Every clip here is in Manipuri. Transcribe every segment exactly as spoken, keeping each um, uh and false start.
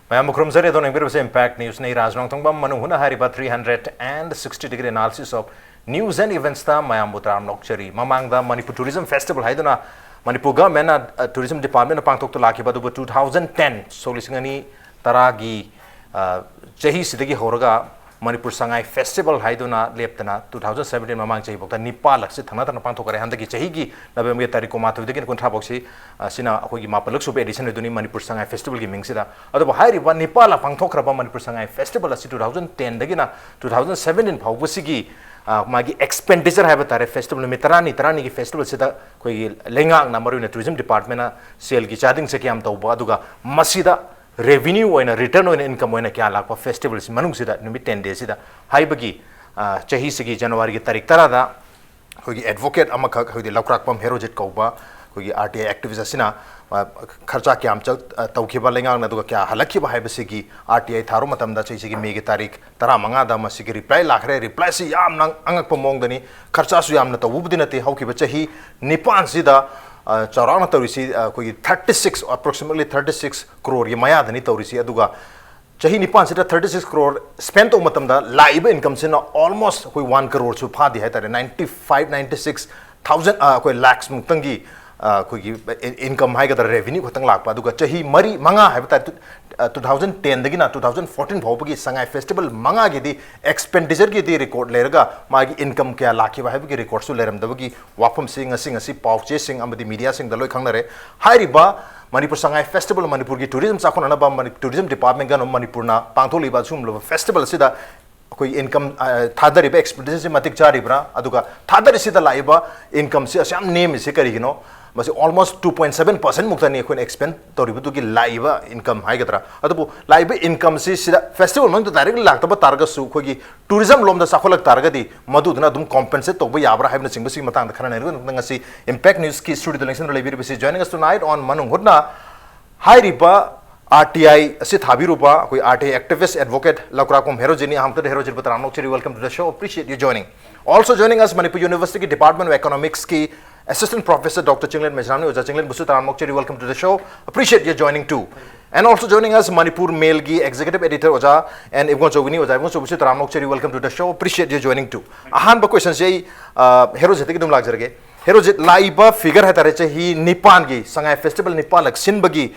ꯃꯌꯥꯝꯕꯨ ꯈꯨꯔꯨꯝꯖꯔꯤ꯫ ꯑꯗꯣꯝꯅ ꯌꯦꯡꯕꯤꯔꯤꯕꯁꯦ Impact News ꯅꯤ꯫ ꯔꯥꯖ ꯅꯣꯡꯊꯣꯡꯕꯝ ꯃꯅꯨꯡ ꯍꯨꯠꯅ ꯍꯥꯏꯔꯤꯕ three hundred and sixty degree analysis of news and events ꯇ ꯃꯌꯥꯝꯕꯨ ꯇꯔꯥꯝꯅ ꯑꯣꯛꯆꯔꯤ꯫ ꯃꯃꯥꯡꯗ ꯃꯅꯤꯄꯨꯔ tourism festival ꯍꯥꯏꯗꯨꯅ ꯃꯅꯤꯄꯨꯔ government ꯅ, ꯑ, tourism department ꯅ ꯄꯥꯡꯊꯣꯛꯇꯨ ꯂꯥꯛꯈꯤꯕ, ꯑꯗꯨꯕꯨ two thousand ten, ꯁꯣꯛ ꯂꯤꯁꯤꯡ ꯑꯅꯤ ꯇꯔꯥꯒꯤ, ꯑ, ꯆꯍꯤꯁꯤꯗꯒꯤ ꯍꯧꯔꯒ ꯃꯅꯤꯄꯨꯔ ꯁꯉꯥꯏ festival ꯍꯥꯏꯗꯨꯅ ꯂꯦꯞꯇꯅ two thousand seventeen ꯃꯃꯥꯡ ꯆꯍꯤꯐꯥꯎꯗ ꯅꯤꯄꯥꯜꯂꯛꯁꯤ ꯊꯪꯅ ꯊꯪꯅ ꯄꯥꯡꯊꯣꯛꯈ꯭ꯔꯦ꯫ ꯍꯟꯗꯛꯀꯤ ꯆꯍꯤꯒꯤ November ꯒꯤ ꯇꯥꯔꯤꯛ ꯀꯨꯟꯃꯥꯊꯣꯏꯗꯒꯤꯅ ꯀꯨꯟꯊ꯭ꯔꯥ ꯐꯥꯎꯁꯤ, ꯑ, ꯁꯤꯅ ꯑꯩꯈꯣꯏꯒꯤ ꯃꯥꯄꯜꯂꯛ ꯁꯨꯕ edition ꯑꯣꯏꯗꯣꯏꯅꯤ ꯃꯅꯤꯄꯨꯔ ꯁꯉꯥꯏ festival ꯒꯤ ꯃꯤꯡꯁꯤꯗ꯫ ꯑꯗꯨꯕꯨ ꯍꯥꯏꯔꯤꯕ ꯅꯤꯄꯥꯜꯂꯛ ꯄꯥꯡꯊꯣꯛꯈ꯭ꯔꯕ ꯃꯅꯤꯄꯨꯔ ꯁꯉꯥꯏ festival ꯑꯁꯤ two thousand ten ꯗꯒꯤꯅ two thousand seventeen ꯐꯥꯎꯕꯁꯤꯒꯤ, ꯑ, ꯃꯥꯒꯤ expenditure ꯍꯥꯏꯕ ꯇꯥꯔꯦ, festival ꯅꯨꯃꯤꯠ ꯇꯔꯥꯅꯤ, ꯇꯔꯥꯅꯤꯒꯤ festival ꯁꯤꯗ ꯑꯩꯈꯣꯏꯒꯤ ꯂꯩꯉꯥꯛꯅ, ꯃꯔꯨꯑꯣꯏꯅ tourism department ꯅ ꯁꯦꯜꯒꯤ ꯆꯥꯗꯤꯡꯁꯦ ꯀꯌꯥꯝ ꯇꯧꯕ, ꯑꯗꯨꯒ ꯃꯁꯤꯗ revenue ꯑꯣꯏꯅ, return ꯑꯣꯏꯅ, income ꯑꯣꯏꯅ ꯀꯌꯥ ꯂꯥꯛꯄ festival ꯁꯤ ꯃꯅꯨꯡꯁꯤꯗ, ꯅꯨꯃꯤꯠ ten day ꯁꯤꯗ ꯍꯥꯏꯕꯒꯤ, ꯑ, ꯆꯍꯤꯁꯤꯒꯤ January ꯒꯤ ꯇꯥꯔꯤꯛ ꯇꯔꯥꯗ ꯑꯩꯈꯣꯏꯒꯤ advocate ꯑꯃꯈꯛ, ꯍꯥꯏꯗꯤ ꯂꯧꯀ꯭ꯔꯥꯛꯄꯝ ꯍꯦꯔꯣꯖꯤꯠ ꯀꯧꯕ ꯑꯩꯈꯣꯏꯒꯤ R T I activist ꯑꯁꯤꯅ, ꯑ, ꯈꯔꯆꯥ ꯀꯌꯥꯝ ꯆꯪ-, ꯑ, ꯇꯧꯈꯤꯕ ꯂꯩꯉꯥꯛꯅ, ꯑꯗꯨꯒ ꯀꯌꯥ ꯍꯜꯂꯛꯈꯤꯕ ꯍꯥꯏꯕꯁꯤꯒꯤ R T I ꯊꯥꯔꯨ ꯃꯇꯝꯗ ꯆꯍꯤꯁꯤꯒꯤ May ꯒꯤ ꯇꯥꯔꯤꯛ ꯇꯔꯥꯃꯉꯥꯗ ꯃꯁꯤꯒꯤ reply ꯂꯥꯛꯈ꯭ꯔꯦ꯫ Reply ꯁꯤ ꯌꯥꯝꯅ ꯑꯉꯛꯄ ꯃꯑꯣꯡꯗꯅꯤ꯫ ꯈꯔꯆꯥꯁꯨ ꯌꯥꯝꯅ ꯇꯧꯕꯕꯨꯗꯤ ꯅꯠꯇꯦ꯫ ꯍꯧꯈꯤꯕ ꯆꯍꯤ ꯅꯤꯄꯥꯟꯁꯤꯗ, ꯑ, ꯆꯥꯎꯔꯥꯛꯅ ꯇꯧꯔꯤꯁꯤ, ꯑ, ꯑꯩꯈꯣꯏꯒꯤ thirty six, approximately thirty six crore ꯒꯤ ꯃꯌꯥꯗꯅꯤ ꯇꯧꯔꯤꯁꯤ꯫ ꯑꯗꯨꯒ ꯆꯍꯤ ꯅꯤꯄꯥꯟꯁꯤꯗ thirty six crore spend ꯇꯧꯕ ꯃꯇꯝꯗ ꯂꯥꯛꯏꯕ income ꯁꯤꯅ almost ꯑꯩꯈꯣꯏ one crore ꯁꯨ ꯐꯥꯗꯦ ꯍꯥꯏꯇꯥꯔꯦ, ninety five, ninety six thousand, ꯑ, ꯑꯩꯈꯣꯏ lakhs ꯃꯨꯛꯇꯪꯒꯤ, ꯑ, ꯑꯩꯈꯣꯏꯒꯤ income ꯍꯥꯏꯒꯗ꯭ꯔꯥ, revenue ꯈꯛꯇꯪ ꯂꯥꯛꯄ꯫ ꯑꯗꯨꯒ ꯆꯍꯤ ꯃꯔꯤ, ꯃꯉꯥ ꯍꯥꯏꯕ ꯇꯥꯔꯦ, ꯇꯨ-, ꯑ, two thousand ten ꯗꯒꯤꯅ two thousand fourteen ꯐꯥꯎꯕꯒꯤ ꯁꯉꯥꯏ festival ꯃꯉꯥꯒꯤꯗꯤ expenditure ꯒꯤꯗꯤ record ꯂꯩꯔꯒ ꯃꯥꯒꯤ income ꯀꯌꯥ ꯂꯥꯛꯈꯤꯕ ꯍꯥꯏꯕꯒꯤ record ꯁꯨ ꯂꯩꯔꯝꯗꯕꯒꯤ ꯋꯥꯐꯝꯁꯤ ꯉꯁꯤ, ꯉꯁꯤ ꯄꯥꯎ ꯆꯦꯁꯤꯡ ꯑꯃꯗꯤ media ꯁꯤꯡꯗ ꯂꯣꯏ ꯈꯪꯅꯔꯦ꯫ ꯍꯥꯏꯔꯤꯕ ꯃꯅꯤꯄꯨꯔ ꯁꯉꯥꯏ festival, ꯃꯅꯤꯄꯨꯔꯒꯤ tourism ꯆꯥꯎꯈꯠꯅꯅꯕ ꯃꯅꯤ-, tourism department ꯒ ꯃꯅꯤꯄꯨꯔꯅ ꯄꯥꯡꯊꯣꯛꯂꯤꯕ ꯑꯁꯤꯒꯨꯝꯂꯕ festival ꯑꯁꯤꯗ ꯑꯩꯈꯣꯏ income, ꯑ, ꯊꯥꯗꯔꯤꯕ expenditure ꯁꯤ ꯃꯇꯤꯛ ꯆꯥꯔꯤꯕ꯭ꯔꯥ? ꯑꯗꯨꯒ ꯊꯥꯗꯔꯤꯁꯤꯗ ꯂꯥꯛꯏꯕ income ꯁꯤ ꯑꯁꯨꯛ ꯌꯥꯝ ꯅꯦꯝꯃꯤꯁꯤ ꯀꯔꯤꯒꯤꯅꯣ? ꯃꯁꯤ almost two point seven percent ꯃꯨꯛꯇꯅꯤ ꯑꯩꯈꯣꯏꯅ expend ꯇꯧꯔꯤꯕꯗꯨꯒꯤ ꯂꯥꯛꯏꯕ income ꯍꯥꯏꯒꯗ꯭ꯔꯥ꯫ ꯑꯗꯨꯕꯨ ꯂꯥꯛꯏꯕ income ꯁꯤ ꯁꯤꯗ festival ꯃꯅꯨꯡꯗ directly ꯂꯥꯛꯇꯕ ꯇꯥꯔꯒꯁꯨ, ꯑꯩꯈꯣꯏꯒꯤ tourism ꯂꯣꯝꯗ ꯆꯥꯎꯈꯠꯂꯛ ꯇꯥꯔꯒꯗꯤ ꯃꯗꯨꯗꯨꯅ ꯑꯗꯨꯝ compensate ꯇꯧꯕ ꯌꯥꯕ꯭ꯔꯥ ꯍꯥꯏꯕꯅꯆꯤꯡꯕꯁꯤꯒꯤ ꯃꯇꯥꯡꯗ ꯈꯟꯅꯅꯔꯤꯕ ꯉꯁꯤ Impact News ꯀꯤ studio the ꯂꯦꯡꯁꯤꯟꯗꯨꯅ ꯂꯩꯕꯤꯔꯤꯕꯁꯤ Joining Us Tonight on ꯃꯅꯨꯡ ꯍꯨꯠꯅ ꯍꯥꯏꯔꯤꯕ R T I ꯑꯁꯤ ꯊꯥꯕꯤꯔꯨꯕ ꯑꯩꯈꯣꯏ R T I activist advocate ꯂꯧꯀ꯭ꯔꯥꯛꯄꯝ ꯍꯦꯔꯣꯖꯤꯠꯅꯤ꯫ ꯑꯍꯥꯟꯕꯗ ꯍꯦꯔꯣꯖꯤꯠꯄꯨ ꯇꯔꯥꯝꯅ ꯑꯣꯛꯆꯔꯤ꯫ Welcome to the show, appreciate you joining. Also joining us, Manipur University ꯒꯤ Department of Economics ꯀꯤ Assistant Professor Doctor Chinglen Meijranam ꯅꯤ꯫ ꯑꯣꯖꯥ ꯆꯤꯡꯂꯦꯟꯕꯨꯁꯨ ꯇꯔꯥꯝꯅ ꯑꯣꯛꯆꯔꯤ, welcome to the show, appreciate your joining too. And also joining us, Manipur Mail ꯒꯤ Executive Editor ꯑꯣꯖꯥ N ꯏꯕꯨꯡꯉꯣ ꯆꯧꯕꯤꯅꯤ꯫ ꯑꯣꯖꯥ ꯏꯕꯨꯡꯉꯣ ꯆꯧꯕꯤꯁꯨ ꯇꯔꯥꯝꯅ ꯑꯣꯛꯆꯔꯤ, welcome to the show, appreciate your joining too. ꯑꯍꯥꯟꯕ question ꯁꯦ ꯑꯩ ꯍꯦꯔꯣꯖꯤꯠꯇꯒꯤ ꯑꯗꯨꯝ ꯂꯥꯛꯆꯔꯒꯦ꯫ ꯍꯦꯔꯣꯖꯤꯠ, ꯂꯥꯛꯏꯕ figure ꯍꯥꯏꯇꯥꯔꯦ, ꯆꯍꯤ ꯅꯤꯄꯥꯟꯒꯤ ꯁꯉꯥꯏ festival ꯅꯤꯄꯥꯟꯂꯛ ꯁꯤꯟꯕꯒꯤ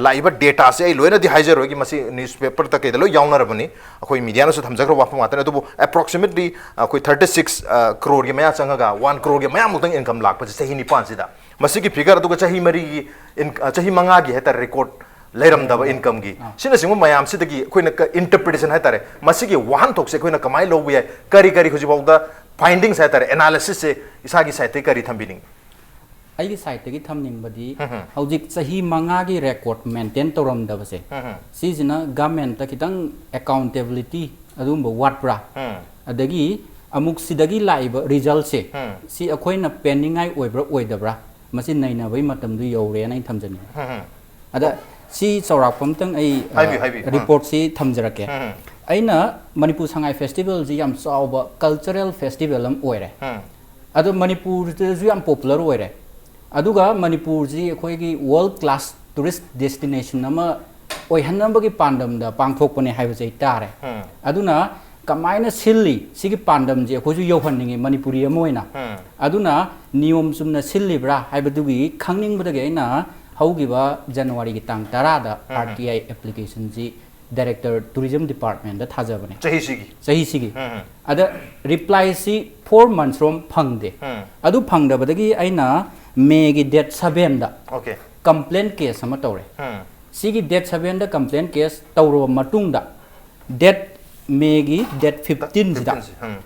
ꯂꯥꯛꯏꯕ data ꯁꯦ ꯑꯩ ꯂꯣꯏꯅꯗꯤ ꯍꯥꯏꯖꯔꯣꯏꯒꯦ, ꯃꯁꯤ newspaper ꯇ ꯀꯩꯗ ꯂꯣꯏ ꯌꯥꯎꯅꯔꯕꯅꯤ, ꯑꯩꯈꯣꯏ media ꯅꯁꯨ ꯊꯝꯖꯈ꯭ꯔꯕ ꯋꯥꯐꯝ ꯉꯥꯛꯇꯅꯤ꯫ ꯑꯗꯨꯕꯨ approximately ꯑꯩꯈꯣꯏ thirty six crore ꯒꯤ ꯃꯌꯥ ꯆꯪꯉꯒ one crore ꯒꯤ ꯃꯌꯥꯃꯨꯛꯇꯪ income ꯂꯥꯛꯄꯁꯦ ꯆꯍꯤ ꯅꯤꯄꯥꯟꯁꯤꯗ꯫ ꯃꯁꯤꯒꯤ figure, ꯑꯗꯨꯒ ꯆꯍꯤ ꯃꯔꯤꯒꯤ ꯏꯟ-, ꯑ, ꯆꯍꯤ ꯃꯉꯥꯒꯤ ꯍꯥꯏꯇꯥꯔꯦ, record ꯂꯩꯔꯝꯗꯕ income ꯒꯤ, ꯑꯥ꯫ ꯁꯤꯅꯆꯤꯡꯕ ꯃꯌꯥꯝꯁꯤꯗꯒꯤ ꯑꯩꯈꯣꯏꯅ ꯀ-, interpretation ꯍꯥꯏꯇꯥꯔꯦ, ꯃꯁꯤꯒꯤ ꯋꯥꯍꯟꯊꯣꯛꯁꯦ ꯑꯩꯈꯣꯏꯅ ꯀꯃꯥꯏꯅ ꯂꯧꯕ ꯌꯥꯏ? ꯀꯔꯤ ꯀꯔꯤ ꯍꯧꯖꯤꯛꯐꯥꯎꯗ findings ꯍꯥꯏꯇꯥꯔꯦ, analysis ꯁꯦ ꯏꯁꯥꯒꯤ side ꯇꯒꯤ ꯀꯔꯤ ꯊꯝꯕꯤꯅꯤꯡꯉꯤ? ꯑꯩꯒꯤ side ꯇꯒꯤ ꯊꯝꯅꯤꯡꯕꯗꯤ, ꯍꯝ, ꯍꯝ꯫ ꯍꯧꯖꯤꯛ ꯆꯍꯤ ꯃꯉꯥꯒꯤ record maintain ꯇꯧꯔꯝꯗꯕꯁꯦ, ꯍꯝ, ꯍꯝ꯫ ꯁꯤꯁꯤꯅ government ꯇ ꯈꯤꯇꯪ accountability ꯑꯗꯨꯒꯨꯝꯕ ꯋꯥꯠꯄ꯭ꯔꯥ? ꯍꯝ꯫ ꯑꯗꯒꯤ ꯑꯃꯨꯛ ꯁꯤꯗꯒꯤ ꯂꯥꯛꯏꯕ result ꯁꯦ, ꯍꯝ꯫ ꯁꯤ ꯑꯩꯈꯣꯏꯅ ꯄꯦꯟꯅꯤꯡꯉꯥꯏ ꯑꯣꯏꯕ꯭ꯔꯥ ꯑꯣꯏꯗꯕ꯭ꯔꯥ? ꯃꯁꯤ ꯅꯩꯅꯕꯒꯤ ꯃꯇꯝꯗꯨ ꯌꯧꯔꯦꯅ ꯑꯩꯅ ꯊꯝꯖꯅꯤꯡꯉꯤ꯫ ꯍꯝ, ꯍꯝ꯫ ꯑꯗ ꯁꯤ ꯆꯥꯎꯔꯥꯛꯄ ꯑꯃꯇꯪ ꯑꯩ, ꯑ, ꯍꯥꯏꯕꯤꯌꯨ, ꯍꯥꯏꯕꯤꯌꯨ꯫ ꯑ꯫ Report ꯁꯤ ꯊꯝꯖꯔꯛꯀꯦ꯫ ꯍꯝ, ꯍꯝ꯫ ꯑꯩꯅ ꯃꯅꯤꯄꯨꯔ ꯁꯉꯥꯏ festival ꯁꯤ ꯌꯥꯝ ꯆꯥꯎꯕ cultural festival ꯑꯃ ꯑꯣꯏꯔꯦ꯫ ꯍꯝ꯫ ꯑꯗꯣ ꯃꯅꯤꯄꯨꯔꯗꯁꯨ ꯌꯥꯝ popular ꯑꯣꯏꯔꯦ꯫ ꯑꯗꯨꯒ ꯃꯅꯤꯄꯨꯔꯁꯤ ꯑꯩꯈꯣꯏꯒꯤ world class tourist destination ꯑꯃ ꯑꯣꯏꯍꯟꯅꯕꯒꯤ ꯄꯥꯟꯗꯝꯗ ꯄꯥꯡꯊꯣꯛꯄꯅꯦ ꯍꯥꯏꯕꯁꯦ ꯑꯩ ꯇꯥꯔꯦ꯫ ꯎꯝ꯫ ꯑꯗꯨꯅ ꯀꯃꯥꯏꯅ ꯁꯤꯜꯂꯤ? ꯁꯤꯒꯤ ꯄꯥꯟꯗꯝꯁꯦ ꯑꯩꯈꯣꯏꯁꯨ ꯌꯧꯍꯟꯅꯤꯡꯉꯤ ꯃꯅꯤꯄꯨꯔꯤ ꯑꯃ ꯑꯣꯏꯅ꯫ ꯎꯝ꯫ ꯑꯗꯨꯅ ꯅꯤꯌꯣꯝ ꯆꯨꯝꯅ ꯁꯤꯜꯂꯤꯕ꯭ꯔꯥ ꯍꯥꯏꯕꯗꯨꯒꯤ ꯈꯪꯅꯤꯡꯕꯗꯒꯤ ꯑꯩꯅ ꯍꯧꯈꯤꯕ ꯖꯅꯋꯥꯔꯤꯒꯤ ꯇꯥꯡ ꯇꯔꯥꯗ ꯎꯝ꯫ R T I application ꯁꯤ Director Tourism Department ꯗ ꯊꯥꯖꯕꯅꯦ꯫ ꯆꯍꯤꯁꯤꯒꯤ? ꯆꯍꯤꯁꯤꯒꯤ꯫ ꯎꯝ꯫ ꯑꯗ reply ꯁꯤ four months ꯔꯣꯝ ꯐꯪꯗꯦ꯫ ꯎꯝ꯫ ꯑꯗꯨ ꯐꯪꯗꯕꯗꯒꯤ ꯑꯩꯅ May ꯒꯤ date seven ꯗ Okay꯫ Complaint case ꯑꯃ ꯇꯧꯔꯦ꯫ ꯎꯝ꯫ ꯁꯤꯒꯤ date seven ꯗ complaint case ꯇꯧꯔꯕ ꯃꯇꯨꯡꯗ, date, May ꯒꯤ date fifteen ꯁꯤꯗ fifteen ꯁꯤ, ꯎꯝ꯫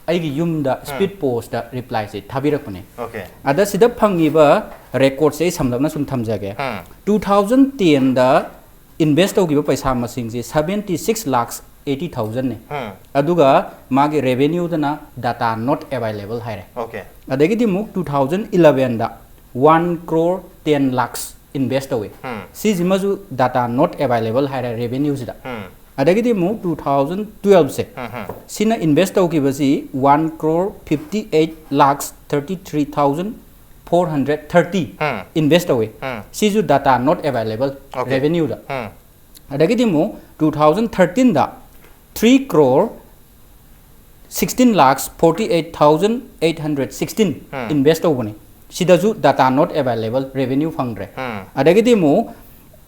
ꯑꯩꯒꯤ ꯌꯨꯝꯗ ꯎꯝ꯫ Speed post ꯇ reply ꯁꯦ ꯊꯥꯕꯤꯔꯛꯄꯅꯦ꯫ Okay꯫ ꯑꯗ ꯁꯤꯗ ꯐꯪꯉꯤꯕ record ꯁꯦ ꯑꯩ ꯁꯝꯂꯞꯅ ꯁꯨꯝ ꯊꯝꯖꯒꯦ꯫ ꯎꯝ꯫ Two thousand ten ꯗ invest ꯇꯧꯈꯤꯕ ꯄꯩꯁꯥ ꯃꯁꯤꯡꯁꯦ seventy six lakhs eighty thousand ꯅꯦ꯫ ꯎꯝ꯫ ꯑꯗꯨꯒ ꯃꯥꯒꯤ revenue ꯗꯅ data not available ꯍꯥꯏꯔꯦ꯫ Okay꯫ ꯑꯗꯒꯤꯗꯤ ꯑꯃꯨꯛ two thousand eleven ꯗ one crore ten lakhs invest ꯇꯧꯏ꯫ ꯎꯝ꯫ ꯁꯤꯁꯤꯃꯁꯨ data not available ꯍꯥꯏꯔꯦ revenue ꯁꯤꯗ꯫ ꯎꯝ꯫ ꯑꯗꯒꯤꯗꯤ ꯑꯃꯨꯛ two thousand twelve ꯁꯦ, ꯎꯝ, ꯎꯝ꯫ ꯁꯤꯅ invest ꯇꯧꯈꯤꯕꯁꯤ one crore fifty eight lakhs thirty three thousand four hundred thirty ꯎꯝ. invest ꯇꯧꯋꯤ꯫ ꯎꯝ. ꯁꯤꯁꯨ data not available Okay. revenue ꯗ꯫ ꯎꯝ. ꯑꯗꯒꯤꯗꯤ ꯑꯃꯨꯛ two thousand thirteen ꯗ three crore sixteen lakhs forty eight thousand eight hundred sixteen ꯎꯝ. invest ꯇꯧꯕꯅꯤ꯫ ꯁꯤꯗꯁꯨ data not available revenue ꯐꯪꯗ꯭ꯔꯦ꯫ ꯎꯝ. ꯑꯗꯒꯤꯗꯤ ꯑꯃꯨꯛ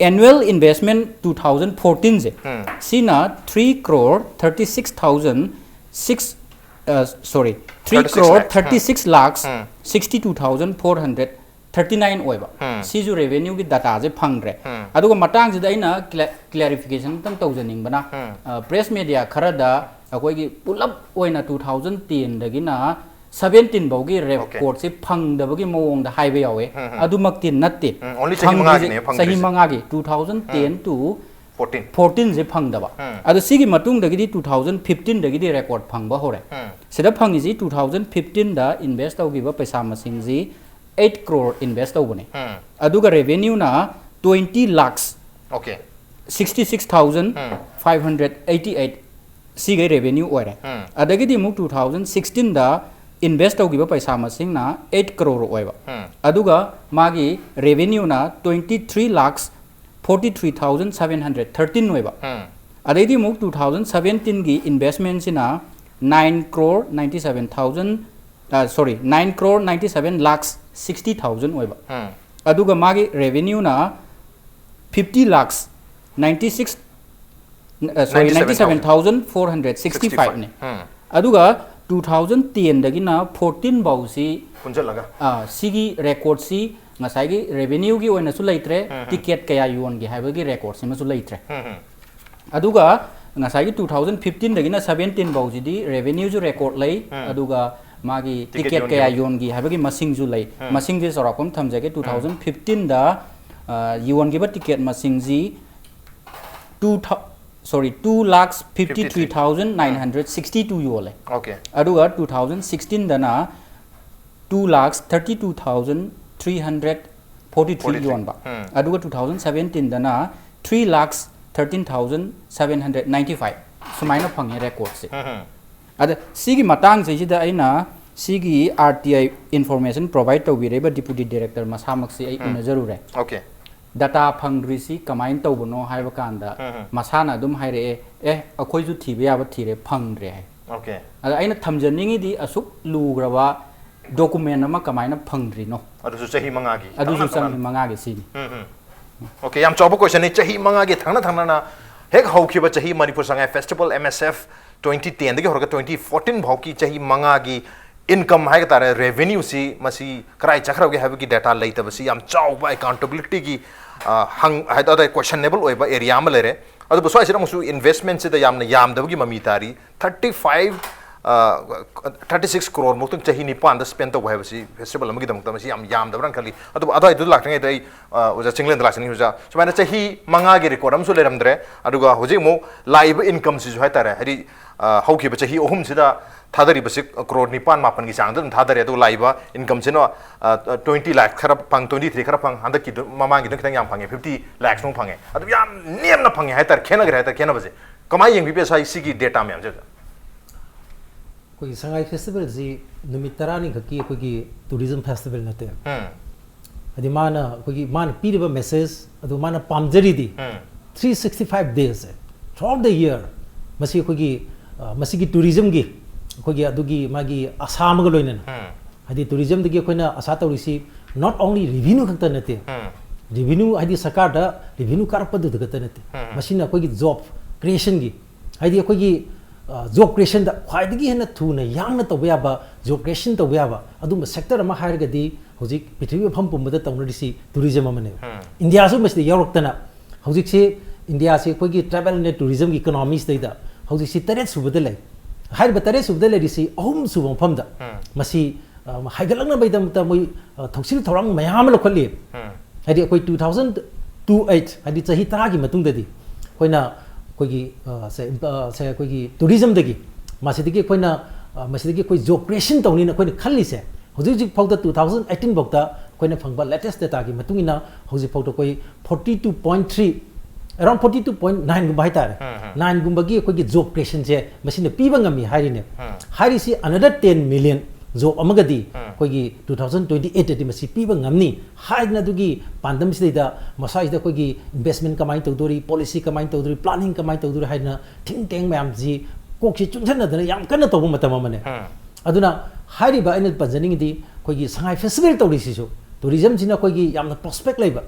annual investment two thousand fourteen ꯁꯦ ꯎꯝ. ꯁꯤꯅ three crore thirty six thousand six sorry three crore thirty six lakhs. thirty six lakhs ꯎꯝ. sixty two thousand four hundred thirty nine ꯑꯣꯏꯕ꯫ ꯎꯝ. ꯁꯤꯁꯨ revenue ꯒꯤ data ꯁꯦ ꯐꯪꯗ꯭ꯔꯦ꯫ ꯎꯝ. ꯑꯗꯨꯒ ꯃꯇꯥꯡꯁꯤꯗ ꯑꯩꯅ cla- clarification ꯑꯝꯇꯪ ꯇꯧꯖꯅꯤꯡꯕꯅ, ꯎꯝ. ꯑ, press media ꯈꯔꯗ ꯑꯩꯈꯣꯏꯒꯤ ꯄꯨꯂꯞ ꯑꯣꯏꯅ two thousand ten ꯗꯒꯤꯅ seventeen ꯐꯥꯎꯒꯤ record ꯁꯦ ꯐꯪꯗꯕꯒꯤ ꯃꯑꯣꯡꯗ ꯍꯥꯏꯕ ꯌꯥꯎꯋꯦ꯫ ꯎꯝ, ꯎꯝ. ꯑꯗꯨꯃꯛꯇꯤ ꯅꯠꯇꯦ꯫ ꯎꯝ, only ꯆꯍꯤ ꯃꯉꯥꯒꯤꯅꯦ ꯐꯪꯗ꯭ꯔꯤꯁꯦ꯫ ꯆꯍꯤ ꯃꯉꯥꯒꯤ two thousand ten to fourteen. fourteen ꯁꯦ ꯐꯪꯗꯕ꯫ ꯎꯝ. ꯑꯗꯣ ꯁꯤꯒꯤ ꯃꯇꯨꯡꯗꯒꯤꯗꯤ two thousand fifteen ꯗꯒꯤꯗꯤ record ꯐꯪꯕ ꯍꯧꯔꯦ꯫ ꯎꯝ. ꯁꯤꯗ ꯐꯪꯉꯤꯁꯤ two thousand fifteen ꯗ invest ꯇꯧꯈꯤꯕ ꯄꯩꯁꯥ ꯃꯁꯤꯡꯁꯤ eight crore invest ꯇꯧꯕꯅꯦ꯫ ꯎꯝ. ꯑꯗꯨꯒ revenue ꯅ twenty lakhs Okay. sixty six thousand five hundred eighty eight ꯁꯤꯒꯩ revenue ꯑꯣꯏꯔꯦ꯫ ꯎꯝ. ꯑꯗꯒꯤꯗꯤ ꯑꯃꯨꯛ two thousand sixteen ꯗ invest ꯇꯧꯈꯤꯕ ꯄꯩꯁꯥ ꯃꯁꯤꯡꯅ eight crore ꯑꯣꯏꯕ꯫ ꯎꯝ. ꯑꯗꯨꯒ ꯃꯥꯒꯤ revenue ꯅ twenty three lakhs forty three thousand seven hundred thirteen ꯑꯣꯏꯕ꯫ ꯎꯝ. ꯑꯗꯩꯗꯤ ꯑꯃꯨꯛ two thousand seventeen ꯒꯤ investment ꯁꯤꯅ nine crore ninety seven thousand sorry nine crore ninety seven lakhs sixty thousand ꯑꯣꯏꯕ꯫ ꯎꯝ. ꯑꯗꯨꯒ ꯃꯥꯒꯤ revenue ꯅ fifty lakhs ninety six sorry Ninety seven thousand. ninety seven thousand four hundred sixty five ꯅꯤ꯫ ꯎꯝ. ꯑꯗꯨꯒ two thousand ten ꯗꯒꯤꯅ fourteen ꯐꯥꯎꯁꯤ ꯄꯨꯟꯁꯤꯜꯂꯒ. ꯑꯥ, ꯁꯤꯒꯤ record ꯁꯤ ꯉꯁꯥꯏꯒꯤ revenue ꯒꯤ ꯑꯣꯏꯅꯁꯨ ꯂꯩꯇ꯭ꯔꯦ, ꯎꯝ. ticket ꯀꯌꯥ ꯌꯣꯟꯒꯦ ꯍꯥꯏꯕꯒꯤ record ꯁꯤꯃꯁꯨ ꯂꯩꯇ꯭ꯔꯦ꯫ ꯎꯝ, ꯎꯝ. ꯑꯗꯨꯒ ꯉꯁꯥꯏꯒꯤ two thousand fifteen ꯗꯒꯤꯅ seventeen ꯐꯥꯎꯁꯤꯗꯤ revenue ꯁꯨ record ꯂꯩ, ꯎꯝ. ꯑꯗꯨꯒ ꯃꯥꯒꯤ Ticket ticket ꯌꯣꯟꯈꯤꯕ. ꯀꯌꯥ ꯌꯣꯟꯈꯤ ꯍꯥꯏꯕꯒꯤ ꯃꯁꯤꯡꯁꯨ ꯂꯩ꯫ ꯎꯝ. ꯃꯁꯤꯡꯁꯦ ꯆꯥꯎꯔꯥꯛꯄ ꯑꯃ ꯊꯝꯖꯒꯦ꯫ Two thousand fifteen ꯗ, ꯑ, ꯌꯣꯟꯈꯤꯕ ticket ꯃꯁꯤꯡꯁꯤ two thou- sorry two lakhs fifty three thousand nine hundred sixty two ꯌꯣꯜꯂꯦ꯫ Okay. ꯑꯗꯨꯒ two thousand sixteen ꯗꯅ two lakhs thirty two thousand three hundred forty three Forty three. ꯌꯣꯟꯕ꯫ ꯎꯝ. ꯑꯗꯨꯒ two thousand seventeen ꯗꯅ three lakhs thirteen thousand seven hundred ninety five ꯁꯨꯃꯥꯏꯅ ꯐꯪꯉꯦ record ꯁꯦ꯫ ꯎꯝ, ꯎꯝ. ꯑꯗ ꯁꯤꯒꯤ ꯃꯇꯥꯡꯁꯤꯗ ꯑꯩꯅ ꯁꯤꯒꯤ ꯑꯥꯔ ꯇꯤ ꯑꯥꯏ ꯏꯟꯐꯣꯔꯃꯦꯁꯟ ꯄ꯭ꯔꯣꯚꯥꯏꯗ ꯇꯧꯕꯤꯔꯛꯏꯕ ꯗꯤꯄꯨꯇꯤ ꯗꯤꯔꯦꯛꯇꯔ ꯃꯁꯥꯃꯛꯁꯤ ꯑꯩ ꯎꯅꯖꯔꯨꯔꯦ꯫ ꯑꯣꯀꯦ꯫ ꯗꯇꯥ ꯐꯪꯗ꯭ꯔꯤꯁꯤ ꯀꯃꯥꯏꯅ ꯇꯧꯕꯅꯣ ꯍꯥꯏꯕ ꯀꯥꯟꯗ ꯃꯁꯥꯅ ꯑꯗꯨꯝ ꯍꯥꯏꯔꯛꯑꯦ, "ꯑꯦ, ꯑꯩꯈꯣꯏꯁꯨ ꯊꯤꯕ ꯌꯥꯕ ꯊꯤꯔꯦ, ꯐꯪꯗ꯭ꯔꯦ" ꯍꯥꯏ꯫ ꯑꯣꯀꯦ꯫ ꯑꯗ ꯑꯩꯅ ꯊꯝꯖꯅꯤꯡꯉꯤꯗꯤ, ꯑꯁꯨꯛ ꯂꯨꯈ꯭ꯔꯕ ꯗꯣꯀꯨꯃꯦꯟ ꯑꯃ ꯀꯃꯥꯏꯅ ꯐꯪꯗ꯭ꯔꯤꯅꯣ? ꯑꯗꯨꯁꯨ ꯆꯍꯤ ꯃꯉꯥꯒꯤ ꯑꯗꯨꯁꯨ ꯇꯞꯅ ꯇꯞꯅ꯫ ꯆꯍꯤ ꯃꯉꯥꯒꯤ ꯁꯤꯅꯤ꯫ ꯎꯝ, ꯎꯝ꯫ ꯑꯣꯀꯦ, ꯌꯥꯝ ꯆꯥꯎꯕ ꯀꯣꯏꯁꯟꯅꯤ꯫ ꯆꯍꯤ ꯃꯉꯥꯒꯤ ꯊꯪꯅ ꯊꯪꯅꯅ ꯍꯦꯛ ꯍꯧꯈꯤꯕ ꯆꯍꯤ ꯃꯅꯤꯄꯨꯔ ꯁꯉꯥꯏ ꯐꯦꯁꯇꯤꯚꯦꯜ, ꯑꯦꯝ ꯑꯦꯁ ꯑꯦꯐ, ꯇ꯭ꯋꯦꯟꯇꯤ ꯇꯦꯟꯗꯒꯤ ꯍꯧꯔꯒ ꯇ꯭ꯋꯦꯟꯇꯤ ꯐꯣꯔꯇꯤꯟ ꯐꯥꯎꯒꯤ ꯆꯍꯤ ꯃꯉꯥꯒꯤ ꯏꯟꯀꯝ ꯍꯥꯏꯕ ꯇꯥꯔꯦ, ꯔꯦꯚꯤꯅ꯭ꯌꯨꯁꯤ ꯃꯁꯤ ꯀꯗꯥꯏ ꯆꯠꯈ꯭ꯔꯒꯦ ꯍꯥꯏꯕꯒꯤ ꯗꯦꯇꯥ ꯂꯩꯇꯕꯁꯤ ꯌꯥꯝ ꯆꯥꯎꯕ ꯑꯦꯀꯥꯎꯟꯇꯦꯕꯤꯂꯤꯇꯤꯒꯤ, ꯑ, ꯍꯪ-, ꯍꯥꯏ ꯇꯥꯔꯦ, ꯀꯣꯏꯁꯟꯅꯦꯕꯜ ꯑꯣꯏꯕ ꯑꯦꯔꯤꯌꯥ ꯑꯃ ꯂꯩꯔꯦ꯫ ꯑꯗꯨꯕꯨ ꯁ꯭ꯋꯥꯏꯁꯤꯗ ꯑꯃꯨꯛꯁꯨ ꯏꯟꯚꯦꯁꯃꯦꯟꯁꯤꯗ ꯌꯥꯝꯅ ꯌꯥꯝꯗꯕꯒꯤ ꯃꯃꯤ ꯇꯥꯔꯤ꯫ Thirty five, thirty six crore ꯃꯨꯛꯇꯪ ꯆꯍꯤ ꯅꯤꯄꯥꯟꯗ ꯁ꯭ꯄꯦꯟ ꯇꯧꯕ ꯍꯥꯏꯕꯁꯤ ꯐꯦꯁꯇꯤꯚꯦꯜ ꯑꯃꯒꯤꯗꯃꯛꯇ ꯃꯁꯤ ꯌꯥꯝ ꯌꯥꯝꯗꯕ꯭ꯔꯥꯅ ꯈꯜꯂꯤ꯫ ꯑꯗꯨꯕꯨ ꯑꯗꯨꯋꯥꯏꯗꯨ ꯂꯥꯛꯇ꯭ꯔꯤꯉꯩꯗ ꯑꯩ, ꯑ, ꯑꯣꯖꯥ ꯆꯤꯡꯂꯦꯟꯗ ꯂꯥꯛꯆꯅꯤꯡꯉꯤ꯫ ꯑꯣꯖꯥ, ꯁꯨꯃꯥꯏꯅ ꯆꯍꯤ ꯃꯉꯥꯒꯤ ꯔꯦꯀꯣꯔꯗ ꯑꯃꯁꯨ ꯂꯩꯔꯝꯗ꯭ꯔꯦ, ꯑꯗꯨꯒ ꯍꯧꯖꯤꯛ ꯑꯃꯨꯛ ꯂꯥꯛꯏꯕ ꯏꯟꯀꯝꯁꯤꯁꯨ ꯍꯥꯏ ꯇꯥꯔꯦ, ꯍꯥꯏꯗꯤ, ꯑ, ꯍꯧꯈꯤꯕ ꯆꯍꯤ ꯑꯍꯨꯝꯁꯤꯗ ꯊꯥꯗꯔꯤꯕꯁꯤ ꯀ꯭ꯔꯣꯔ ꯅꯤꯄꯥꯟ ꯃꯥꯄꯟꯒꯤ ꯆꯥꯡꯗ ꯑꯗꯨꯝ ꯊꯥꯗꯔꯦ꯫ ꯑꯗꯨꯒ ꯂꯥꯛꯏꯕ ꯏꯟꯀꯝꯁꯤꯅ, ꯑ, ꯇ꯭ꯋꯦꯟꯇꯤ ꯂꯥꯛ ꯈꯔ ꯐꯪ, ꯇ꯭ꯋꯦꯟꯇꯤ ꯊ꯭ꯔꯤ ꯈꯔ ꯐꯪ, ꯍꯟꯗꯛꯀꯤꯗꯨ ꯃꯃꯥꯡꯒꯤꯗꯨꯅ ꯈꯤꯇꯪ ꯌꯥꯝ ꯐꯪꯉꯦ, ꯐꯤꯐꯇꯤ ꯂꯥꯛꯁꯃꯨꯛ ꯐꯪꯉꯦ꯫ ꯑꯗꯨ ꯌꯥꯝ ꯅꯦꯝꯅ ꯐꯪꯉꯦ ꯍꯥꯏ ꯇꯥꯔꯦ, ꯈꯦꯠꯅꯈ꯭ꯔꯦ ꯍꯥꯏ ꯇꯥꯔꯦ꯫ ꯈꯦꯠꯅꯕꯁꯦ ꯀꯃꯥꯏꯅ ꯌꯦꯡꯕꯤꯕ ꯁꯥꯏ ꯁꯤꯒꯤ ꯗꯦꯇꯥ ꯃꯌꯥꯝꯁꯦ, ꯑꯣꯖꯥ? ꯑꯩꯈꯣꯏꯒꯤ ꯁꯉꯥꯏ ꯐꯦꯁꯇꯤꯚꯦꯜꯁꯤ ꯅꯨꯃꯤꯠ ꯇꯔꯥꯅꯤ ꯈꯛꯀꯤ ꯑꯩꯈꯣꯏꯒꯤ ꯇꯨꯔꯤꯖꯝ ꯐꯦꯁꯇꯤꯚꯦꯜ ꯅꯠꯇꯦ꯫ ꯎꯝ꯫ ꯍꯥꯏꯗꯤ ꯃꯥꯅ ꯑꯩꯈꯣꯏꯒꯤ, ꯃꯥꯅ ꯄꯤꯔꯤꯕ ꯃꯦꯁꯦꯖ ꯑꯗꯨ ꯃꯥꯅ ꯄꯥꯝꯖꯔꯤꯗꯤ ꯎꯝ꯫ ꯊ꯭ꯔꯤ ꯁꯤꯛꯁꯇꯤ ꯐꯥꯏꯚ ꯗꯦꯁꯁꯦ, throughout the year, ꯃꯁꯤ ꯑꯩꯈꯣꯏꯒꯤ, ꯑ, ꯃꯁꯤꯒꯤ ꯇꯨꯔꯤꯖꯝꯒꯤ ꯑꯩꯈꯣꯏꯒꯤ ꯑꯗꯨꯒꯤ ꯃꯥꯒꯤ ꯑꯁꯥ ꯑꯃꯒ ꯂꯣꯏꯅꯅ, ꯎꯝ꯫ ꯍꯥꯏꯗꯤ ꯇꯨꯔꯤꯖꯝꯗꯒꯤ ꯑꯩꯈꯣꯏꯅ ꯑꯁꯥ ꯇꯧꯔꯤꯁꯤ not only revenue ꯈꯛꯇ ꯅꯠꯇꯦ, ꯎꯝ꯫ ꯔꯤꯚꯤꯅ꯭ꯌꯨ ꯍꯥꯏꯗꯤ ꯁꯔꯀꯥꯔꯗ ꯔꯤꯚꯤꯅ꯭ꯌꯨ ꯀꯥꯔꯛꯄꯗꯨꯗ ꯈꯛꯇ ꯅꯠꯇꯦ, ꯎꯝ꯫ ꯃꯁꯤꯅ ꯑꯩꯈꯣꯏꯒꯤ ꯖꯣꯕ ꯀ꯭ꯔꯤꯌꯦꯁꯟꯒꯤ, ꯍꯥꯏꯗꯤ ꯑꯩꯈꯣꯏꯒꯤ, ꯑ, ꯖꯣꯕ ꯀ꯭ꯔꯤꯌꯦꯁꯟꯗ ꯈ꯭ꯋꯥꯏꯗꯒꯤ ꯍꯦꯟꯅ ꯊꯨꯅ ꯌꯥꯡꯅ ꯇꯧꯕ ꯌꯥꯕ, ꯖꯣꯕ ꯀ꯭ꯔꯤꯌꯦꯁꯟ ꯇꯧꯕ ꯌꯥꯕ ꯑꯗꯨꯝꯕ ꯁꯦꯛꯇꯔ ꯑꯃ ꯍꯥꯏꯔꯒꯗꯤ ꯍꯧꯖꯤꯛ ꯄ꯭ꯔꯤꯊꯤꯕꯤ ꯃꯐꯝ ꯄꯨꯝꯕꯗ ꯇꯧꯅꯔꯤꯁꯤ ꯇꯨꯔꯤꯖꯝ ꯑꯃꯅꯦꯕ꯫ ꯎꯝ꯫ ꯏꯟꯗꯤꯌꯥꯁꯨ ꯃꯁꯤꯗ ꯌꯥꯎꯔꯛꯇꯅ ꯍꯧꯖꯤꯛꯁꯤ ꯏꯟꯗꯤꯌꯥꯁꯤ ꯑꯩꯈꯣꯏꯒꯤ ꯇ꯭ꯔꯥꯏꯕꯦꯜ ꯑꯦꯟ ꯇꯨꯔꯤꯖꯝꯒꯤ ꯏꯀꯣꯅꯣꯃꯤꯁꯤꯗꯩꯗ ꯍꯧꯖꯤꯛꯁꯤ ꯇꯔꯦꯠ ꯁꯨꯕꯗ ꯂꯩ꯫ ꯍꯥꯏꯔꯤꯕ ꯇꯔꯦꯠ ꯁꯨꯕꯗ ꯂꯩꯔꯤꯁꯤ ꯑꯍꯨꯝ ꯁꯨꯕ ꯃꯐꯝꯗ ꯎꯝ꯫ ꯃꯁꯤ, ꯑ, ꯍꯥꯏꯒꯠꯂꯛꯅꯕꯒꯤꯗꯃꯛꯇ ꯃꯣꯏ, ꯑ, ꯊꯧꯁꯤꯜ ꯊꯧꯔꯥꯡ ꯃꯌꯥꯝ ꯑꯃ ꯂꯧꯈꯠꯂꯤ꯫ ꯎꯝ꯫ ꯍꯥꯏꯗꯤ ꯑꯩꯈꯣꯏ two thousand two eight, ꯍꯥꯏꯗꯤ ꯆꯍꯤ ꯇꯔꯥꯒꯤ ꯃꯇꯨꯡꯗꯗꯤ ꯑꯩꯈꯣꯏꯅ ꯑꯩꯈꯣꯏꯒꯤ, ꯑ, ꯁꯦ, ꯑ, ꯁꯦ ꯑꯩꯈꯣꯏꯒꯤ ꯇꯨꯔꯤꯖꯝꯗꯒꯤ ꯃꯁꯤꯗꯒꯤ ꯑꯩꯈꯣꯏꯅ, ꯑ, ꯃꯁꯤꯗꯒꯤ ꯑꯩꯈꯣꯏ ꯖꯣꯕ ꯀ꯭ꯔꯤꯌꯦꯁꯟ ꯇꯧꯅꯤꯅ ꯑꯩꯈꯣꯏꯅ ꯈꯜꯂꯤꯁꯦ, ꯍꯧꯖꯤꯛ ꯍꯧꯖꯤꯛ ꯐꯥꯎꯗ two thousand eighteen ꯐꯥꯎꯗ ꯑꯩꯈꯣꯏꯅ ꯐꯪꯕ ꯂꯦꯇꯦꯁ ꯗꯦꯇꯥꯒꯤ ꯃꯇꯨꯡ ꯏꯟꯅ ꯍꯧꯖꯤꯛ ꯐꯥꯎꯗ ꯑꯩꯈꯣꯏ forty two point three, around forty two point nine ꯒꯨꯝꯕ ꯍꯥꯏꯇꯥꯔꯦ, ꯎꯝ, ꯎꯝ꯫ ꯅꯥꯏꯟꯒꯨꯝꯕꯒꯤ ꯑꯩꯈꯣꯏꯒꯤ ꯖꯣꯕ ꯀ꯭ꯔꯤꯌꯦꯁꯟꯁꯦ ꯃꯁꯤꯅ ꯄꯤꯕ ꯉꯝꯃꯤ ꯍꯥꯏꯔꯤꯅꯦ꯫ ꯎꯝ꯫ ꯍꯥꯏꯔꯤꯁꯤ another ten million ꯖꯣꯕ ꯑꯃꯒꯗꯤ ꯑꯩꯈꯣꯏꯒꯤ two thousand twenty eight ꯇꯗꯤ ꯃꯁꯤ ꯄꯤꯕ ꯉꯝꯅꯤ ꯍꯥꯏꯗꯅ ꯑꯗꯨꯒꯤ ꯄꯥꯟꯗꯝꯁꯤꯗꯩꯗ ꯃꯁꯥꯁꯤꯗ ꯑꯩꯈꯣꯏꯒꯤ ꯏꯟꯚꯦꯁꯃꯦꯟ ꯀꯃꯥꯏꯅ ꯇꯧꯗꯣꯔꯤ, ꯄꯣꯂꯤꯁꯤ ꯀꯃꯥꯏꯅ ꯇꯧꯗꯣꯔꯤ, ꯄ꯭ꯂꯥꯅꯤꯡ ꯀꯃꯥꯏꯅ ꯇꯧꯗꯣꯔꯤ ꯍꯥꯏꯗꯅ ꯊꯤꯡ ꯇꯦꯡ ꯃꯌꯥꯝꯁꯤ ꯀꯣꯛꯁꯤ ꯆꯨꯡꯁꯤꯟꯅꯗꯅ ꯌꯥꯝ ꯀꯟꯅ ꯇꯧꯕ ꯃꯇꯝ ꯑꯃꯅꯦ꯫ ꯑꯗꯨꯅ ꯍꯥꯏꯔꯤꯕ ꯑꯩꯅ ꯄꯟꯖꯅꯤꯡꯉꯤꯗꯤ ꯑꯩꯈꯣꯏꯒꯤ ꯁꯉꯥꯏ ꯐꯦꯁꯇꯤꯚꯦꯜ ꯇꯧꯔꯤꯁꯤꯁꯨ ꯇꯨꯔꯤꯖꯝꯁꯤꯅ ꯑꯩꯈꯣꯏꯒꯤ ꯌꯥꯝꯅ ꯄ꯭ꯔꯣꯁꯄꯦꯛ ꯂꯩꯕ,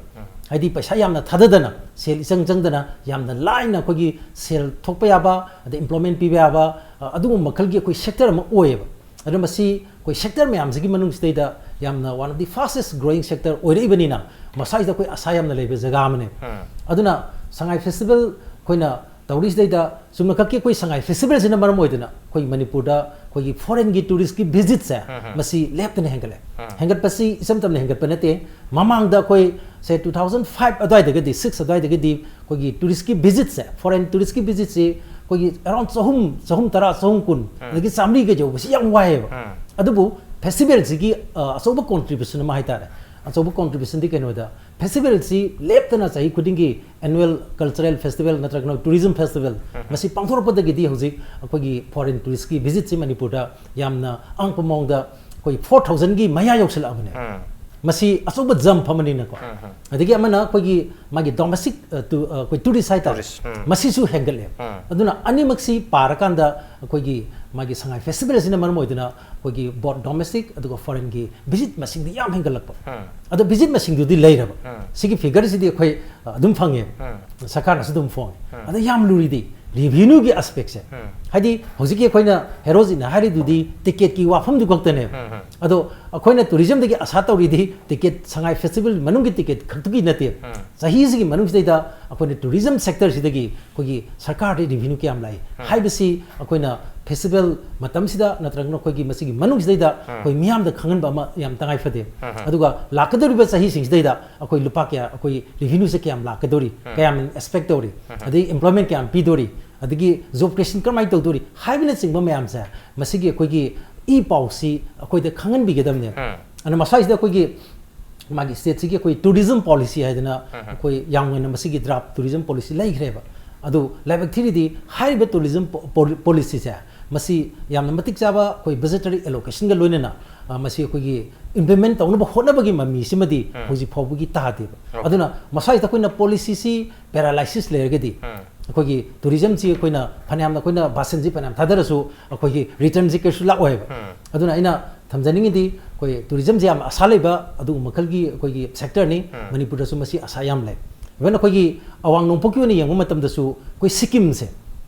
ꯍꯥꯏꯗꯤ ꯄꯩꯁꯥ ꯌꯥꯝꯅ ꯊꯥꯗꯗꯅ, ꯁꯦꯜ ꯏꯆꯪ ꯆꯪꯗꯅ ꯌꯥꯝꯅ ꯂꯥꯏꯅ ꯑꯩꯈꯣꯏꯒꯤ ꯁꯦꯜ ꯊꯣꯛꯄ ꯌꯥꯕ, ꯑꯗꯩ ꯏꯝꯄ꯭ꯂꯣꯏꯃꯦꯟ ꯄꯤꯕ ꯌꯥꯕ, ꯑ, ꯑꯗꯨꯒꯨꯝꯕ ꯃꯈꯜꯒꯤ ꯑꯩꯈꯣꯏ ꯁꯦꯛꯇꯔ ꯑꯃ ꯑꯣꯏꯌꯦꯕ꯫ ꯑꯗꯨꯅ ꯃꯁꯤ ꯑꯩꯈꯣꯏ ꯁꯦꯛꯇꯔ ꯃꯌꯥꯝꯁꯤꯒꯤ ꯃꯅꯨꯡꯁꯤꯗꯩꯗ ꯌꯥꯝꯅ one of the fastest growing sector ꯑꯣꯏꯔꯛꯏꯕꯅꯤꯅ ꯃꯁꯥꯁꯤꯗ ꯑꯩꯈꯣꯏ ꯑꯁꯥ ꯌꯥꯝꯅ ꯂꯩꯕ ꯖꯒꯥ ꯑꯃꯅꯦꯕ꯫ ꯑꯗꯨꯅ ꯁꯉꯥꯏ ꯐꯦꯁꯇꯤꯚꯦꯜ ꯑꯩꯈꯣꯏꯅ ꯇꯧꯔꯤꯁꯤꯗꯩꯗ ꯆꯨꯝꯅꯈꯛꯀꯤ ꯑꯩꯈꯣꯏ ꯁꯉꯥꯏ ꯐꯦꯁꯇꯤꯚꯦꯜꯁꯤꯅ ꯃꯔꯝ ꯑꯣꯏꯗꯨꯅ ꯑꯩꯈꯣꯏ ꯃꯅꯤꯄꯨꯔꯗ ꯑꯩꯈꯣꯏꯒꯤ ꯐꯣꯔꯦꯟꯒꯤ ꯇꯨꯔꯤꯁꯀꯤ ꯚꯤꯖꯤꯠꯁꯦ ꯃꯁꯤ ꯂꯦꯞꯇꯅ ꯍꯦꯟꯒꯠꯂꯦ꯫ ꯍꯦꯟꯒꯠꯄꯁꯤ ꯏꯆꯝ ꯆꯝꯅ ꯍꯦꯟꯒꯠꯄ ꯅꯠꯇꯦ꯫ ꯃꯃꯥꯡꯗ ꯑꯩꯈꯣꯏ ꯁꯦ two thousand five ꯑꯗꯨꯋꯥꯏꯗꯒꯗꯤ, six ꯑꯗꯨꯋꯥꯏꯗꯒꯗꯤ ꯑꯩꯈꯣꯏꯒꯤ ꯇꯨꯔꯤꯁꯀꯤ ꯚꯤꯖꯤꯠꯁꯦ, ꯐꯣꯔꯦꯟ ꯇꯨꯔꯤꯁꯀꯤ ꯚꯤꯖꯤꯠꯁꯤ ꯑꯩꯈꯣꯏꯒꯤ ꯑꯦꯔꯥꯎꯟ ꯆꯍꯨꯝ, ꯆꯍꯨꯝ ꯇꯔꯥ, ꯆꯍꯨꯝ ꯀꯨꯟ, ꯑꯗꯒꯤ ꯆꯥꯃꯔꯤꯒ ꯌꯧꯕꯁꯤ ꯌꯥꯝ ꯋꯥꯏꯑꯦꯕ꯫ ꯑꯗꯨꯕꯨ ꯐꯦꯁꯇꯤꯚꯦꯜꯁꯤꯒꯤ, ꯑ, ꯑꯆꯧꯕ ꯀꯣꯟꯇ꯭ꯔꯤꯕ꯭ꯌꯨꯁꯟ ꯑꯃ ꯍꯥꯏꯇꯥꯔꯦ꯫ ꯑꯆꯧꯕ ꯀꯣꯟꯇ꯭ꯔꯤꯕ꯭ꯌꯨꯁꯟꯗꯤ ꯀꯩꯅꯣꯗ, ꯐꯦꯁꯇꯤꯚꯦꯜꯁꯤ ꯂꯦꯞꯇꯅ ꯆꯍꯤ ꯈꯨꯗꯤꯡꯒꯤ annual cultural festival ꯅꯠꯇ꯭ꯔꯒꯅ ꯇꯨꯔꯤꯖꯝ ꯐꯦꯁꯇꯤꯚꯦꯜ ꯃꯁꯤ ꯄꯥꯡꯊꯣꯔꯛꯄꯗꯒꯤꯗꯤ ꯍꯧꯖꯤꯛ ꯑꯩꯈꯣꯏꯒꯤ ꯐꯣꯔꯦꯟ ꯇꯨꯔꯤꯁꯀꯤ ꯚꯤꯖꯤꯠꯁꯤ ꯃꯅꯤꯄꯨꯔꯗ ꯌꯥꯝꯅ ꯑꯉꯛꯄ ꯃꯑꯣꯡꯗ ꯑꯩꯈꯣꯏ four thousandꯒꯤ ꯃꯌꯥ ꯌꯧꯁꯤꯜꯂꯛꯑꯕꯅꯦ꯫ ꯃꯁꯤ ꯑꯆꯧꯕ ꯖꯝꯞ ꯑꯃꯅꯤꯅꯀꯣ꯫ ꯑꯗꯒꯤ ꯑꯃꯅ ꯑꯩꯈꯣꯏꯒꯤ ꯃꯥꯒꯤ ꯗꯣꯃꯦꯁꯇꯤꯛ, ꯑ, ꯇꯨ-, ꯑ, ꯑꯩꯈꯣꯏ ꯇꯨꯔꯤꯁ ꯍꯥꯏꯇꯥꯔꯦ, ꯇꯨꯔꯤꯁ, ꯎꯝ꯫ ꯃꯁꯤꯁꯨ ꯍꯦꯟꯒꯠꯂꯦ꯫ ꯎꯝ꯫ ꯑꯗꯨꯅ ꯑꯅꯤꯃꯛꯁꯤ ꯄꯥꯔꯀꯥꯟꯗ ꯑꯩꯈꯣꯏꯒꯤ ꯃꯥꯒꯤ ꯁꯉꯥꯏ ꯐꯦꯁꯇꯤꯚꯦꯜꯁꯤꯅ ꯃꯔꯝ ꯑꯣꯏꯗꯨꯅ ꯑꯩꯈꯣꯏꯒꯤ ꯕꯣꯠ ꯗꯣꯃꯦꯁꯇꯤꯛ ꯑꯗꯨꯒ ꯐꯣꯔꯦꯟꯒꯤ ꯚꯤꯖꯤꯠ ꯃꯁꯤꯡꯗꯤ ꯌꯥꯝ ꯍꯦꯟꯒꯠꯂꯛꯄ꯫ ꯎꯝ꯫ ꯑꯗꯣ ꯚꯤꯖꯤꯠ ꯃꯁꯤꯡꯗꯨꯗꯤ ꯂꯩꯔꯕ꯫ ꯎꯝ꯫ ꯁꯤꯒꯤ ꯐꯤꯒꯔꯁꯤꯗꯤ ꯑꯩꯈꯣꯏ, ꯑ, ꯑꯗꯨꯝ ꯐꯪꯉꯦꯕ꯫ ꯎꯝ꯫ ꯁꯔꯀꯥꯔꯅꯁꯨ ꯑꯗꯨꯝ ꯐꯣꯡꯉꯦ꯫ ꯎꯝ꯫ ꯑꯗ ꯌꯥꯝ ꯂꯨꯔꯤꯗꯤ ꯔꯤꯚꯤꯅ꯭ꯌꯨꯒꯤ ꯑꯦꯁꯄꯦꯛꯁꯦ꯫ ꯎꯝ꯫ ꯍꯥꯏꯗꯤ ꯍꯧꯖꯤꯛꯀꯤ ꯑꯩꯈꯣꯏꯅ ꯍꯦꯔꯣꯖꯤꯠꯅ ꯍꯥꯏꯔꯤꯗꯨꯗꯤ ꯇꯤꯀꯦꯠꯀꯤ ꯋꯥꯐꯝꯗꯨ ꯈꯛꯇꯅꯦꯕ꯫ ꯎꯝ, ꯎꯝ꯫ ꯑꯗꯣ ꯑꯩꯈꯣꯏꯅ ꯇꯨꯔꯤꯖꯝꯗꯒꯤ ꯑꯁꯥ ꯇꯧꯔꯤꯗꯤ ꯇꯤꯀꯦꯠ, ꯁꯉꯥꯏ ꯐꯦꯁꯇꯤꯚꯦꯜ ꯃꯅꯨꯡꯒꯤ ꯇꯤꯀꯦꯠ ꯈꯛꯇꯒꯤ ꯅꯠꯇꯦ꯫ ꯎꯝ꯫ ꯆꯍꯤꯁꯤꯒꯤ ꯃꯅꯨꯡꯁꯤꯗꯩꯗ ꯑꯩꯈꯣꯏꯅ ꯇꯨꯔꯤꯖꯝ ꯁꯦꯛꯇꯔꯁꯤꯗꯒꯤ ꯑꯩꯈꯣꯏꯒꯤ ꯁꯔꯀꯥꯔꯗ ꯔꯤꯚꯤꯅ꯭ꯌꯨ ꯀꯌꯥꯝ ꯂꯥꯛꯏ ꯎꯝ꯫ ꯍꯥꯏꯕꯁꯤ ꯑꯩꯈꯣꯏꯅ ꯐꯦꯁꯇꯤꯚꯦꯜ ꯃꯇꯝꯁꯤꯗ ꯅꯠꯇ꯭ꯔꯒꯅ ꯑꯩꯈꯣꯏꯒꯤ ꯃꯁꯤꯒꯤ ꯃꯅꯨꯡꯁꯤꯗꯩꯗ ꯎꯝ꯫ ꯑꯩꯈꯣꯏ ꯃꯤꯌꯥꯝꯗ ꯈꯪꯍꯟꯕ ꯑꯃ ꯌꯥꯝ ꯇꯉꯥꯏ ꯐꯗꯦ꯫ ꯎꯝ, ꯎꯝ꯫ ꯑꯗꯨꯒ ꯂꯥꯛꯀꯗꯧꯔꯤꯕ ꯆꯍꯤꯁꯤꯡꯁꯤꯗꯩꯗ ꯑꯩꯈꯣꯏ ꯂꯨꯄꯥ ꯀꯌꯥ, ꯑꯩꯈꯣꯏ ꯔꯤꯚꯤꯅ꯭ꯌꯨꯁꯦ ꯀꯌꯥꯝ ꯂꯥꯛꯀꯗꯧꯔꯤ, ꯎꯝ꯫ ꯀꯌꯥꯝ ꯑꯦꯛꯁꯄꯦꯛ ꯇꯧꯔꯤ, ꯎꯝ꯫ ꯑꯗꯒꯤ ꯑꯦꯝꯄ꯭ꯂꯣꯏꯃꯦꯟ ꯀꯌꯥꯝ ꯄꯤꯗꯣꯔꯤ, ꯑꯗꯒꯤ ꯖꯣꯕ ꯀ꯭ꯔꯤꯌꯦꯁꯟ ꯀꯔꯝꯍꯥꯏꯅ ꯇꯧꯗꯣꯔꯤ ꯍꯥꯏꯕꯅꯆꯤꯡꯕ ꯃꯌꯥꯝꯁꯦ ꯃꯁꯤꯒꯤ ꯑꯩꯈꯣꯏꯒꯤ ꯏ ꯄꯥꯎꯁꯤ ꯑꯩꯈꯣꯏꯗ ꯈꯪꯍꯟꯕꯤꯒꯗꯕꯅꯦ꯫ ꯎꯝ꯫ ꯑꯗꯨꯅ ꯃꯁꯥꯁꯤꯗ ꯑꯩꯈꯣꯏꯒꯤ ꯃꯥꯒꯤ ꯁ꯭ꯇꯦꯠꯁꯤꯒꯤ ꯑꯩꯈꯣꯏ ꯇꯨꯔꯤꯖꯝ ꯄꯣꯂꯤꯁꯤ ꯍꯥꯏꯗꯅ ꯎꯝ꯫ ꯑꯩꯈꯣꯏ ꯌꯥꯝ ꯑꯣꯏꯅ ꯃꯁꯤꯒꯤ ꯗ꯭ꯔꯥꯐ ꯇꯨꯔꯤꯖꯝ ꯄꯣꯂꯤꯁꯤ ꯂꯩꯈ꯭ꯔꯦꯕ꯫ ꯑꯗꯨ ꯂꯥꯏꯕꯛ ꯊꯤꯔꯤꯗꯤ ꯍꯥꯏꯔꯤꯕ ꯇꯨꯔꯤꯖꯝ ꯄꯣ-, ꯄꯣꯂꯤ-, ꯄꯣꯂꯤꯁꯤꯁꯦ ꯃꯁꯤ ꯌꯥꯝꯅ ꯃꯇꯤꯛ ꯆꯥꯕ ꯑꯩꯈꯣꯏ ꯕꯖꯦꯇꯔꯤ ꯑꯦꯂꯣꯀꯦꯁꯟꯒ ꯂꯣꯏꯅꯅ, ꯑ, ꯃꯁꯤ ꯑꯩꯈꯣꯏꯒꯤ ꯏꯝꯄ꯭ꯂꯤꯃꯦꯟ ꯇꯧꯅꯕ ꯍꯣꯠꯅꯕꯒꯤ ꯃꯃꯤꯁꯤꯃꯗꯤ ꯎꯝ꯫ ꯍꯧꯖꯤꯛ ꯐꯥꯎꯕꯒꯤ ꯇꯥꯗꯦꯕ꯫ ꯑꯣꯀꯦ꯫ ꯑꯗꯨꯅ ꯃꯁꯥꯁꯤꯗ ꯑꯩꯈꯣꯏꯅ ꯄꯣꯂꯤꯁꯤꯁꯤ ꯄꯦꯔꯥꯂꯥꯏꯁꯤꯁ ꯂꯩꯔꯒꯗꯤ ꯎꯝ꯫ ꯑꯩꯈꯣꯏꯒꯤ ꯇꯨꯔꯤꯖꯝꯁꯤ ꯑꯩꯈꯣꯏꯅ ꯐꯅꯌꯥꯝꯅ, ꯑꯩꯈꯣꯏꯅ ꯕꯥꯁꯟꯁꯤ ꯐꯅꯌꯥꯝ ꯊꯥꯗꯔꯁꯨ ꯑꯩꯈꯣꯏꯒꯤ ꯔꯤꯇꯔꯟꯁꯤ ꯀꯩꯁꯨ ꯂꯥꯛꯑꯣꯏꯕ꯫ ꯎꯝ꯫ ꯑꯗꯨꯅ ꯑꯩꯅ ꯊꯝꯖꯅꯤꯡꯉꯤꯗꯤ ꯑꯩꯈꯣꯏ ꯇꯨꯔꯤꯖꯝꯁꯤ ꯌꯥꯝ ꯑꯁꯥ ꯂꯩꯕ ꯑꯗꯨꯒꯨꯝꯕ ꯃꯈꯜꯒꯤ ꯑꯩꯈꯣꯏꯒꯤ ꯁꯦꯛꯇꯔꯅꯤ꯫ ꯎꯝ꯫ ꯃꯅꯤꯄꯨꯔꯗꯁꯨ ꯃꯁꯤ ꯑꯁꯥ ꯌꯥꯝ ꯂꯩ꯫ ꯏꯚꯟ ꯑꯩꯈꯣꯏꯒꯤ ꯑꯋꯥꯡ ꯅꯣꯡꯄꯣꯛꯀꯤ ꯑꯣꯏꯅ ꯌꯦꯡꯕ ꯃꯇꯝꯗꯁꯨ ꯑꯩꯈꯣꯏ ꯁꯤꯛꯀꯤꯝꯁꯦ,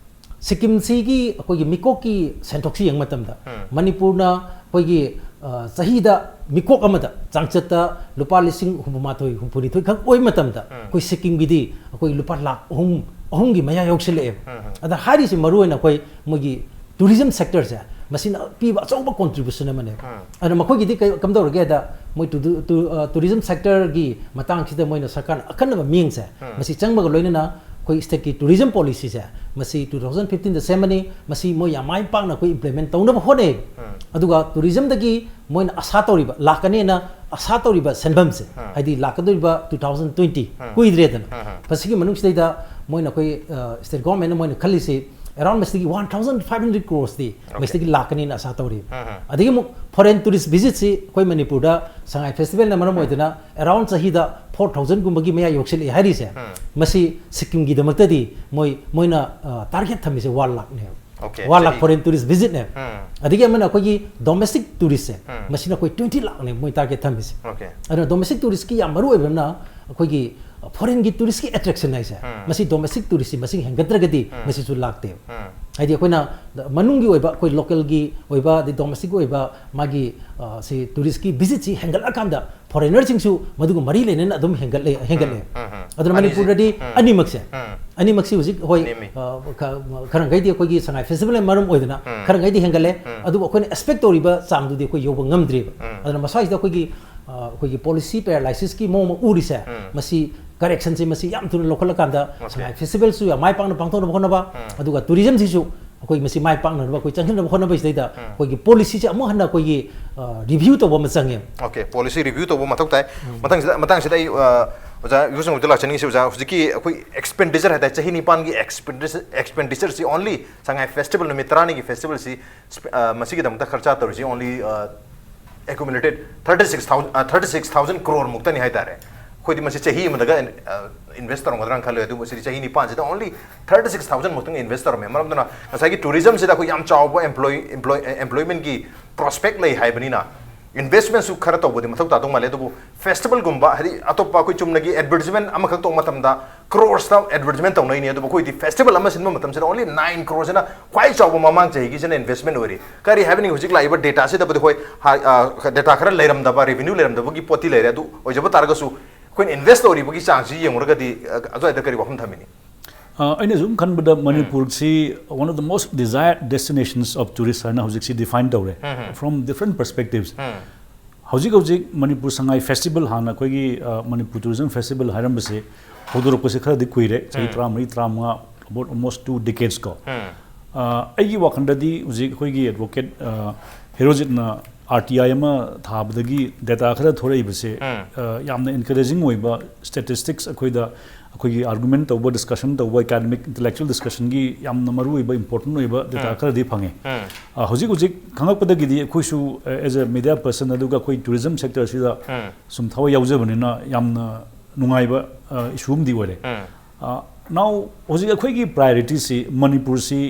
ꯁꯤꯛꯀꯤꯝꯁꯤꯒꯤ ꯑꯩꯈꯣꯏꯒꯤ ꯃꯤꯀꯣꯛꯀꯤ ꯁꯦꯟꯊꯣꯛꯁꯤ ꯌꯦꯡꯕ ꯃꯇꯝꯗ, ꯎꯝ꯫ ꯃꯅꯤꯄꯨꯔꯅ ꯑꯩꯈꯣꯏꯒꯤ, ꯑ, ꯆꯍꯤꯗ ꯃꯤꯀꯣꯛ ꯑꯃꯗ ꯆꯥꯡꯆꯠꯇ ꯂꯨꯄꯥ ꯂꯤꯁꯤꯡ ꯍꯨꯝꯐꯨ ꯃꯥꯊꯣꯏ, ꯍꯨꯝꯐꯨ ꯅꯤꯊꯣꯏ ꯈꯛ ꯑꯣꯏꯕ ꯃꯇꯝꯗ, ꯎꯝ꯫ ꯑꯩꯈꯣꯏ ꯁꯤꯛꯀꯤꯝꯒꯤꯗꯤ ꯑꯩꯈꯣꯏ ꯂꯨꯄꯥ ꯂꯥꯈ ꯑꯍꯨꯝ, ꯑꯍꯨꯝꯒꯤ ꯃꯌꯥ ꯌꯧꯁꯤꯜꯂꯛꯑꯦꯕ꯫ ꯎꯝ, ꯎꯝ꯫ ꯑꯗ ꯍꯥꯏꯔꯤꯁꯤ ꯃꯔꯨ ꯑꯣꯏꯅ ꯑꯩꯈꯣꯏ ꯃꯣꯏꯒꯤ ꯇꯨꯔꯤꯖꯝ ꯁꯦꯛꯇꯔꯁꯦ, ꯃꯁꯤꯅ ꯄꯤꯕ ꯑꯆꯧꯕ ꯀꯣꯟꯇ꯭ꯔꯤꯕ꯭ꯌꯨꯁꯟ ꯑꯃꯅꯦꯕ꯫ ꯎꯝ꯫ ꯑꯗꯨꯅ ꯃꯈꯣꯏꯒꯤꯗꯤ ꯀꯩ, ꯀꯝꯗꯧꯔꯒꯦꯗ, ꯃꯣꯏ ꯇꯨ-, ꯇꯨ-, ꯑ, ꯇꯨꯔꯤꯖꯝ ꯁꯦꯛꯇꯔꯒꯤ ꯃꯇꯥꯡꯁꯤꯗ ꯃꯣꯏꯅ ꯁꯔꯀꯥꯔꯅ ꯑꯀꯟꯅꯕ ꯃꯤꯠꯌꯦꯡꯁꯦ, ꯎꯝ꯫ ꯃꯁꯤ ꯆꯪꯕꯒ ꯂꯣꯏꯅꯅ ꯑꯩꯈꯣꯏ ꯁ꯭ꯇꯦꯠꯀꯤ ꯇꯨꯔꯤꯖꯝ ꯄꯣꯂꯤꯁꯤꯁꯦ, ꯃꯁꯤ ꯇꯨ ꯊꯥꯎꯖꯟ ꯐꯤꯐꯇꯤꯟꯗ ꯁꯦꯝꯃꯅꯤ, ꯃꯁꯤ ꯃꯣꯏ ꯌꯥꯝ ꯃꯥꯏ ꯄꯥꯛꯅ ꯑꯩꯈꯣꯏ ꯏꯝꯄ꯭ꯂꯤꯃꯦꯟ ꯇꯧꯅꯕ ꯍꯣꯠꯅꯩ꯫ ꯎꯝ꯫ ꯑꯗꯨꯒ ꯇꯨꯔꯤꯖꯝꯗꯒꯤ ꯃꯣꯏꯅ ꯑꯁꯥ ꯇꯧꯔꯤꯕ, ꯂꯥꯛꯀꯅꯦꯅ ꯑꯁꯥ ꯇꯧꯔꯤꯕ ꯁꯦꯟꯐꯝꯁꯦ, ꯎꯝ꯫ ꯍꯥꯏꯗꯤ ꯂꯥꯛꯀꯗꯧꯔꯤꯕ ꯇꯨ ꯊꯥꯎꯖꯟ ꯇ꯭ꯋꯦꯟꯇꯤ, ꯎꯝ꯫ ꯀꯨꯏꯗ꯭ꯔꯦꯗꯅ, ꯎꯝ, ꯎꯝ꯫ ꯃꯁꯤꯒꯤ ꯃꯅꯨꯡꯁꯤꯗꯩꯗ ꯃꯣꯏꯅ ꯑꯩꯈꯣꯏ, ꯑ, ꯁ꯭ꯇꯦꯠ ꯒꯣꯔꯃꯦꯟꯅ ꯃꯣꯏꯅ ꯈꯜꯂꯤꯁꯤ around ꯃꯁꯤꯗꯒꯤ ꯋꯥꯟ ꯊꯥꯎꯖꯟ ꯐꯥꯏꯚ ꯍꯟꯗ꯭ꯔꯦꯠ ꯀ꯭ꯔꯣꯔꯁꯇꯤ ꯑꯣꯀꯦ꯫ ꯃꯁꯤꯗꯒꯤ ꯂꯥꯛꯀꯅꯤꯅ ꯑꯁꯥ ꯇꯧꯔꯤ꯫ ꯎꯝ, ꯎꯝ꯫ ꯑꯗꯒꯤ ꯑꯃꯨꯛ ꯐꯣꯔꯦꯟ ꯇꯨꯔꯤꯁ ꯚꯤꯖꯤꯠꯁꯤ ꯑꯩꯈꯣꯏ ꯃꯅꯤꯄꯨꯔꯗ ꯁꯉꯥꯏ ꯐꯦꯁꯇꯤꯚꯦꯜꯅ ꯃꯔꯝ ꯎꯝ꯫ ꯑꯣꯏꯗꯨꯅ around ꯆꯍꯤꯗ ꯐꯣꯔ ꯊꯥꯎꯖꯟꯒꯨꯝꯕꯒꯤ ꯃꯌꯥ ꯌꯧꯁꯤꯜꯂꯛꯑꯦ ꯍꯥꯏꯔꯤꯁꯦ, ꯎꯝ꯫ ꯃꯁꯤ ꯁꯤꯛꯀꯤꯝꯒꯤꯗꯃꯛꯇꯗꯤ ꯃꯣꯏ, ꯃꯣꯏꯅ, ꯑ, ꯇꯥꯔꯒꯦꯠ ꯊꯝꯃꯤꯁꯦ ꯋꯥꯟ ꯂꯥꯈꯅꯦꯕ꯫ ꯑꯣꯀꯦ, ꯋꯥꯟ ꯂꯥꯈ ꯆꯍꯤ꯫ ꯐꯣꯔꯦꯟ ꯇꯨꯔꯤꯁ ꯚꯤꯖꯤꯠꯅꯦꯕ꯫ ꯎꯝ꯫ ꯑꯗꯒꯤ ꯑꯃꯅ ꯑꯩꯈꯣꯏꯒꯤ ꯗꯣꯃꯦꯁꯇꯤꯛ ꯇꯨꯔꯤꯁꯁꯦ, ꯎꯝ꯫ ꯃꯁꯤꯅ ꯑꯩꯈꯣꯏ ꯇ꯭ꯋꯦꯟꯇꯤ ꯂꯥꯈꯅꯦ ꯃꯣꯏ ꯇꯥꯔꯒꯦꯠ ꯊꯝꯃꯤꯁꯦ꯫ ꯑꯣꯀꯦ꯫ ꯑꯗꯨꯅ ꯗꯣꯃꯦꯁꯇꯤꯛ ꯇꯨꯔꯤꯁꯀꯤ ꯌꯥꯝ ꯃꯔꯨ ꯑꯣꯏꯕ ꯑꯃꯅ ꯑꯩꯈꯣꯏꯒꯤ ꯐꯣꯔꯦꯟꯒꯤ ꯇꯨꯔꯤꯁꯀꯤ ꯑꯦꯇ꯭ꯔꯦꯛꯁꯟ ꯍꯥꯏꯁꯦ, ꯎꯝ꯫ ꯃꯁꯤ ꯗꯣꯃꯦꯁꯇꯤꯛ ꯇꯨꯔꯤꯁꯁꯤ ꯃꯁꯤꯡ ꯍꯦꯟꯒꯠꯇ꯭ꯔꯒꯗꯤ ꯎꯝ꯫ ꯃꯁꯤꯁꯨ ꯂꯥꯛꯇꯦꯕ꯫ ꯎꯝ꯫ ꯍꯥꯏꯗꯤ ꯑꯩꯈꯣꯏꯅ ꯃꯅꯨꯡꯒꯤ ꯑꯣꯏꯕ ꯑꯩꯈꯣꯏ ꯂꯣꯀꯦꯜꯒꯤ ꯑꯣꯏꯕ ꯑꯗꯩ ꯗꯣꯃꯦꯁꯇꯤꯛ ꯑꯣꯏꯕ ꯃꯥꯒꯤ, ꯑ, ꯁꯤ ꯇꯨꯔꯤꯁꯀꯤ ꯚꯤꯖꯤꯠꯁꯤ ꯍꯦꯟꯒꯠꯂꯛꯑꯀꯥꯟꯗ ꯐꯣꯔꯦꯅꯔꯁꯤꯡꯁꯨ ꯃꯗꯨꯒ ꯃꯔꯤ ꯂꯩꯅꯅ ꯑꯗꯨꯝ ꯍꯦꯟꯒꯠꯂꯦ, ꯍꯦꯟꯒꯠꯂꯦ꯫ ꯎꯝ, ꯎꯝ, ꯎꯝ꯫ ꯑꯗꯨꯅ ꯑꯅꯤꯁꯤ, ꯃꯅꯤꯄꯨꯔꯗꯗꯤ ꯎꯝ꯫ ꯑꯅꯤꯃꯛꯁꯦ, ꯎꯝ꯫ ꯑꯅꯤꯃꯛꯁꯤ ꯍꯧꯖꯤꯛ ꯍꯣꯏ, ꯅꯦꯝꯃꯤ꯫ ꯑ, ꯈ-, ꯈꯔ ꯃꯈꯩꯗꯤ ꯑꯩꯈꯣꯏꯒꯤ ꯁꯉꯥꯏ ꯐꯦꯁꯇꯤꯚꯦꯜꯅ ꯃꯔꯝ ꯑꯣꯏꯗꯅ ꯎꯝ꯫ ꯈꯔ ꯃꯈꯩꯗꯤ ꯍꯦꯟꯒꯠꯂꯦ꯫ ꯎꯝ꯫ ꯑꯗꯨꯕꯨ ꯑꯩꯈꯣꯏꯅ ꯑꯦꯛꯁꯄꯦꯛ ꯇꯧꯔꯤꯕ ꯆꯥꯡꯗꯨꯗꯤ ꯑꯩꯈꯣꯏ ꯌꯧꯕ ꯉꯝꯗ꯭ꯔꯤꯕ꯫ ꯎꯝ꯫ ꯑꯗꯨꯅ ꯃꯁꯥꯁꯤꯗ ꯑꯩꯈꯣꯏꯒꯤ, ꯑ, ꯑꯩꯈꯣꯏꯒꯤ ꯄꯣꯂꯤꯁꯤ ꯄꯦꯔꯥꯂꯥꯏꯁꯤꯁꯀꯤ ꯃꯑꯣꯡ ꯑꯃ ꯎꯔꯤꯁꯦ, ꯎꯝ꯫ ꯃꯁꯤ ꯀꯔꯦꯛꯁꯟꯁꯦ ꯃꯁꯤ ꯌꯥꯝ ꯊꯨꯅ ꯂꯧꯈꯠꯂꯀꯥꯟꯗ ꯑꯣꯀꯦ꯫ ꯁꯉꯥꯏ ꯐꯦꯁꯇꯤꯚꯦꯜꯁꯨ ꯌꯥꯝ ꯃꯥꯏ ꯄꯥꯛꯅ ꯄꯥꯡꯊꯣꯛꯅꯕ ꯍꯣꯠꯅꯕ, ꯎꯝ꯫ ꯑꯗꯨꯒ ꯇꯨꯔꯤꯖꯝꯁꯤꯁꯨ ꯑꯩꯈꯣꯏ ꯃꯁꯤ ꯃꯥꯏ ꯄꯥꯛꯅꯅꯕ ꯑꯩꯈꯣꯏ ꯆꯪꯁꯤꯟꯅꯕ ꯍꯣꯠꯅꯕꯁꯤꯗꯩꯗ ꯎꯝ꯫ ꯑꯩꯈꯣꯏꯒꯤ ꯄꯣꯂꯤꯁꯤꯁꯦ ꯑꯃꯨꯛ ꯍꯟꯅ ꯑꯩꯈꯣꯏꯒꯤ, ꯑ, ꯔꯤꯚ꯭ꯌꯨ ꯇꯧꯕ ꯑꯃ ꯆꯪꯉꯦ꯫ ꯑꯣꯀꯦ, ꯄꯣꯂꯤꯁꯤ ꯔꯤꯚ꯭ꯌꯨ ꯇꯧꯕ ꯃꯊꯧ ꯇꯥꯏ꯫ ꯎꯝ꯫ ꯃꯊꯪꯁꯤꯗ, ꯃꯇꯥꯡꯁꯤꯗ ꯑꯩ, ꯑ, ꯑꯣꯖꯥ ꯌꯨꯁꯪꯕꯗ ꯂꯥꯛꯆꯅꯤꯡꯉꯤꯁꯤ, ꯑꯣꯖꯥ, ꯍꯧꯖꯤꯛꯀꯤ ꯑꯩꯈꯣꯏ expenditure ꯍꯥꯏꯇꯥꯔꯦ, ꯆꯍꯤ ꯅꯤꯄꯥꯟꯒꯤ expenditure, expenditure ꯁꯤ only ꯁꯉꯥꯏ festival ꯅꯨꯃꯤꯠ ꯇꯔꯥꯅꯤꯒꯤ festival ꯁꯤ, ꯑ, ꯃꯁꯤꯒꯤꯗꯃꯛꯇ ꯈꯔꯆ ꯇꯧꯔꯤꯁꯤ only, ꯑ, accumulated thirty six thousand, ꯑ, thirty six thousand crore ꯃꯨꯛꯇꯅꯤ ꯍꯥꯏꯇꯥꯔꯦ꯫ ꯑꯩꯈꯣꯏꯗꯤ ꯃꯁꯤ ꯆꯍꯤ ꯑꯃꯗꯒ, ꯑ, invest ꯇꯧꯔꯝꯒꯗ꯭ꯔꯥꯅ ꯈꯜꯂꯦ, ꯑꯗꯨꯕꯨ ꯁꯤꯗꯤ ꯆꯍꯤ ꯅꯤꯄꯥꯟꯁꯤꯗ only thirty six thousand ꯃꯨꯛꯇꯪ invest ꯇꯧꯔꯝꯃꯦ꯫ ꯃꯔꯝ ꯑꯗꯨꯅ ꯉꯁꯥꯏꯒꯤ tourism ꯁꯤꯗ ꯑꯩꯈꯣꯏ ꯌꯥꯝ ꯆꯥꯎꯕ employ-, employ-, employment ꯀꯤ prospect ꯂꯩ ꯍꯥꯏꯕꯅꯤꯅ, investment ꯁꯨ ꯈꯔ ꯇꯧꯕꯗꯤ ꯃꯊꯧ ꯇꯥꯗꯧ ꯃꯥꯜꯂꯦ꯫ ꯑꯗꯨꯕꯨ festival ꯒꯨꯝꯕ, ꯍꯥꯏꯗꯤ ꯑꯇꯣꯞꯄ ꯑꯩꯈꯣꯏ ꯆꯨꯝꯅꯒꯤ advertisement ꯑꯃꯈꯛ ꯇꯧꯕ ꯃꯇꯝꯗ crores ꯇ advertisement ꯇꯧꯅꯩꯅꯤ, ꯑꯗꯨꯕꯨ ꯑꯩꯈꯣꯏꯗꯤ festival ꯑꯃ ꯁꯤꯟꯕ ꯃꯇꯝꯁꯤꯗ only nine crore ꯁꯤꯅ ꯈ꯭ꯋꯥꯏ ꯆꯥꯎꯕ ꯃꯃꯥꯡ ꯆꯍꯤꯒꯤꯁꯤꯅ investment ꯑꯣꯏꯔꯤ꯫ ꯀꯔꯤ ꯍꯥꯏꯕꯅꯤ, ꯍꯧꯖꯤꯛ ꯂꯥꯛꯏꯕ data ꯁꯤꯗꯕꯨꯗꯤ ꯍꯣꯏ, ꯍꯥ-, ꯑ, data ꯈꯔ ꯂꯩꯔꯝꯗꯕ, revenue ꯂꯩꯔꯝꯗꯕꯒꯤ ꯄꯣꯠꯇꯤ ꯂꯩꯔꯦ, ꯑꯗꯨ ꯑꯣꯏꯖꯕ ꯇꯥꯔꯒꯁꯨ ꯑꯩꯈꯣꯏꯅ invest ꯇꯧꯔꯤꯕꯒꯤ ꯆꯥꯡꯁꯤ ꯌꯦꯡꯉꯨꯔꯒꯗꯤ, ꯑ, ꯑꯗꯨꯋꯥꯏꯗ ꯀꯔꯤ ꯋꯥꯐꯝ ꯊꯝꯕꯤꯅꯤ? ꯑ, ꯑꯩꯅ ꯁꯨꯝ ꯈꯟꯕꯗ ꯃꯅꯤꯄꯨꯔꯁꯤ one of the most desired destinations of tourist ꯍꯥꯏꯅ ꯍꯧꯖꯤꯛꯁꯤ define ꯇꯧꯔꯦ, from different perspectives. ꯍꯧꯖꯤꯛ ꯍꯧꯖꯤꯛ ꯃꯅꯤꯄꯨꯔ ꯁꯉꯥꯏ festival, ꯍꯥꯟꯅ ꯑꯩꯈꯣꯏꯒꯤ, ꯑ, ꯃꯅꯤꯄꯨꯔ tourism festival ꯍꯥꯏꯔꯝꯕꯁꯦ ꯍꯧꯗꯣꯔꯛꯄꯁꯦ ꯈꯔꯗꯤ ꯀꯨꯏꯔꯦ, ꯆꯍꯤ ꯇꯔꯥꯃꯔꯤ, ꯇꯔꯥꯃꯉꯥ, about almost two decades ꯀꯣ꯫ ꯑ, ꯑꯩꯒꯤ ꯋꯥꯈꯜꯗꯗꯤ ꯍꯧꯖꯤꯛ ꯑꯩꯈꯣꯏꯒꯤ advocate, ꯑ, ꯍꯦꯔꯣꯖꯤꯠꯅ R T I ꯑꯃ ꯊꯥꯕꯗꯒꯤ data ꯈꯔ ꯊꯣꯔꯛꯏꯕꯁꯦ, ꯑ, ꯌꯥꯝꯅ encouraging ꯑꯣꯏꯕ statistics, ꯑꯩꯈꯣꯏꯗ, ꯑꯩꯈꯣꯏꯒꯤ argument ꯇꯧꯕ, discussion ꯇꯧꯕ, academic intellectual discussion ꯒꯤ ꯌꯥꯝꯅ ꯃꯔꯨꯑꯣꯏꯕ, important ꯑꯣꯏꯕ data ꯈꯔꯗꯤ ꯐꯪꯉꯦ꯫ ꯑ, ꯍꯧꯖꯤꯛ ꯍꯧꯖꯤꯛ ꯈꯪꯉꯛꯄꯗꯒꯤꯗꯤ ꯑꯩꯈꯣꯏꯁꯨ, ꯑ, as a media person, ꯑꯗꯨꯒ ꯑꯩꯈꯣꯏ tourism sector ꯁꯤꯗ ꯁꯨꯝ ꯊꯋꯥꯏ ꯌꯥꯎꯖꯕꯅꯤꯅ ꯌꯥꯝꯅ ꯅꯨꯡꯉꯥꯏꯕ, ꯑ, issue ꯑꯃꯗꯤ ꯑꯣꯏꯔꯦ꯫ ꯑ, now ꯍꯧꯖꯤꯛ ꯑꯩꯈꯣꯏꯒꯤ priority ꯁꯤ ꯃꯅꯤꯄꯨꯔꯁꯤ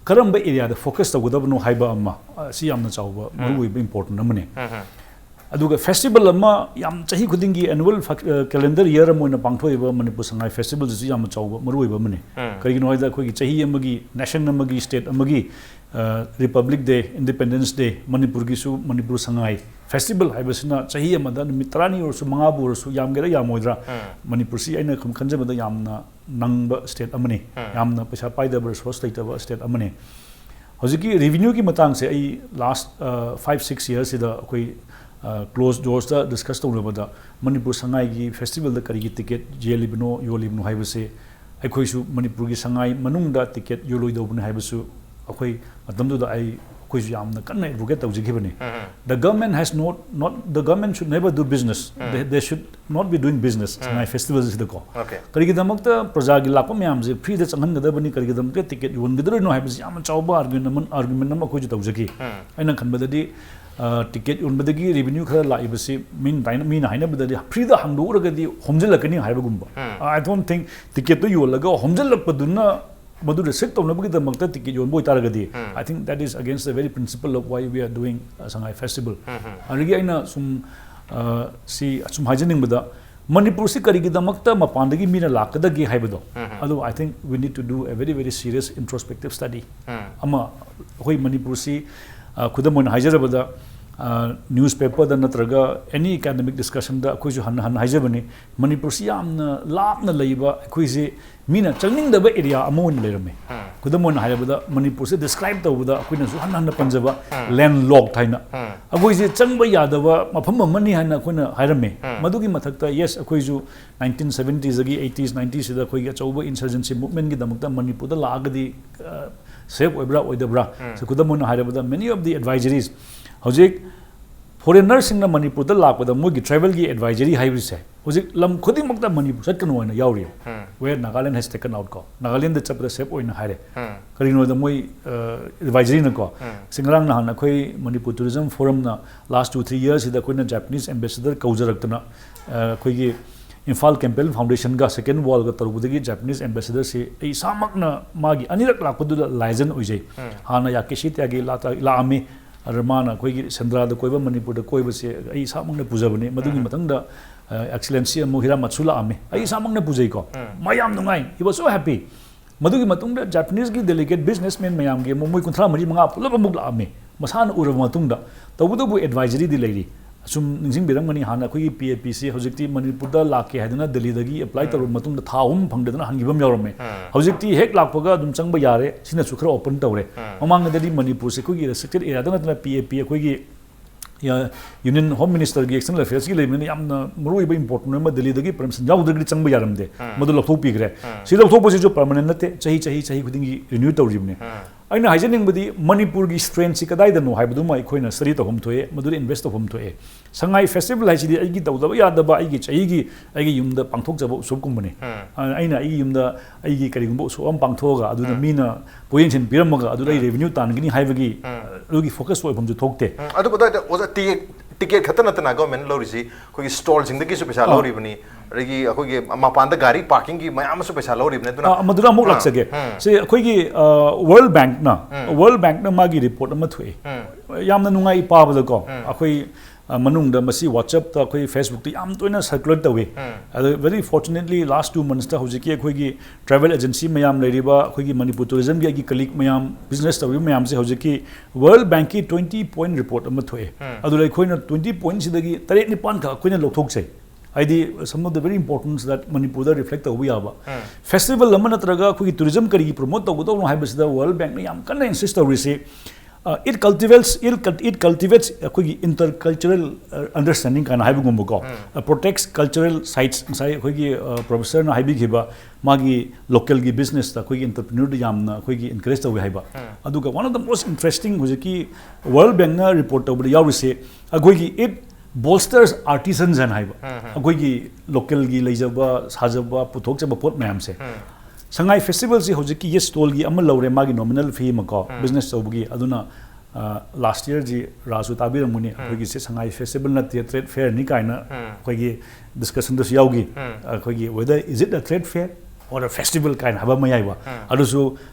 ꯀꯔꯝꯕ area ꯗ focus ꯇꯧꯒꯗꯕꯅꯣ ꯍꯥꯏꯕ ꯑꯃ, ꯑ, ꯁꯤ ꯌꯥꯝꯅ ꯆꯥꯎꯕ, ꯃꯔꯨꯑꯣꯏꯕ, important ꯑꯃꯅꯤ꯫ ꯑꯗꯨꯒ festival ꯑꯃ ꯌꯥꯝ ꯆꯍꯤ ꯈꯨꯗꯤꯡꯒꯤ annual ꯐ-, ꯑ, calendar year ꯑꯃ ꯑꯣꯏꯅ ꯄꯥꯡꯊꯣꯛꯏꯕ ꯃꯅꯤꯄꯨꯔ ꯁꯉꯥꯏ festival ꯁꯤꯁꯨ ꯌꯥꯝꯅ ꯆꯥꯎꯕ, ꯃꯔꯨꯑꯣꯏꯕ ꯑꯃꯅꯤ꯫ ꯀꯔꯤꯒꯤꯅꯣ ꯍꯥꯏꯕꯗ ꯑꯩꯈꯣꯏꯒꯤ ꯆꯍꯤ ꯑꯃꯒꯤ, nation ꯑꯃꯒꯤ, state ꯑꯃꯒꯤ, ꯑ, Republic Day, Independence Day, ꯃꯅꯤꯄꯨꯔꯒꯤꯁꯨ Manipur Sangai festival ꯍꯥꯏꯕꯁꯤꯅ ꯆꯍꯤ ꯑꯃꯗ ꯅꯨꯃꯤꯠ ꯇꯔꯥꯅꯤ ꯑꯣꯏꯔꯁꯨ, ꯃꯉꯥꯕꯨ ꯑꯣꯏꯔꯁꯨ, ꯌꯥꯝꯒꯦꯔꯥ ꯌꯥꯝꯃꯣꯏꯗ꯭ꯔꯥ, ꯃꯅꯤꯄꯨꯔꯁꯤ ꯑꯩꯅ ꯈꯟ-, ꯈꯟꯖꯕꯗ ꯌꯥꯝꯅ ꯅꯪꯕ state ꯑꯃꯅꯤ꯫ ꯌꯥꯝꯅ ꯄꯩꯁꯥ ꯄꯥꯏꯗꯕ, resource ꯂꯩꯇꯕ state ꯑꯃꯅꯤ꯫ ꯍꯧꯖꯤꯛꯀꯤ revenue ꯒꯤ ꯃꯇꯥꯡꯁꯦ ꯑꯩ last, ꯑ, five six year ꯁꯤꯗ ꯑꯩꯈꯣꯏ, ꯑ, closed doors ꯇ discuss ꯇꯧꯅꯕꯗ ꯃꯅꯤꯄꯨꯔ ꯁꯉꯥꯏꯒꯤ festival ꯗ ꯀꯔꯤꯒꯤ ticket ꯌꯦꯜꯂꯤꯕꯅꯣ, ꯌꯣꯜꯂꯤꯕꯅꯣ ꯍꯥꯏꯕꯁꯦ ꯑꯩꯈꯣꯏꯁꯨ ꯃꯅꯤꯄꯨꯔꯒꯤ ꯁꯉꯥꯏ ꯃꯅꯨꯡꯗ ticket ꯌꯣꯜꯂꯣꯏꯗꯧꯕꯅꯤ ꯍꯥꯏꯕꯁꯨ ꯑꯩꯈꯣꯏ ꯃꯇꯝꯗꯨꯗ ꯑꯩ ꯑꯩꯈꯣꯏꯁꯨ ꯌꯥꯝꯅ ꯀꯟꯅ ꯑꯦꯗꯚꯣꯀꯦꯠ ꯇꯧꯖꯈꯤꯕꯅꯤ꯫ The government has not, not, the government should never do business. They, they should not be doing business Sangai ꯐꯦꯁꯇꯤꯚꯦꯜꯁꯤꯗꯀꯣ꯫ Okay. ꯀꯔꯤꯒꯤꯗꯃꯛꯇ ꯄ꯭ꯔꯖꯥꯒꯤ ꯂꯥꯛꯄ ꯃꯌꯥꯝꯁꯦ ꯐ꯭ꯔꯤꯗ ꯆꯪꯍꯟꯒꯗꯕꯅꯤ, ꯀꯔꯤꯒꯤꯗꯃꯛꯇ ꯇꯤꯀꯦꯠ ꯌꯣꯟꯒꯗꯣꯏꯅꯣ ꯍꯥꯏꯕꯁꯤ ꯌꯥꯝꯅ ꯆꯥꯎꯕ ꯑꯥꯔꯒꯨꯃꯦꯟ ꯑꯃ, ꯑꯥꯔꯒꯨꯃꯦꯟ ꯑꯃ ꯑꯩꯈꯣꯏꯁꯨ ꯇꯧꯖꯈꯤ꯫ ꯑꯩꯅ ꯈꯟꯕꯗꯗꯤ, ꯑ, ꯇꯤꯀꯦꯠ ꯌꯣꯟꯕꯗꯒꯤ ꯔꯦꯚꯤꯅ꯭ꯌꯨ ꯈꯔ ꯂꯥꯛꯏꯕꯁꯤ ꯃꯤꯅ ꯇꯥꯏꯅ-, ꯃꯤꯅ ꯍꯥꯏꯅꯕꯗꯗꯤ ꯐ꯭ꯔꯤꯗ ꯍꯥꯡꯗꯣꯛꯎꯔꯒꯗꯤ ꯍꯣꯝꯖꯤꯜꯂꯛꯀꯅꯤ ꯍꯥꯏꯕꯒꯨꯝꯕ꯫ I don't think ꯇꯤꯀꯦꯠꯇꯨ ꯌꯣꯜꯂꯒ ꯍꯣꯝꯖꯤꯜꯂꯛꯄꯗꯨꯅ ꯃꯗꯨ ꯔꯤꯁꯤꯞ ꯇꯧꯅꯕꯒꯤꯗꯃꯛꯇ ꯇꯤꯀꯦꯠ ꯌꯣꯟꯕ ꯑꯣꯏꯇꯥꯔꯒꯗꯤ, I think that is against the very principle of why we are doing, uh, Sangai Festival. ꯑꯗꯒꯤ ꯑꯩꯅ ꯁꯨꯝ, ꯑ, ꯁꯤ ꯁꯨꯝ ꯍꯥꯏꯖꯅꯤꯡꯕꯗ, ꯃꯅꯤꯄꯨꯔꯁꯤ ꯀꯔꯤꯒꯤꯗꯃꯛꯇ ꯃꯄꯥꯟꯗꯒꯤ ꯃꯤꯅ ꯂꯥꯛꯀꯗꯒꯦ ꯍꯥꯏꯕꯗꯣ, ꯑꯗꯨ I think we need to do a very, very serious introspective study. ꯑꯃ, ꯑꯩꯈꯣꯏ ꯃꯅꯤꯄꯨꯔꯁꯤ, ꯑ, ꯈꯨꯗꯝ ꯑꯣꯏꯅ ꯍꯥꯏꯖꯔꯕꯗ, ꯑ, ꯅ꯭ꯌꯨꯁꯄꯦꯄꯔꯗ ꯅꯠꯇ꯭ꯔꯒ any academic discussionꯗ ꯑꯩꯈꯣꯏꯁꯨ ꯍꯟꯅ ꯍꯟꯅ ꯍꯥꯏꯖꯕꯅꯤ, ꯃꯅꯤꯄꯨꯔꯁꯤ ꯌꯥꯝꯅ ꯂꯥꯞꯅ ꯂꯩꯕ, ꯑꯩꯈꯣꯏꯁꯤ ꯃꯤꯅ ꯆꯪꯅꯤꯡꯗꯕ ꯑꯦꯔꯤꯌꯥ ꯑꯃ ꯑꯣꯏꯅ ꯂꯩꯔꯝꯃꯤ꯫ ꯈꯨꯗꯝ ꯑꯣꯏꯅ ꯍꯥꯏꯔꯕꯗ, ꯃꯅꯤꯄꯨꯔꯁꯦ ꯗꯤꯁꯀ꯭ꯔꯥꯏꯕ ꯇꯧꯕꯗ ꯑꯩꯈꯣꯏꯅꯁꯨ ꯍꯟꯅ ꯍꯟꯅ ꯄꯟꯖꯕ ꯂꯦꯟ ꯂꯣꯛ ꯍꯥꯏꯅ, ꯑꯩꯈꯣꯏꯁꯦ ꯆꯪꯕ ꯌꯥꯗꯕ ꯃꯐꯝ ꯑꯃꯅꯤ ꯍꯥꯏꯅ ꯑꯩꯈꯣꯏꯅ ꯍꯥꯏꯔꯝꯃꯤ꯫ ꯃꯗꯨꯒꯤ ꯃꯊꯛꯇ, ꯌꯦꯁ, ꯑꯩꯈꯣꯏꯁꯨ ꯅꯥꯏꯟꯇꯤꯟ ꯁꯚꯦꯟꯇꯤꯁꯇꯒꯤ ꯑꯩꯠꯇꯤꯁ, ꯅꯥꯏꯟꯇꯤꯁꯤꯗ ꯑꯩꯈꯣꯏꯒꯤ ꯑꯆꯧꯕ ꯏꯟꯁꯔꯖꯦꯟꯁꯤ ꯃꯨꯚꯃꯦꯟꯒꯤꯗꯃꯛꯇ ꯃꯅꯤꯄꯨꯔꯗ ꯂꯥꯛꯑꯒꯗꯤ, ꯑ, ꯁꯦꯐ ꯑꯣꯏꯕ꯭ꯔꯥ ꯑꯣꯏꯗꯕ꯭ꯔꯥ? ꯁꯤ ꯈꯨꯗꯝ ꯑꯣꯏꯅ ꯍꯥꯏꯔꯕꯗ, many of the advisories, ꯍꯧꯖꯤꯛ ꯐꯣꯔꯦꯟꯅꯔꯁꯤꯡꯅ ꯃꯅꯤꯄꯨꯔꯗ ꯂꯥꯛꯄꯗ ꯃꯣꯏꯒꯤ ꯇ꯭ꯔꯥꯏꯕꯦꯜꯒꯤ ꯑꯦꯗꯚꯥꯏꯖꯔꯤ ꯍꯥꯏꯕꯁꯦ ꯍꯧꯖꯤꯛ ꯂꯝ ꯈꯨꯗꯤꯡꯃꯛꯇ ꯃꯅꯤꯄꯨꯔ ꯆꯠꯀꯅꯨ ꯍꯥꯏꯅ ꯌꯥꯎꯔꯤ꯫ Where Nagaland has taken out ꯀꯣ, ꯅꯥꯒꯥꯂꯦꯟꯗ ꯆꯠꯄꯗ ꯁꯦꯐ ꯑꯣꯏꯅ ꯍꯥꯏꯔꯦ꯫ ꯀꯔꯤꯒꯤꯅꯣꯗ ꯃꯣꯏ, ꯑ, ꯑꯦꯗꯚꯥꯏꯖꯔꯤꯅꯀꯣ, ꯁꯤ ꯉꯔꯥꯡ ꯅꯍꯥꯟ ꯑꯩꯈꯣꯏ ꯃꯅꯤꯄꯨꯔ ꯇꯨꯔꯤꯖꯝ ꯐꯣꯔꯝꯅ ꯂꯥꯁ ꯇꯨ ꯊ꯭ꯔꯤ ꯌꯔꯁꯤꯗ ꯑꯩꯈꯣꯏꯅ ꯖꯄꯥꯅꯤꯁ ꯑꯦꯝꯕꯦꯁꯦꯗꯔ ꯀꯧꯖꯔꯛꯇꯅ, ꯑ, ꯑꯩꯈꯣꯏꯒꯤ ꯏꯝꯐꯥꯜ ꯀꯦꯝꯄꯦꯟ ꯐꯥꯎꯟꯗꯦꯁꯟꯒ ꯁꯦꯀꯦꯟ ꯋꯥꯔꯜꯒ ꯇꯧꯔꯨꯕꯗꯒꯤ ꯖꯄꯥꯅꯤꯁ ꯑꯦꯝꯕꯦꯁꯦꯗꯔꯁꯤ ꯑꯩ ꯏꯁꯥꯃꯛꯅ ꯃꯥꯒꯤ ꯑꯅꯤꯔꯛ ꯂꯥꯛꯄꯗꯨꯗ ꯂꯥꯏꯖꯟ ꯑꯣꯏꯖꯩ꯫ ꯍꯥꯟꯅ ꯌꯥꯀꯦꯁꯤ ꯇ꯭ꯌꯥꯒꯤ ꯂꯥꯛ-, ꯂꯥꯛꯑꯝꯃꯤ꯫ ꯑꯗ ꯃꯥꯅ ꯑꯩꯈꯣꯏꯒꯤ ꯁꯦꯟꯗ꯭ꯔꯥꯗ ꯀꯣꯏꯕ, ꯃꯅꯤꯄꯨꯔꯗ ꯀꯣꯏꯕꯁꯦ ꯑꯩ ꯏꯁꯥꯃꯛꯅ ꯄꯨꯖꯕꯅꯤ꯫ ꯃꯗꯨꯒꯤ ꯃꯊꯪꯗ, ꯑ, ꯑꯦꯛꯁꯤꯂꯦꯟꯁꯤ ꯑꯃꯨꯛ ꯍꯤꯔꯥꯃꯠꯁꯨ ꯂꯥꯛꯑꯝꯃꯤ꯫ ꯑꯩ ꯏꯁꯥꯃꯛꯅ ꯄꯨꯖꯩꯀꯣ꯫ ꯃꯌꯥꯝ ꯅꯨꯡꯉꯥꯏ꯫ He was so happy꯫ ꯃꯗꯨꯒꯤ ꯃꯇꯨꯡꯗ ꯖꯄꯥꯅꯤꯁꯀꯤ ꯗꯦꯂꯤꯒꯦꯠ ꯕꯤꯖꯤꯅꯦꯁꯃꯦꯟ ꯃꯌꯥꯝꯒꯤ ꯑꯃꯨꯛ ꯃꯣꯏ ꯀꯨꯟꯊ꯭ꯔꯥ ꯃꯔꯤ ꯃꯉꯥ ꯄꯨꯂꯞ ꯑꯃꯨꯛ ꯂꯥꯛꯑꯝꯃꯤ꯫ ꯃꯁꯥꯅ ꯎꯔꯕ ꯃꯇꯨꯡꯗ, ꯇꯧꯕꯇꯕꯨ ꯑꯦꯗꯚꯥꯏꯖꯔꯤꯗꯤ ꯂꯩꯔꯤ꯫ ꯑꯁꯨꯝ ꯅꯤꯡꯁꯤꯡꯕꯤꯔꯝꯒꯅꯤ, ꯍꯥꯟꯅ ꯑꯩꯈꯣꯏꯒꯤ ꯄꯤ ꯑꯦ ꯄꯤꯁꯤ ꯍꯧꯖꯤꯛꯇꯤ ꯃꯅꯤꯄꯨꯔꯗ ꯂꯥꯛꯀꯦ ꯍꯥꯏꯗꯅ ꯗꯦꯜꯂꯤꯗꯒꯤ ꯑꯦꯄ꯭ꯂꯥꯏ ꯇꯧꯔꯕ ꯃꯇꯨꯡꯗ ꯊꯥ ꯑꯍꯨꯝ ꯐꯪꯗꯗꯅ ꯍꯟꯈꯤꯕ ꯑꯃ ꯌꯥꯎꯔꯝꯃꯦ꯫ ꯍꯧꯖꯤꯛꯇꯤ ꯍꯦꯛ ꯂꯥꯛꯄꯒ ꯑꯗꯨꯝ ꯆꯪꯕ ꯌꯥꯔꯦ, ꯁꯤꯅꯁꯨ ꯈꯔ ꯑꯣꯄꯟ ꯇꯧꯔꯦ꯫ ꯃꯃꯥꯡꯗꯗꯤ ꯃꯅꯤꯄꯨꯔꯁꯦ ꯑꯩꯈꯣꯏꯒꯤ ꯔꯦꯁꯇ꯭ꯔꯤꯛꯇꯦꯠ ꯑꯦꯔꯤꯌꯥꯗ ꯅꯠꯇꯅ ꯄꯤ ꯑꯦ ꯄꯤ ꯑꯩꯈꯣꯏꯒꯤ, ꯑ, ꯌꯨꯅꯤꯌꯟ ꯍꯣꯝ ꯃꯤꯅꯤꯁꯇꯔꯒꯤ ꯑꯦꯛꯁꯇꯔꯅꯦꯜ ꯑꯦꯐꯤꯌꯔꯁꯀꯤ ꯂꯩꯕꯅꯤꯅ ꯌꯥꯝꯅ ꯃꯔꯨꯑꯣꯏꯕ ꯏꯝꯄꯣꯔꯇꯦꯟ ꯑꯃ ꯗꯦꯜꯂꯤꯗꯒꯤ ꯄꯔꯃꯤꯁꯟ ꯌꯥꯎꯗ꯭ꯔꯒꯗꯤ ꯆꯪꯕ ꯌꯥꯔꯝꯗꯦ꯫ ꯃꯗꯨ ꯂꯧꯊꯣꯛꯄꯤꯈ꯭ꯔꯦ꯫ ꯁꯤ ꯂꯧꯊꯣꯛꯄꯁꯤꯁꯨ ꯄꯔꯃꯅꯦꯟ ꯅꯠꯇꯦ, ꯆꯍꯤ, ꯆꯍꯤ, ꯆꯍꯤ ꯈꯨꯗꯤꯡꯒꯤ ꯔꯤꯅ꯭ꯌꯨ ꯇꯧꯔꯤꯕꯅꯤ꯫ ꯑꯩꯅ ꯍꯥꯏꯖꯅꯤꯡꯕꯗꯤ ꯃꯅꯤꯄꯨꯔꯒꯤ strengthꯁꯤ ꯀꯗꯥꯏꯗꯅꯣ ꯍꯥꯏꯕꯗꯨꯃ ꯑꯩꯈꯣꯏꯅ study ꯇꯧꯐꯝ ꯊꯣꯛꯑꯦ, ꯃꯗꯨꯗ invest ꯇꯧꯐꯝ ꯊꯣꯛꯑꯦ꯫ ꯁꯉꯥꯏ festival ꯍꯥꯏꯁꯤꯗꯤ ꯑꯩꯒꯤ ꯇꯧꯗꯕ ꯌꯥꯗꯕ, ꯑꯩꯒꯤ ꯆꯍꯤꯒꯤ, ꯑꯩꯒꯤ ꯌꯨꯝꯗ ꯄꯥꯡꯊꯣꯛꯆꯕ ꯎꯠꯁꯣꯞꯀꯨꯝꯕꯅꯤ꯫ ꯑ, ꯑꯩꯅ ꯑꯩꯒꯤ ꯌꯨꯝꯗ ꯑꯩꯒꯤ ꯀꯔꯤꯒꯨꯝꯕ ꯎꯠꯁꯣꯞ ꯑꯃ ꯄꯥꯡꯊꯣꯛꯑꯒ ꯑꯗꯨꯗ ꯃꯤꯅ ꯄꯣꯠꯌꯦꯡꯁꯤꯟ ꯄꯤꯔꯝꯃꯒ ꯑꯗꯨꯗ ꯑꯩ revenue ꯇꯥꯟꯒꯅꯤ ꯍꯥꯏꯕꯒꯤ, ꯑ, ꯑꯗꯨꯒꯤ focus ꯑꯣꯏꯐꯝꯁꯨ ꯊꯣꯛꯇꯦ꯫ ꯎꯝ, ꯑꯗꯨꯕꯨ ꯑꯗꯨꯋꯥꯏꯗ ꯑꯣꯖꯥ ꯇꯤꯀꯦꯠ, ꯇꯤꯀꯦꯠ ꯈꯛꯇ ꯅꯠꯇꯅ government ꯂꯧꯔꯤꯁꯤ ꯑꯩꯈꯣꯏꯒꯤ stallꯁꯤꯡꯗꯒꯤꯁꯨ ꯄꯩꯁꯥ ꯑꯥ꯫ ꯂꯧꯔꯤꯕꯅꯤ, ꯑꯗꯒꯤ ꯑꯩꯈꯣꯏꯒꯤ ꯃꯄꯥꯟꯗ ꯒꯥꯔꯤ parkingꯒꯤ ꯃꯌꯥꯝ ꯑꯃꯁꯨ ꯄꯩꯁꯥ ꯂꯧꯔꯤꯕꯅꯤ꯫ ꯑꯗꯨꯅ ꯑꯥ, ꯃꯗꯨꯗ ꯑꯃꯨꯛ ꯑꯥ, ꯂꯥꯛꯆꯒꯦ꯫ ꯎꯝ꯫ ꯁꯤ ꯑꯩꯈꯣꯏꯒꯤ, ꯑ, World Bankꯅ, ꯎꯝ꯫ World Bankꯅ ꯃꯥꯒꯤ report ꯑꯃ ꯊꯣꯛꯑꯦ꯫ ꯎꯝ꯫ ꯌꯥꯝꯅ ꯅꯨꯡꯉꯥꯏ ꯄꯥꯕꯗꯀꯣ꯫ ꯎꯝ꯫ ꯑꯩꯈꯣꯏ, ꯑ, ꯃꯅꯨꯡꯗ ꯃꯁꯤ WhatsAppꯇ, ꯑꯩꯈꯣꯏ Facebookꯇ ꯌꯥꯝ ꯇꯣꯏꯅ circulate ꯇꯧꯏ꯫ ꯎꯝ꯫ ꯑꯗꯨ very fortunately last two monthsꯇ ꯍꯧꯖꯤꯛꯀꯤ ꯑꯩꯈꯣꯏꯒꯤ travel agency ꯃꯌꯥꯝ ꯂꯩꯔꯤꯕ, ꯑꯩꯈꯣꯏꯒꯤ ꯃꯅꯤꯄꯨꯔ tourismꯒꯤ ꯑꯩꯒꯤ colleague ꯃꯌꯥꯝ, business ꯇꯧꯔꯤꯕ ꯃꯌꯥꯝꯁꯦ ꯍꯧꯖꯤꯛꯀꯤ World Bankꯀꯤ twenty point report ꯑꯃ ꯊꯣꯛꯑꯦ꯫ ꯎꯝ꯫ ꯑꯗꯨꯗ ꯑꯩꯈꯣꯏꯅ twenty pointꯁꯤꯗꯒꯤ ꯇꯔꯦꯠ ꯅꯤꯄꯥꯟ ꯈꯛ ꯑꯩꯈꯣꯏꯅ ꯂꯧꯊꯣꯛꯆꯩ꯫ ꯍꯥꯏꯗꯤ, some of the very importance that ꯃꯅꯤꯄꯨꯔꯗ reflect ꯇꯧꯕ ꯌꯥꯕ꯫ ꯎꯝ꯫ Festival ꯑꯃ ꯅꯠꯇ꯭ꯔꯒ ꯑꯩꯈꯣꯏꯒꯤ tourism ꯀꯔꯤꯒꯤ promote ꯇꯧꯒꯗꯧꯅꯣ ꯍꯥꯏꯕꯁꯤꯗ World Bankꯅ ꯌꯥꯝ ꯀꯟꯅ insist ꯇꯧꯔꯤꯁꯤ, ꯑ, it cultivates, it cul-, it cultivates ꯑꯩꯈꯣꯏꯒꯤ intercultural, ꯑ, understanding ꯀꯥꯏꯅ ꯍꯥꯏꯕꯒꯨꯝꯕꯀꯣ꯫ ꯎꯝ꯫ ꯑ, protects cultural sites, ꯉꯁꯥꯏ ꯑꯩꯈꯣꯏꯒꯤ, ꯑ, professorꯅ ꯍꯥꯏꯕꯤꯈꯤꯕ ꯃꯥꯒꯤ localꯒꯤ businessꯇ ꯑꯩꯈꯣꯏꯒꯤ entrepreneurꯗ ꯌꯥꯝꯅ ꯑꯩꯈꯣꯏꯒꯤ encourage ꯇꯧꯋꯤ ꯍꯥꯏꯕ꯫ ꯎꯝ꯫ ꯑꯗꯨꯒ one of the most interesting ꯍꯧꯖꯤꯛꯀꯤ World Bankꯅ report ꯇꯧꯕꯗ ꯌꯥꯎꯔꯤꯁꯦ ꯑꯩꯈꯣꯏꯒꯤ it bolsters artisans ꯍꯥꯏꯅ ꯍꯥꯏꯕ꯫ ꯎꯝ, ꯎꯝ꯫ ꯑꯩꯈꯣꯏꯒꯤ localꯒꯤ ꯂꯩꯖꯕ, ꯁꯥꯖꯕ, ꯄꯨꯊꯣꯛꯆꯕ ꯄꯣꯠ ꯃꯌꯥꯝꯁꯦ꯫ ꯎꯝ꯫ ꯁꯉꯥꯏ festivalꯁꯤ ꯍꯧꯖꯤꯛꯀꯤ ꯌꯦꯁ stallꯒꯤ ꯑꯃ ꯂꯧꯔꯦ, ꯃꯥꯒꯤ nominal fee ꯑꯃꯀꯣ, ꯎꯝ꯫ Business ꯇꯧꯕꯒꯤ꯫ ꯑꯗꯨꯅ, ꯑ, last yearꯁꯤ ꯔꯥꯖꯁꯨ ꯇꯥꯕꯤꯔꯝꯒꯅꯤ, ꯎꯝ꯫ ꯑꯩꯈꯣꯏꯒꯤꯁꯦ ꯁꯉꯥꯏ festival ꯅꯠꯇꯦ, trade fairꯅꯤ ꯀꯥꯏꯅ ꯎꯝ꯫ ꯑꯩꯈꯣꯏꯒꯤ discussionꯗꯁꯨ ꯌꯥꯎꯈꯤ꯫ ꯎꯝ꯫ ꯑꯩꯈꯣꯏꯒꯤ whether is it a trade fair or a festival ꯀꯥꯏꯅ ꯍꯥꯏꯕ ꯑꯃ ꯌꯥꯏꯕ꯫ ꯎꯝ꯫ ꯑꯗꯨꯁꯨ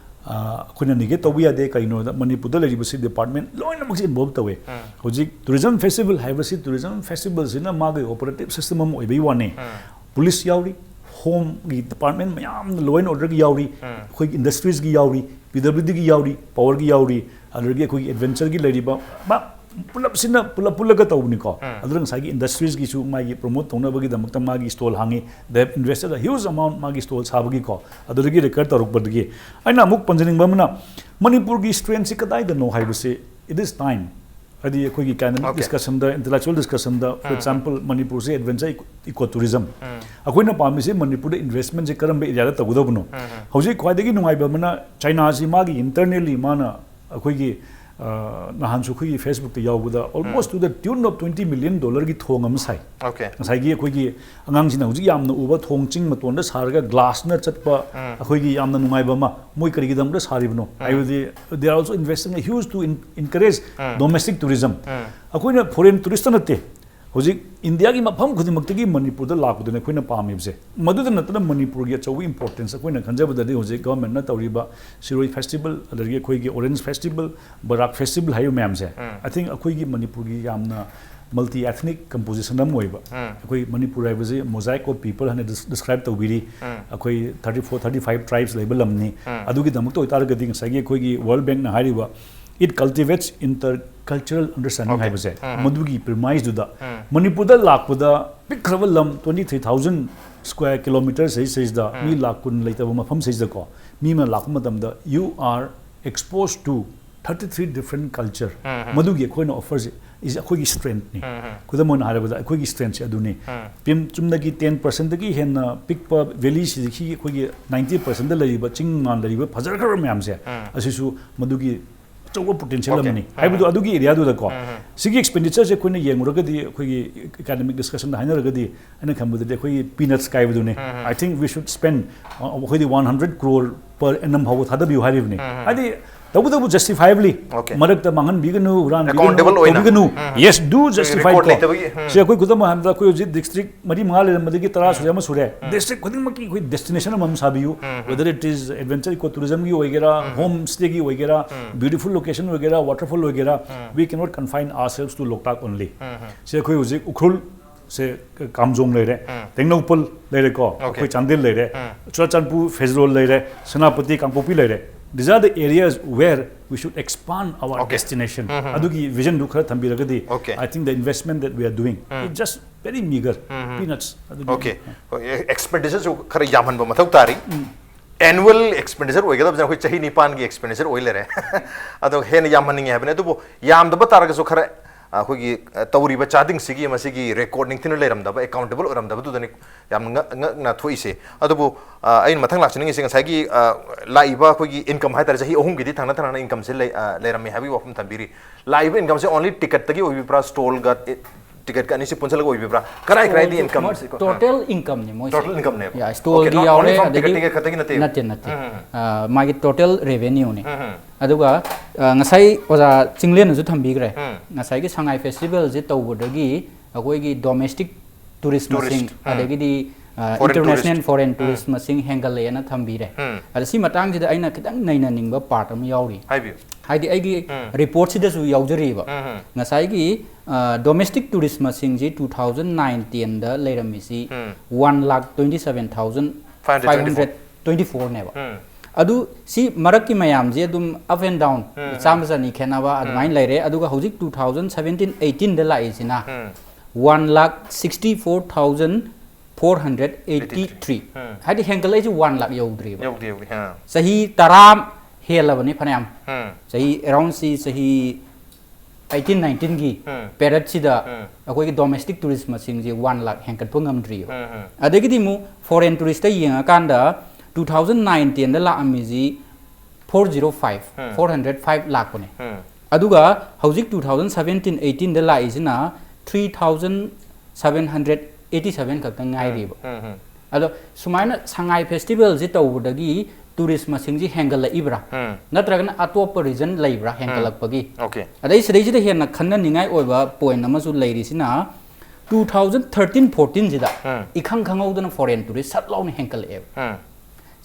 ꯑ, ꯑꯩꯈꯣꯏꯅ negate ꯇꯧꯕ ꯌꯥꯗꯦ꯫ ꯀꯩꯒꯤꯅꯣꯗ ꯃꯅꯤꯄꯨꯔꯗ ꯂꯩꯔꯤꯕꯁꯤ department ꯂꯣꯏꯅꯃꯛꯁꯤ involve ꯇꯧꯋꯦ꯫ ꯎꯝ꯫ ꯍꯧꯖꯤꯛ tourism festival ꯍꯥꯏꯕꯁꯤ, tourism festivalꯁꯤꯅ ꯃꯥꯒꯤ operative system ꯑꯃ ꯑꯣꯏꯕꯩ ꯋꯥꯅꯤ꯫ ꯎꯝ꯫ Police ꯌꯥꯎꯔꯤ, homeꯒꯤ department ꯃꯌꯥꯝ, law and orderꯒꯤ ꯌꯥꯎꯔꯤ, ꯎꯝ꯫ ꯑꯩꯈꯣꯏꯒꯤ industriesꯒꯤ ꯌꯥꯎꯔꯤ, PWDꯒꯤ ꯌꯥꯎꯔꯤ, powerꯒꯤ ꯌꯥꯎꯔꯤ, ꯑꯗꯨꯗꯒꯤ ꯑꯩꯈꯣꯏꯒꯤ adventureꯒꯤ ꯂꯩꯔꯤꯕ ꯃ-, ꯄꯨꯂꯞꯁꯤꯅ ꯄꯨꯂꯞ ꯄꯨꯜꯂꯒ ꯇꯧꯕꯅꯤꯀꯣ꯫ ꯎꯝ꯫ ꯑꯗꯨꯅ ꯉꯁꯥꯏꯒꯤ industriesꯒꯤꯁꯨ ꯃꯥꯒꯤ promote ꯇꯧꯅꯕꯒꯤꯗꯃꯛꯇ ꯃꯥꯒꯤ stall ꯍꯥꯡꯉꯤ꯫ They have invested a huge amount ꯃꯥꯒꯤ stall ꯁꯥꯕꯒꯤꯀꯣ꯫ ꯑꯗꯨꯗꯒꯤ record ꯇꯧꯔꯛꯄꯗꯒꯤ ꯑꯩꯅ ꯑꯃꯨꯛ ꯄꯟꯖꯅꯤꯡꯕ ꯑꯃꯅ, ꯃꯅꯤꯄꯨꯔꯒꯤ strengthꯁꯤ ꯀꯗꯥꯏꯗꯅꯣ ꯍꯥꯏꯕꯁꯤ, it is time꯫ ꯍꯥꯏꯗꯤ ꯑꯩꯈꯣꯏꯒꯤ ꯑꯦꯀꯥꯗꯃꯤꯛ ꯗꯤꯁꯀꯁꯟꯗ, ꯏꯟꯇꯦꯂꯦꯛꯆꯨꯋꯦꯜ ꯗꯤꯁꯀꯁꯟꯗ, ꯐꯣꯔ ꯑꯦꯛꯖꯥꯝꯄꯜ, ꯃꯅꯤꯄꯨꯔꯁꯦ ꯑꯦꯗꯚꯦꯟꯆꯔ ꯏꯀꯣ ꯇꯨꯔꯤꯖꯝ, ꯑꯩꯈꯣꯏꯅ ꯄꯥꯝꯃꯤꯁꯦ ꯃꯅꯤꯄꯨꯔꯗ ꯏꯟꯚꯦꯁ꯭ꯠꯃꯦꯟꯠꯁꯦ ꯀꯔꯝꯕ ꯑꯦꯔꯤꯌꯥꯗ ꯇꯧꯒꯗꯕꯅꯣ? ꯍꯧꯖꯤꯛ ꯈ꯭ꯋꯥꯏꯗꯒꯤ ꯅꯨꯡꯉꯥꯏꯕ ꯑꯃꯅ, ꯆꯥꯏꯅꯥꯁꯤ ꯃꯥꯒꯤ ꯏꯟꯇꯔꯅꯦꯜꯂꯤ ꯃꯥꯅ ꯑꯩꯈꯣꯏꯒꯤ, ꯑ, ꯅꯍꯥꯟꯁꯨ ꯑꯩꯈꯣꯏꯒꯤ ꯐꯦꯁꯕꯨꯛꯇ ꯌꯥꯎꯕꯗ, almost to the tune of twenty million dollar ꯒꯤ ꯊꯣꯡ ꯑꯃ ꯁꯥꯏ꯫ Okay. ꯉꯁꯥꯏꯒꯤ ꯑꯩꯈꯣꯏꯒꯤ ꯑꯉꯥꯡꯁꯤꯡꯅ ꯍꯧꯖꯤꯛ ꯌꯥꯝꯅ ꯎꯕ ꯊꯣꯡ ꯆꯤꯡ ꯃꯇꯣꯟꯗ ꯁꯥꯔꯒ ꯒ꯭ꯂꯥꯁꯅ ꯆꯠꯄ, ꯑꯩꯈꯣꯏꯒꯤ ꯌꯥꯝꯅ ꯅꯨꯡꯉꯥꯏꯕ ꯑꯃ, ꯃꯣꯏ ꯀꯔꯤꯒꯤꯗꯃꯛꯇ ꯁꯥꯔꯤꯕꯅꯣ ꯍꯥꯏꯕꯗꯤ, they are also investing a huge to encourage domestic tourism. ꯑꯩꯈꯣꯏꯅ ꯐꯣꯔꯦꯟ ꯇꯨꯔꯤꯁꯇ ꯅꯠꯇꯦ, ꯍꯧꯖꯤꯛ ꯏꯟꯗꯤꯌꯥꯒꯤ ꯃꯐꯝ ꯈꯨꯗꯤꯡꯃꯛꯇꯒꯤ ꯃꯅꯤꯄꯨꯔꯗ ꯂꯥꯛꯄꯗꯨꯅ ꯑꯩꯈꯣꯏꯅ ꯄꯥꯝꯃꯤꯕꯁꯦ꯫ ꯃꯗꯨꯗ ꯅꯠꯇꯅ ꯃꯅꯤꯄꯨꯔꯒꯤ ꯑꯆꯧꯕ ꯏꯝꯄꯣꯔꯇꯦꯟꯁ ꯑꯩꯈꯣꯏꯅ ꯈꯟꯖꯕꯗꯗꯤ, ꯍꯧꯖꯤꯛ ꯒꯚꯔꯟꯃꯦꯟꯠꯅ ꯇꯧꯔꯤꯕ ꯁꯤꯔꯣꯏ ꯐꯦꯁꯇꯤꯚꯦꯜ, ꯑꯗꯒꯤ ꯑꯩꯈꯣꯏꯒꯤ ꯑꯣꯔꯦꯟꯖ ꯐꯦꯁꯇꯤꯚꯦꯜ, ꯕꯔꯥꯛ ꯐꯦꯁꯇꯤꯚꯦꯜ ꯍꯥꯏꯔꯤꯕ ꯃꯌꯥꯝꯁꯦ, I think ꯑꯩꯈꯣꯏꯒꯤ ꯃꯅꯤꯄꯨꯔꯒꯤ ꯌꯥꯝꯅ ꯃꯜꯇꯤ ꯑꯦꯊꯅꯤꯛ ꯀꯝꯄꯣꯖꯤꯁꯟ ꯑꯃ ꯑꯣꯏꯕ, ꯑꯩꯈꯣꯏ ꯃꯅꯤꯄꯨꯔ ꯍꯥꯏꯕꯁꯤ mosaic of people ꯍꯥꯏꯅ ꯗꯤꯁꯀ꯭ꯔꯥꯏꯕ ꯇꯧꯕꯤꯔꯤ꯫ ꯑꯩꯈꯣꯏ thirty four, thirty five tribes ꯂꯩꯕ ꯂꯝꯅꯤ꯫ ꯑꯗꯨꯒꯤꯗꯃꯛꯇ ꯑꯣꯏꯇꯥꯔꯒꯗꯤ, ꯉꯁꯥꯏꯒꯤ ꯑꯩꯈꯣꯏꯒꯤ ꯋꯥꯔꯜ ꯕꯦꯡꯛꯅ ꯍꯥꯏꯔꯤꯕ, it cultivates intercultural understanding ꯍꯥꯏꯕꯁꯦ, ꯃꯗꯨꯒꯤ ꯄ꯭ꯔꯤꯃꯥꯏꯁꯇꯨꯗ ꯃꯅꯤꯄꯨꯔꯗ ꯂꯥꯛꯄꯗ, ꯄꯤꯛꯈ꯭ꯔꯕ ꯂꯝ twenty three thousand square kilometres ꯁꯤꯗꯩꯁꯤꯗ, ꯃꯤ ꯂꯥꯛ ꯀꯨꯟ ꯂꯩꯇꯕ ꯃꯐꯝꯁꯤꯗꯀꯣ, ꯃꯤ ꯑꯃ ꯂꯥꯛꯄ ꯃꯇꯝꯗ, you are exposed to thirty three different culture. ꯃꯗꯨꯒꯤ ꯑꯩꯈꯣꯏꯅ ꯑꯣꯐꯔꯁꯦ is ꯑꯩꯈꯣꯏꯒꯤ ꯁ꯭ꯇꯔꯦꯡꯊꯅꯤ꯫ ꯈꯨꯗꯝ ꯑꯣꯏꯅ ꯍꯥꯏꯔꯕꯗ, ꯑꯩꯈꯣꯏꯒꯤ ꯁ꯭ꯇꯔꯦꯡꯊꯁꯦ ꯑꯗꯨꯅꯤ꯫ ꯄꯤꯝ-, ꯆꯨꯝꯅꯒꯤ ten percent ꯗꯒꯤ ꯍꯦꯟꯅ ꯄꯤꯛꯄ ꯚꯦꯂꯤꯁꯤꯗꯒꯤ ꯑꯩꯈꯣꯏꯒꯤ ninety percent ꯗ ꯂꯩꯔꯤꯕ ꯆꯤꯡ ꯃꯥꯟ ꯂꯩꯔꯤꯕ ꯐꯖꯈ꯭ꯔꯕ ꯃꯌꯥꯝꯁꯦ, ꯑꯁꯤꯁꯨ ꯃꯗꯨꯒꯤ ꯑꯆꯧꯕ ꯄꯣꯇꯦꯟꯁꯤꯌꯦꯜ ꯑꯃꯅꯤ꯫ ꯍꯥꯏꯕꯗꯣ, ꯑꯗꯨꯒꯤ ꯑꯦꯔꯤꯌꯥꯗꯨꯗꯀꯣ, ꯁꯤꯒꯤ ꯑꯦꯛꯁꯄꯦꯟꯗꯤꯆꯔꯁꯦ ꯑꯩꯈꯣꯏꯅ ꯌꯦꯡꯉꯨꯔꯒꯗꯤ, ꯑꯩꯈꯣꯏꯒꯤ ꯑꯦꯀꯥꯗꯃꯤꯛ ꯗꯤꯁꯀꯁꯟꯗ ꯍꯥꯏꯅꯔꯒꯗꯤ, ꯑꯩꯅ ꯈꯟꯕꯗꯗꯤ ꯑꯩꯈꯣꯏꯒꯤ peanuts ꯀꯥꯏꯕꯗꯨꯅꯤ꯫ I think we should spend, ꯑ, ꯑꯩꯈꯣꯏꯗꯤ one hundred crore per annum ꯐꯥꯎꯕ ꯊꯥꯗꯕꯤꯌꯨ ꯍꯥꯏꯔꯤꯕꯅꯤ꯫ ꯍꯥꯏꯗꯤ, ꯇꯧꯕꯇꯕꯨ justifiably, Okay. ꯃꯔꯛꯇ ꯃꯥꯡꯍꯟꯕꯤꯒꯅꯨ, ꯍꯨꯔꯥꯟꯕꯤꯒꯅꯨ, Accountable ꯑꯣꯏꯅ꯫ ꯇꯧꯕꯤꯒꯅꯨ꯫ Yes, do justify Record ꯀꯣ꯫ ꯂꯩꯇꯕꯒꯤ, ꯎꯝ꯫ ꯁꯤ ꯑꯩꯈꯣꯏ ꯈꯨꯗꯝ ꯑꯣꯏꯅ ꯍꯥꯏꯔꯕꯗ, ꯑꯩꯈꯣꯏ ꯍꯧꯖꯤꯛ ꯗꯤꯁꯇ꯭ꯔꯤꯛ ꯃꯔꯤ ꯃꯉꯥ ꯂꯩꯔꯝꯕꯗꯒꯤ ꯇꯔꯥ ꯁꯨꯔꯦ, ꯑꯃ ꯁꯨꯔꯦ꯫ ꯗꯤꯁꯇ꯭ꯔꯤꯛ ꯈꯨꯗꯤꯡꯃꯛꯀꯤ ꯑꯩꯈꯣꯏ destination ꯑꯃꯃꯝ ꯁꯥꯕꯤꯌꯨ꯫ Whether it is adventure eco tourism ꯒꯤ ꯑꯣꯏꯒꯦꯔꯥ, home stay ꯒꯤ ꯑꯣꯏꯒꯦꯔꯥ, beautiful location ꯑꯣꯏꯒꯦꯔꯥ, waterfall ꯑꯣꯏꯒꯦꯔꯥ, we cannot confine ourselves to Loktak only. ꯁꯤ ꯑꯩꯈꯣꯏ ꯍꯧꯖꯤꯛ ꯎꯈ꯭ꯔꯨꯜ ꯁꯦ, ꯀꯥꯝꯖꯣꯡ ꯂꯩꯔꯦ, ꯇꯦꯡꯅꯧꯄꯜ ꯂꯩꯔꯦꯀꯣ, ꯑꯩꯈꯣꯏ ꯆꯥꯟꯗꯦꯜ ꯂꯩꯔꯦ, ꯆꯨꯔꯆꯥꯟꯄꯨꯔ, ꯐꯦꯖꯔꯣꯜ ꯂꯩꯔꯦ, ꯁꯦꯅꯥꯄꯇꯤ, ꯀꯥꯡꯄꯣꯛꯄꯤ ꯂꯩꯔꯦ꯫ These are the areas where we should expand our Okay. destination. ꯑꯗꯨꯒꯤ vision ꯗꯨ ꯈꯔ ꯊꯝꯕꯤꯔꯒꯗꯤ, Okay. I think the investment that we are doing is just very meager, peanuts. ꯑꯗꯨꯅꯤ꯫ Okay. ꯑꯦꯛꯁꯄꯦꯟꯗꯤꯆꯔꯁꯨ ꯈꯔ ꯌꯥꯝꯍꯟꯕ ꯃꯊꯧ ꯇꯥꯔꯤ꯫ ꯑꯦꯅꯨꯋꯦꯜ ꯑꯦꯛꯁꯄꯦꯟꯗꯤꯆꯔ ꯑꯣꯏꯒꯗꯕꯁꯦ ꯑꯩꯈꯣꯏ ꯆꯍꯤ ꯅꯤꯄꯥꯟꯒꯤ ꯑꯦꯛꯁꯄꯦꯟꯗꯤꯆꯔ ꯑꯣꯏ ꯂꯩꯔꯦ꯫ ꯑꯗꯣ ꯍꯦꯟꯅ ꯌꯥꯝꯍꯟꯅꯤꯡꯉꯦ ꯍꯥꯏꯕꯅꯤ꯫ ꯑꯗꯨꯕꯨ ꯌꯥꯝꯗꯕ ꯇꯥꯔꯒꯁꯨ ꯈꯔ ꯑꯩꯈꯣꯏꯒꯤ ꯑ, ꯇꯧꯔꯤꯕ ꯆꯥꯗꯤꯡꯁꯤꯒꯤ ꯃꯁꯤꯒꯤ ꯔꯦꯀꯣꯔꯗ ꯅꯤꯡꯊꯤꯅ ꯂꯩꯔꯝꯗꯕ, ꯑꯦꯀꯥꯎꯟꯇꯦꯕꯜ ꯑꯣꯏꯔꯝꯗꯕꯗꯨꯗꯅꯤ ꯌꯥꯝꯅ ꯉꯛ- ꯉꯛꯅ ꯊꯣꯛꯏꯁꯦ꯫ ꯑꯗꯨꯕꯨ ꯑ, ꯑꯩꯅ ꯃꯊꯪ ꯂꯥꯛꯆꯅꯤꯡꯉꯤꯁꯦ ꯉꯁꯥꯏꯒꯤ ꯑ, ꯂꯥꯛꯏꯕ ꯑꯩꯈꯣꯏꯒꯤ ꯏꯟꯀꯝ ꯍꯥꯏꯇꯥꯔꯦ, ꯆꯍꯤ ꯑꯍꯨꯝꯒꯤꯗꯤ ꯊꯪꯅ ꯊꯪꯅꯅ ꯏꯟꯀꯝꯁꯦ ꯂꯩ- ꯑ, ꯂꯩꯔꯝꯃꯦ ꯍꯥꯏꯕꯒꯤ ꯋꯥꯐꯝ ꯊꯝꯕꯤꯔꯤ꯫ ꯂꯥꯛꯏꯕ ꯏꯟꯀꯝꯁꯦ ꯑꯣꯟꯂꯤ ꯇꯤꯀꯦꯠꯇꯒꯤ ꯑꯣꯏꯕꯤꯕ꯭ꯔꯥ, ꯁ꯭ꯇꯣꯜꯒ ꯇꯤꯀꯦꯠꯀ ꯑꯅꯤꯁꯤ ꯄꯨꯟꯁꯤꯜꯂꯒ ꯑꯣꯏꯕꯤꯕ꯭ꯔꯥ? ꯀꯗꯥꯏ ꯀꯗꯥꯏꯗꯤ ꯏꯟꯀꯝ? ꯇꯣꯇꯦꯜ ꯏꯟꯀꯝꯅꯤ ꯃꯣꯏꯁꯦ꯫ ꯇꯣꯇꯦꯜ ꯏꯟꯀꯝꯅꯦꯕ꯫ ꯌꯥ, ꯁ꯭ꯇꯣꯜꯒꯤ ꯌꯥꯎꯔꯦ, ꯑꯗꯒꯤ ꯇꯤꯀꯦꯠ ꯈꯛꯇꯒꯤ ꯅꯠꯇꯦ꯫ ꯅꯠꯇꯦ, ꯅꯠꯇꯦ꯫ ꯎꯝ, ꯎꯝ꯫ ꯑ, ꯃꯥꯒꯤ ꯇꯣꯇꯦꯜ ꯔꯦꯚꯦꯅ꯭ꯌꯨꯅꯤ꯫ ꯎꯝ, ꯎꯝ꯫ ꯑꯗꯨꯒ ꯑ, ꯉꯁꯥꯏ ꯑꯣꯖꯥ ꯆꯤꯡꯂꯦꯟꯅꯁꯨ ꯊꯝꯕꯤꯈ꯭ꯔꯦ꯫ ꯎꯝ꯫ ꯉꯁꯥꯏꯒꯤ ꯁꯉꯥꯏ ꯐꯦꯁꯇꯤꯚꯦꯜꯁꯦ ꯇꯧꯕꯗꯒꯤ ꯑꯩꯈꯣꯏꯒꯤ ꯗꯣꯃꯦꯁꯇꯤꯛ ꯇꯨꯔꯤꯁ ꯃꯁꯤꯡ, ꯎꯝ꯫ ꯑꯗꯒꯤꯗꯤ, ꯑ, ꯐꯣꯔꯦꯟ ꯏꯟꯇꯔꯅꯦꯁꯅꯦꯜ ꯇꯨꯔꯤꯁ꯫ ꯐꯣꯔꯦꯟ ꯎꯝ꯫ ꯇꯨꯔꯤꯁ ꯃꯁꯤꯡ ꯍꯦꯟꯒꯠꯂꯛꯑꯦꯅ ꯊꯝꯕꯤꯔꯦ꯫ ꯎꯝ꯫ ꯑꯗ ꯁꯤ ꯃꯇꯥꯡꯁꯤꯗ ꯑꯩꯅ ꯈꯤꯇꯪ ꯅꯩꯅꯅꯤꯡꯕ ꯄꯥꯔꯠ ꯑꯃ ꯌꯥꯎꯔꯤ꯫ ꯍꯥꯏꯕꯤꯌꯨ꯫ ꯍꯥꯏꯗꯤ ꯑꯩꯒꯤ ꯎꯝ꯫ ꯔꯤꯄꯣꯔꯠꯁꯤꯗꯁꯨ ꯌꯥꯎꯖꯔꯤꯕ꯫ ꯎꯝ, ꯎꯝ꯫ ꯉꯁꯥꯏꯒꯤ, ꯑ, ꯗꯣꯃꯦꯁꯇꯤꯛ ꯇꯨꯔꯤꯁ ꯃꯁꯤꯡꯁꯤ two thousand nine ten ꯗ ꯂꯩꯔꯝꯃꯤꯁꯤ ꯎꯝ꯫ One lakh twenty seven thousand five hundred twenty four꯫ Five hundred twenty four꯫ Twenty four ꯅꯦꯕ꯫ ꯎꯝ꯫ ꯑꯗꯨ ꯁꯤ ꯃꯔꯛꯀꯤ ꯃꯌꯥꯝꯁꯤ ꯑꯗꯨꯝ up and down, ꯎꯝ, ꯎꯝ꯫ ꯆꯥꯝꯃ ꯆꯅꯤ ꯈꯦꯠꯅꯕ ꯎꯝ꯫ ꯑꯗꯨꯃꯥꯏꯅ ꯂꯩꯔꯦ꯫ ꯑꯗꯨꯒ ꯍꯧꯖꯤꯛ two thousand seventeen eighteen ꯗ ꯂꯥꯛꯏꯁꯤꯅ ꯎꯝ꯫ One lakh sixty four thousand four hundred eighty three꯫ ꯎꯝ꯫ ꯍꯥꯏꯗꯤ ꯍꯦꯟꯒꯠꯂꯛꯏꯁꯤ one lakh ꯌꯧꯗ꯭ꯔꯤꯕ꯫ ꯌꯧꯗꯦ, ꯌꯧꯗꯦ꯫ ꯑꯥ꯫ ꯆꯍꯤ ꯇꯔꯥ ꯍꯦꯜꯂꯕꯅꯤ ꯐꯅꯌꯥꯝ꯫ ꯎꯝ꯫ ꯆꯍꯤ around ꯁꯤ ꯆꯍꯤ eighteen nineteen ꯒꯤ ꯎꯝ꯫ ꯄꯦꯔꯠꯁꯤꯗ ꯎꯝ꯫ ꯑꯩꯈꯣꯏꯒꯤ ꯗꯣꯃꯦꯁꯇꯤꯛ ꯇꯨꯔꯤꯁ ꯃꯁꯤꯡꯁꯦ one lakh ꯍꯦꯟꯒꯠꯄ ꯉꯝꯗ꯭ꯔꯤꯕ꯫ ꯎꯝ, ꯎꯝ꯫ ꯑꯗꯒꯤꯗꯤ ꯑꯃꯨꯛ ꯐꯣꯔꯦꯟ ꯇꯨꯔꯤꯁꯇ ꯌꯦꯡꯉꯀꯥꯟꯗ two thousand nine ten ꯗ ꯂꯥꯛꯑꯝꯃꯤꯁꯤ four zero five, ꯎꯝ꯫ Four hundred five ꯂꯥꯛꯄꯅꯦ꯫ ꯎꯝ꯫ ꯑꯗꯨꯒ ꯍꯧꯖꯤꯛ two thousand seventeen eighteen ꯗ ꯂꯥꯛꯏꯁꯤꯅ three thousand seven hundred eighty seven ꯈꯛꯇꯪ ꯉꯥꯏꯔꯤꯕ꯫ ꯎꯝ, ꯎꯝ, ꯎꯝ꯫ ꯑꯗꯣ ꯁꯨꯃꯥꯏꯅ ꯁꯉꯥꯏ ꯐꯦꯁꯇꯤꯚꯦꯜꯁꯤ ꯇꯧꯕꯗꯒꯤ ꯇꯨꯔꯤꯁ ꯃꯁꯤꯡꯁꯤ ꯍꯦꯟꯒꯠꯂꯛꯏꯕ꯭ꯔꯥ? ꯎꯝ꯫ ꯅꯠꯇ꯭ꯔꯒꯅ ꯑꯇꯣꯞꯄ ꯔꯤꯖꯟ ꯂꯩꯕ꯭ꯔꯥ ꯎꯝ꯫ ꯍꯦꯟꯒꯠꯂꯛꯄꯒꯤ? ꯑꯣꯀꯦ꯫ ꯑꯗꯩ ꯁꯤꯗꯩꯁꯤꯗ ꯍꯦꯟꯅ ꯈꯟꯅꯅꯤꯡꯉꯥꯏ ꯑꯣꯏꯕ ꯄꯣꯏꯟ ꯑꯃꯁꯨ ꯂꯩꯔꯤꯁꯤꯅ two thousand thirteen fourteen ꯁꯤꯗ ꯎꯝ꯫ ꯏꯈꯪ ꯈꯪꯍꯧꯗꯅ ꯐꯣꯔꯦꯟ ꯇꯨꯔꯤꯁ ꯁꯠ ꯂꯥꯎꯅ ꯍꯦꯟꯒꯠꯂꯛꯑꯦꯕ꯫ ꯎꯝ꯫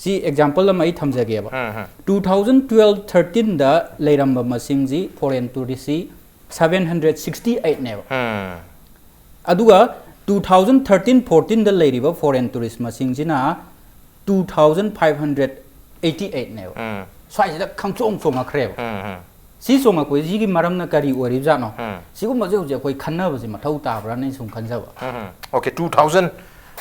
ꯁꯤ ꯑꯦꯛꯖꯥꯝꯄꯜ ꯑꯃ ꯑꯩ ꯊꯝꯖꯒꯦꯕ꯫ ꯎꯝ, ꯎꯝ꯫ Two thousand twelve thirteen ꯗ ꯂꯩꯔꯝꯕ ꯃꯁꯤꯡꯁꯤ foreign ꯇꯨꯔꯤꯁꯁꯤ seven hundred sixty eight ꯅꯦꯕ꯫ ꯎꯝ꯫ ꯑꯗꯨꯒ two thousand thirteen fourteen ꯗ ꯂꯩꯔꯤꯕ ꯐꯣꯔꯦꯟ ꯇꯨꯔꯤꯁ ꯃꯁꯤꯡꯁꯤꯅ two thousand five hundred eighty eight ꯅꯦꯕ꯫ ꯎꯝ꯫ ꯁ꯭ꯋꯥꯏꯁꯤꯗ ꯈꯪꯆꯣꯡ ꯆꯣꯡꯉꯛꯈ꯭ꯔꯦꯕ꯫ ꯎꯝ, ꯎꯝ꯫ ꯁꯤ ꯆꯣꯡꯉꯛꯄꯁꯤꯒꯤ ꯃꯔꯝꯅ ꯀꯔꯤ ꯑꯣꯏꯔꯤꯕꯖꯥꯠꯅꯣ? ꯎꯝ꯫ ꯁꯤꯒꯨꯝꯕꯁꯦ ꯍꯧꯖꯤꯛ ꯑꯩꯈꯣꯏ ꯈꯟꯅꯕꯁꯦ ꯃꯊꯧ ꯇꯥꯕ꯭ꯔꯥꯅ ꯑꯩ ꯁꯨꯝ ꯈꯟꯖꯕ꯫ ꯎꯝ, ꯎꯝ꯫ ꯑꯣꯀꯦ, two thousand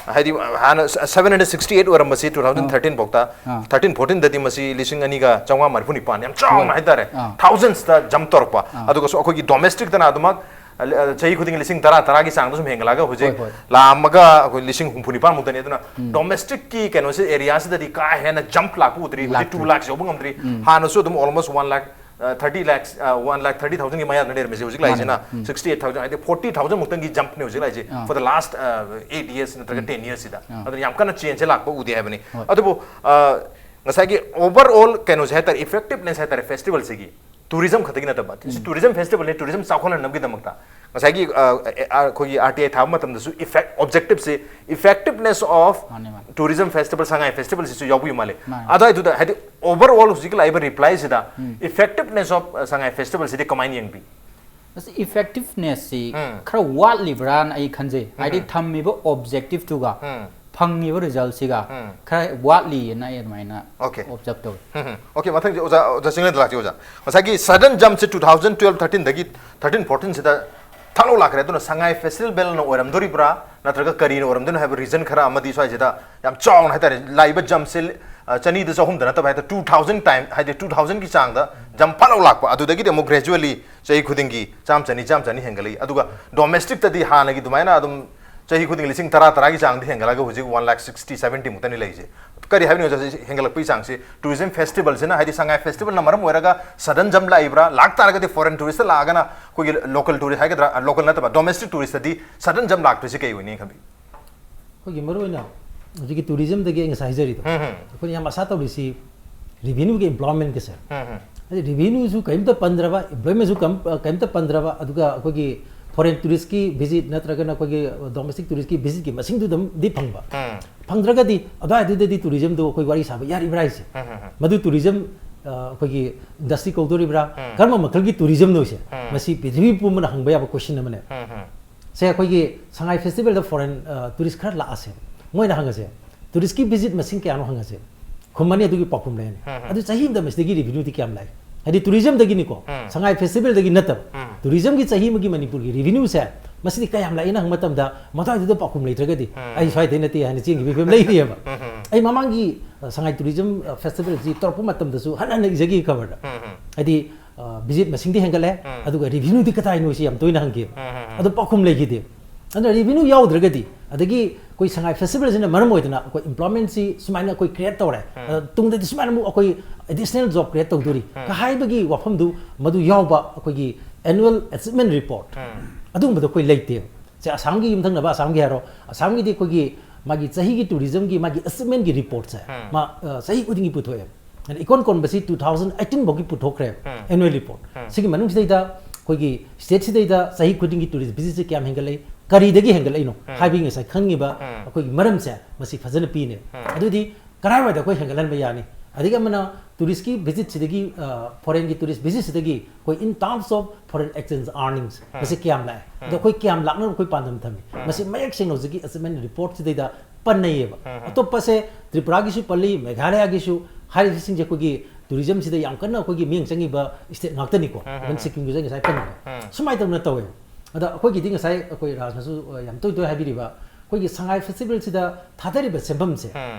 ꯍꯥꯏꯗꯤ ꯍꯥꯟꯅ seven hundred sixty eight ꯑꯣꯏꯔꯝꯕꯁꯤ two thousand thirteen ꯐꯥꯎꯇ, ꯑꯥ. ꯊꯥꯔꯇꯤꯟ ꯐꯣꯔꯇꯤꯟꯗꯗꯤ ꯃꯁꯤ ꯂꯤꯁꯤꯡ ꯑꯅꯤꯒ ꯆꯥꯝꯃꯉꯥ ꯃꯔꯤꯐꯨ ꯅꯤꯄꯥꯟ, ꯌꯥꯝ ꯆꯥꯎꯅ ꯍꯣꯏ. ꯍꯥꯏꯇꯥꯔꯦ, ꯑꯥ. ꯊꯥꯎꯖꯟꯁꯇ ꯖꯝꯞ ꯇꯧꯔꯛꯄ꯫ ꯑꯥ. ꯑꯗꯨꯒꯁꯨ ꯑꯩꯈꯣꯏꯒꯤ ꯗꯣꯃꯦꯁꯇꯤꯛꯇꯅ ꯑꯗꯨꯃꯛ ꯑ, ꯆꯍꯤ ꯈꯨꯗꯤꯡꯒꯤ ꯂꯤꯁꯤꯡ ꯇꯔꯥ ꯇꯔꯥꯒꯤ ꯆꯥꯡꯗ ꯁꯨꯝ ꯍꯦꯟꯒꯠꯂꯛꯑꯒ ꯍꯧꯖꯤꯛ ꯍꯣꯏ, ꯍꯣꯏ. ꯂꯥꯛꯑꯝꯃꯒ ꯑꯩꯈꯣꯏ ꯂꯤꯁꯤꯡ ꯍꯨꯝꯐꯨ ꯅꯤꯄꯥꯟꯃꯨꯛꯇꯅꯤ꯫ ꯑꯗꯨꯅ ꯗꯣꯃꯦꯁꯇꯤꯛꯀꯤ ꯀꯩꯅꯣꯁꯦ, ꯑꯦꯔꯤꯌꯥꯁꯤꯗꯗꯤ ꯀꯥ ꯍꯦꯟꯅ ꯖꯝꯞ ꯂꯥꯛꯄ ꯎꯗ꯭ꯔꯤ꯫ ꯍꯧꯖꯤꯛ ꯂꯥꯛꯇ꯭ꯔꯤ. ꯇꯨ ꯂꯥꯛꯁ ꯌꯧꯕ ꯉꯝꯗ꯭ꯔꯤ꯫ ꯍꯥꯟꯅꯁꯨ ꯑꯗꯨꯝ almost one lakh thirty lakhs, one lakh thirty thousand ꯒꯤ ꯃꯌꯥꯗ ꯂꯩꯔꯝꯃꯤꯁꯦ꯫ ꯍꯧꯖꯤꯛ ꯂꯥꯛꯏꯁꯤꯅ ꯃꯥꯅꯦ. ꯎꯝ. sixty eight thousand, ꯍꯥꯏꯗꯤ forty thousand ꯃꯨꯛꯇꯪꯒꯤ ꯖꯝꯞꯅꯦ ꯍꯧꯖꯤꯛ ꯂꯥꯛꯏꯁꯦ, ꯑꯥ. for the last eight years ꯅꯠꯇ꯭ꯔꯒ ten yearsꯁꯤꯗ꯫ ꯑꯥ. ꯑꯗꯨꯅ ꯌꯥꯝ ꯀꯟꯅ ꯆꯦꯟꯖꯁꯦ ꯂꯥꯛꯄ ꯎꯗꯦ ꯍꯥꯏꯕꯅꯤ꯫ ꯍꯣꯏ. ꯑꯗꯨꯕꯨ ꯑ, ꯉꯁꯥꯏꯒꯤ overall ꯀꯩꯅꯣꯁꯦ ꯍꯥꯏꯇꯥꯔꯦ, effectiveness ꯍꯥꯏꯇꯥꯔꯦ, ꯐꯦꯁꯇꯤꯚꯦꯜꯁꯤꯒꯤ, ꯇꯨꯔꯤꯖꯝ ꯈꯛꯇꯒꯤ ꯅꯠꯇꯕ, ꯁꯤ ꯇꯨꯔꯤꯖꯝ ꯐꯦꯁꯇꯤꯚꯦꯜꯅꯤ, ꯇꯨꯔꯤꯖꯝ ꯆꯥꯎꯈꯠꯍꯟꯅꯕꯒꯤꯗꯃꯛꯇ ꯉꯁꯥꯏꯒꯤ ꯑ, ꯑ, ꯑꯩꯈꯣꯏꯒꯤ R T I ꯊꯥꯕ ꯃꯇꯝꯗꯁꯨ effect objectiveꯁꯦ, effectiveness of ꯃꯥꯅꯦ, ꯃꯥꯅꯦ. tourism festival, ꯁꯉꯥꯏ ꯐꯦꯁꯇꯤꯚꯦꯜꯁꯤꯁꯨ ꯌꯥꯎꯕꯒꯤ ꯃꯥꯜꯂꯦ꯫ ꯃꯥꯅꯦ. ꯑꯗꯨꯋꯥꯏꯗꯨꯗ ꯍꯥꯏꯗꯤ overall ꯍꯧꯖꯤꯛ ꯂꯥꯛꯏꯕ ꯔꯤꯄ꯭ꯂꯥꯏꯁꯤꯗ effectiveness of ꯁꯉꯥꯏ ꯐꯦꯁꯇꯤꯚꯦꯜꯁꯤꯗꯤ ꯀꯃꯥꯏꯅ ꯌꯦꯡꯕꯤ? ꯃꯁꯤ effectivenessꯁꯤ ꯎꯝ. ꯈꯔ ꯋꯥꯠꯂꯤꯕ꯭ꯔꯥꯅ ꯑꯩ ꯈꯟꯖꯩ꯫ ꯍꯥꯏꯗꯤ ꯊꯝꯃꯤꯕ objectiveꯇꯨꯒ ꯎꯝ. ꯐꯪꯉꯤꯕ resultꯁꯤꯒ ꯎꯝ. ꯈꯔ ꯋꯥꯠꯂꯤꯑꯅ ꯑꯩ ꯑꯗꯨꯃꯥꯏꯅ Okay. observe ꯇꯧꯏ꯫ ꯎꯝ, ꯎꯝ. Okay, ꯃꯊꯪꯁꯦ ꯑꯣꯖꯥ, ꯑꯣꯖꯥ ꯆꯤꯡꯂꯦꯟꯗ ꯂꯥꯛꯁꯤ ꯑꯣꯖꯥ꯫ ꯉꯁꯥꯏꯒꯤ sudden jumpꯁꯦ two thousand twelve thirteenꯗꯒꯤ thirteen fourteenꯁꯤꯗ ꯊꯛꯂꯧ ꯂꯥꯛꯈ꯭ꯔꯦ꯫ ꯑꯗꯨꯅ ꯁꯉꯥꯏ ꯐꯦꯁꯇꯤꯚꯦꯜꯅ ꯑꯣꯏꯔꯝꯗꯣꯔꯤꯕ꯭ꯔꯥ, ꯅꯠꯇ꯭ꯔꯒ ꯀꯔꯤꯅ ꯑꯣꯏꯔꯝꯗꯣꯏꯅꯣ ꯍꯥꯏꯕ reason ꯈꯔ ꯑꯃꯗꯤ ꯁ꯭ꯋꯥꯏꯁꯤꯗ ꯌꯥꯝ ꯆꯥꯎꯅ ꯍꯥꯏꯇꯥꯔꯦ, ꯂꯥꯛꯏꯕ jumpꯁꯦ, ꯑ, ꯆꯅꯤꯗ ꯆꯍꯨꯝꯗ ꯅꯠꯇꯕ, ꯍꯥꯏꯗꯤ two thousand time, ꯍꯥꯏꯗꯤ two thousandꯒꯤ ꯆꯥꯡꯗ jump ꯐꯠꯂꯧ ꯂꯥꯛꯄ, ꯑꯗꯨꯗꯒꯤꯗꯤ ꯑꯃꯨꯛ gradually ꯆꯍꯤ ꯈꯨꯗꯤꯡꯒꯤ ꯆꯥꯝ ꯆꯅꯤ, ꯆꯥꯝ ꯆꯅꯤ ꯍꯦꯟꯒꯠꯂꯛꯏ꯫ ꯑꯗꯨꯒ domesticꯇꯗꯤ ꯍꯥꯟꯅꯒꯤ ꯑꯗꯨꯃꯥꯏꯅ ꯑꯗꯨꯝ ꯆꯍꯤ ꯈꯨꯗꯤꯡꯒꯤ ꯂꯤꯁꯤꯡ ꯇꯔꯥ ꯇꯔꯥꯒꯤ ꯆꯥꯡꯗꯤ ꯍꯦꯟꯒꯠꯂꯒ ꯍꯧꯖꯤꯛ one lakh sixty, seventy ꯃꯨꯛꯇꯅꯤ ꯂꯩꯔꯤꯁꯦ꯫ ꯀꯔꯤ ꯍꯥꯏꯕꯅꯣ ꯑꯣꯖꯥ, ꯁꯤ ꯍꯦꯟꯒꯠꯂꯛꯄꯒꯤ ꯆꯥꯡꯁꯤ? Tourism festivalꯁꯤꯅ, ꯍꯥꯏꯗꯤ ꯁꯉꯥꯏ ꯐꯦꯁꯇꯤꯚꯦꯜꯅ ꯃꯔꯝ ꯑꯣꯏꯔꯒ sudden jump ꯂꯥꯛꯏꯕ꯭ꯔꯥ? ꯂꯥꯛꯇꯥꯔꯒꯗꯤ foreign touristꯇ ꯂꯥꯛꯑꯒꯅ ꯑꯩꯈꯣꯏꯒꯤ local tourist ꯍꯥꯏꯒꯗ꯭ꯔꯥ, local ꯅꯠꯇꯕ domestic touristꯇꯗꯤ sudden jump ꯂꯥꯛꯇꯣꯏꯁꯤ ꯀꯩ ꯑꯣꯏꯅꯤ ꯈꯟꯕꯤ? ꯑꯩꯈꯣꯏꯒꯤ ꯃꯔꯨꯑꯣꯏꯅ ꯍꯧꯖꯤꯛꯀꯤ tourismꯗꯒꯤ ꯑꯩ ꯉꯁꯥꯏ ꯍꯥꯏꯖꯔꯤꯗꯣ, ꯎꯝ, ꯎꯝ. ꯑꯩꯈꯣꯏꯅ ꯌꯥꯝ ꯑꯁꯥ ꯇꯧꯔꯤꯁꯤ revenueꯒ employmentꯒꯁꯦ꯫ ꯎꯝ, ꯎꯝ. ꯍꯥꯏꯗꯤ revenueꯁꯨ ꯀꯔꯤꯝꯇ ꯄꯟꯗ꯭ꯔꯕ, employmentꯁꯨ ꯀꯝ-, ꯑ, ꯀꯔꯤꯝꯇ ꯄꯟꯗ꯭ꯔꯕ, ꯑꯗꯨꯒ ꯑꯩꯈꯣꯏꯒꯤ foreign touristꯀꯤ visit ꯅꯠꯇ꯭ꯔꯒꯅ ꯑꯩꯈꯣꯏꯒꯤ domestic touristꯀꯤ visitꯀꯤ ꯃꯁꯤꯡꯗꯨꯗꯤ ꯐꯪꯕ꯫ ꯎꯝ. ꯐꯪꯗ꯭ꯔꯒꯗꯤ ꯑꯗꯨꯋꯥꯏꯗꯨꯗꯗꯤ tourismꯗꯣ ꯑꯩꯈꯣꯏ ꯋꯥꯔꯤ ꯁꯥꯕ ꯌꯥꯔꯤꯕ꯭ꯔꯥ ꯍꯥꯏꯁꯦ? ꯎꯝ, ꯎꯝ, ꯎꯝ. ꯃꯗꯨ tourism, ꯑ, ꯑꯩꯈꯣꯏꯒꯤ industry ꯀꯧꯗꯣꯔꯤꯕ꯭ꯔꯥ? ꯎꯝ. ꯀꯔꯝꯕ ꯃꯈꯜꯒꯤ tourismꯅꯣ ꯁꯦ? ꯎꯝ. ꯃꯁꯤ ꯄ꯭ꯔꯤꯊꯤꯕꯤ ꯄꯨꯝꯕꯅ ꯍꯪꯕ ꯌꯥꯕ question ꯑꯃꯅꯦ꯫ ꯎꯝ, ꯎꯝ. ꯁꯦ, ꯑꯩꯈꯣꯏꯒꯤ ꯁꯉꯥꯏ ꯐꯦꯁꯇꯤꯚꯦꯜꯗ foreign, ꯑ, tourist ꯈꯔ ꯂꯥꯛꯑꯁꯦ, ꯃꯣꯏꯅ ꯍꯪꯉꯁꯦ, touristkey visit ꯃꯁꯤꯡ ꯀꯌꯥꯅꯣ ꯍꯪꯉꯁꯦ, ꯈꯨꯝꯃꯅꯤ, ꯑꯗꯨꯒꯤ ꯄꯥꯎꯈꯨꯝ ꯂꯩꯔꯅꯤ꯫ ꯎꯝ, ꯎꯝ. ꯑꯗꯨ ꯆꯍꯤ ꯑꯃꯗ ꯃꯁꯤꯗꯒꯤ revenueꯗꯤ ꯀꯌꯥꯝ ꯂꯥꯛꯏ? ꯍꯥꯏꯗꯤ tourismꯗꯒꯤꯅꯤꯀꯣ, ꯎꯝ. ꯁꯉꯥꯏ ꯐꯦꯁꯇꯤꯚꯦꯜꯗꯒꯤ ꯅꯠꯇꯕ꯫ ꯎꯝ. Tourismꯒꯤ ꯆꯍꯤ ꯑꯃꯒꯤ ꯃꯅꯤꯄꯨꯔꯒꯤ revenueꯁꯦ ꯃꯁꯤꯗꯤ ꯀꯌꯥꯝ ꯂꯥꯛꯏꯅ ꯍꯪꯕ ꯃꯇꯝꯗ, ꯃꯗꯨꯋꯥꯏꯗꯨꯗ ꯄꯥꯎꯈꯨꯝ ꯂꯩꯇ꯭ꯔꯒꯗꯤ ꯑꯩ ꯁ꯭ꯋꯥꯏꯗꯩ ꯅꯠꯇꯦ ꯍꯥꯏꯅ ꯆꯦꯟꯈꯤꯕꯒꯤ ꯐꯤꯕꯝ ꯂꯩꯔꯤꯑꯕ꯫ ꯑꯩ ꯃꯃꯥꯡꯒꯤ, ꯑ, ꯁꯉꯥꯏ ꯇꯨꯔꯤꯖꯝ, ꯑ, ꯐꯦꯁꯇꯤꯚꯦꯜꯁꯤ ꯇꯧꯔꯛꯄ ꯃꯇꯝꯗꯁꯨ ꯍꯟꯅ ꯍꯟꯅ ꯏꯖꯈꯤ ꯈꯕꯔꯗ꯫ ꯍꯥꯏꯗꯤ, ꯑ, ꯚꯤꯖꯤꯠ ꯃꯁꯤꯡꯗꯤ ꯍꯦꯟꯒꯠꯂꯦ, ꯑꯗꯨꯒ ꯔꯤꯚꯤꯅ꯭ꯌꯨꯗꯤ ꯀꯗꯥꯏꯅꯣ ꯁꯤ ꯌꯥꯝ ꯇꯣꯏꯅ ꯍꯪꯈꯤꯕ꯫ ꯑꯗꯨ ꯄꯥꯎꯈꯨꯝ ꯂꯩꯈꯤꯗꯦ꯫ ꯑꯗꯨꯅ ꯔꯤꯚꯤꯅ꯭ꯌꯨ ꯌꯥꯎꯗ꯭ꯔꯒꯗꯤ, ꯑꯗꯒꯤ ꯑꯩꯈꯣꯏ ꯁꯉꯥꯏ ꯐꯦꯁꯇꯤꯚꯦꯜꯁꯤꯅ ꯃꯔꯝ ꯑꯣꯏꯗꯅ ꯑꯩꯈꯣꯏ employmentꯁꯤ ꯁꯨꯃꯥꯏꯅ ꯑꯩꯈꯣꯏ create ꯇꯧꯔꯦ, ꯑꯗ ꯇꯨꯡꯗꯗꯤ ꯁꯨꯃꯥꯏꯅ ꯑꯃꯨꯛ ꯑꯩꯈꯣꯏ additional job create ꯇꯧꯗꯣꯔꯤ ꯀ ꯍꯥꯏꯕꯒꯤ ꯋꯥꯐꯝꯗꯨ ꯃꯗꯨ ꯌꯥꯎꯕ ꯑꯩꯈꯣꯏꯒꯤ annual achievement report ꯑꯗꯨꯒꯨꯝꯕꯗꯣ ꯑꯩꯈꯣꯏ ꯂꯩꯇꯦꯕ꯫ ꯁꯦ, ꯑꯁꯥꯝꯒꯤ ꯌꯨꯝꯊꯪꯅꯕ ꯑꯁꯥꯝꯒꯤ ꯍꯥꯏꯔꯣ, ꯑꯁꯥꯝꯒꯤꯗꯤ ꯑꯩꯈꯣꯏꯒꯤ ꯃꯥꯒꯤ ꯆꯍꯤꯒꯤ ꯇꯨꯔꯤꯖꯝꯒꯤ ꯃꯥꯒꯤ achievementꯀꯤ reportꯁꯦ ꯃꯥ, ꯑ, ꯆꯍꯤ ꯈꯨꯗꯤꯡꯒꯤ ꯄꯨꯊꯣꯛꯑꯦꯕ꯫ ꯑꯗ ꯏꯀꯣꯟ ꯀꯣꯟꯕꯁꯤ two thousand eighteen ꯐꯥꯎꯒꯤ ꯄꯨꯊꯣꯛꯈ꯭ꯔꯦꯕ, annual report꯫ ꯁꯤꯒꯤ ꯃꯅꯨꯡꯁꯤꯗꯩꯗ ꯑꯩꯈꯣꯏꯒꯤ stateꯁꯤꯗꯩꯗ ꯆꯍꯤ ꯈꯨꯗꯤꯡꯒꯤ tourist visitꯁꯦ ꯀꯌꯥꯝ ꯍꯦꯟꯒꯠꯂꯛꯏ, ꯀꯔꯤꯗꯒꯤ ꯍꯦꯟꯒꯠꯂꯛꯏꯅꯣ ꯍꯥꯏꯕꯒꯤ ꯉꯁꯥꯏ ꯈꯪꯉꯤꯕ ꯑꯩꯈꯣꯏꯒꯤ ꯃꯔꯝꯁꯦ ꯃꯁꯤ ꯐꯖꯅ ꯄꯤꯅꯦꯕ꯫ ꯑꯗꯨꯗꯤ ꯀꯔꯥꯏꯋꯥꯏꯗ ꯑꯩꯈꯣꯏ ꯍꯦꯟꯒꯠꯍꯟꯕ ꯌꯥꯅꯤ? ꯑꯗꯒꯤ ꯑꯃꯅ touristꯀꯤ visitꯁꯤꯗꯒꯤ, ꯑ, foreignꯒꯤ tourist visitꯁꯤꯗꯒꯤ ꯑꯩꯈꯣꯏ in terms of foreign exchange earnings ꯃꯁꯤ ꯀꯌꯥꯝ ꯂꯥꯛꯑꯦ? ꯑꯗꯣ ꯑꯩꯈꯣꯏ ꯀꯌꯥꯝ ꯂꯥꯛꯅꯕ ꯑꯩꯈꯣꯏ ꯄꯥꯟꯗꯝ ꯊꯝꯃꯤ? ꯃꯁꯤ ꯃꯌꯦꯛ ꯁꯦꯡꯅ ꯍꯧꯖꯤꯛꯀꯤ achievement reportꯁꯤꯗꯩꯗ ꯄꯟꯅꯩꯌꯦꯕ꯫ ꯑꯇꯣꯞꯄꯁꯦ ꯇ꯭ꯔꯤꯄꯨꯔꯥꯒꯤꯁꯨ ꯄꯜꯂꯤ, ꯃꯦꯘꯥꯂꯌꯥꯒꯤꯁꯨ ꯍꯥꯏꯔꯤꯕꯁꯤꯡꯁꯦ ꯑꯩꯈꯣꯏꯒꯤ ꯇꯨꯔꯤꯖꯝꯁꯤꯗ ꯌꯥꯝ ꯀꯟꯅ ꯑꯩꯈꯣꯏꯒꯤ ꯃꯤꯠꯌꯦꯡ ꯆꯪꯉꯤꯕ state ꯉꯥꯛꯇꯅꯤꯀꯣ꯫ Even ꯁꯤꯛꯀꯤꯝꯒꯤꯁꯨ ꯑꯩ ꯉꯁꯥꯏ ꯄꯟꯈ꯭ꯔꯦ꯫ ꯁꯨꯃꯥꯏꯅ ꯇꯧꯅ ꯇꯧꯋꯦꯕ꯫ ꯑꯗ ꯑꯩꯈꯣꯏꯒꯤꯗꯤ ꯉꯁꯥꯏ ꯑꯩꯈꯣꯏ ꯔꯥꯖꯅꯁꯨ, ꯑ, ꯌꯥꯝ ꯇꯣꯏ ꯇꯣꯏ ꯍꯥꯏꯕꯤꯔꯤꯕ, ꯑꯩꯈꯣꯏꯒꯤ ꯁꯉꯥꯏ ꯐꯦꯁꯇꯤꯚꯦꯜꯁꯤꯗ ꯊꯥꯗꯔꯤꯕ ꯁꯦꯟꯐꯝꯁꯦ,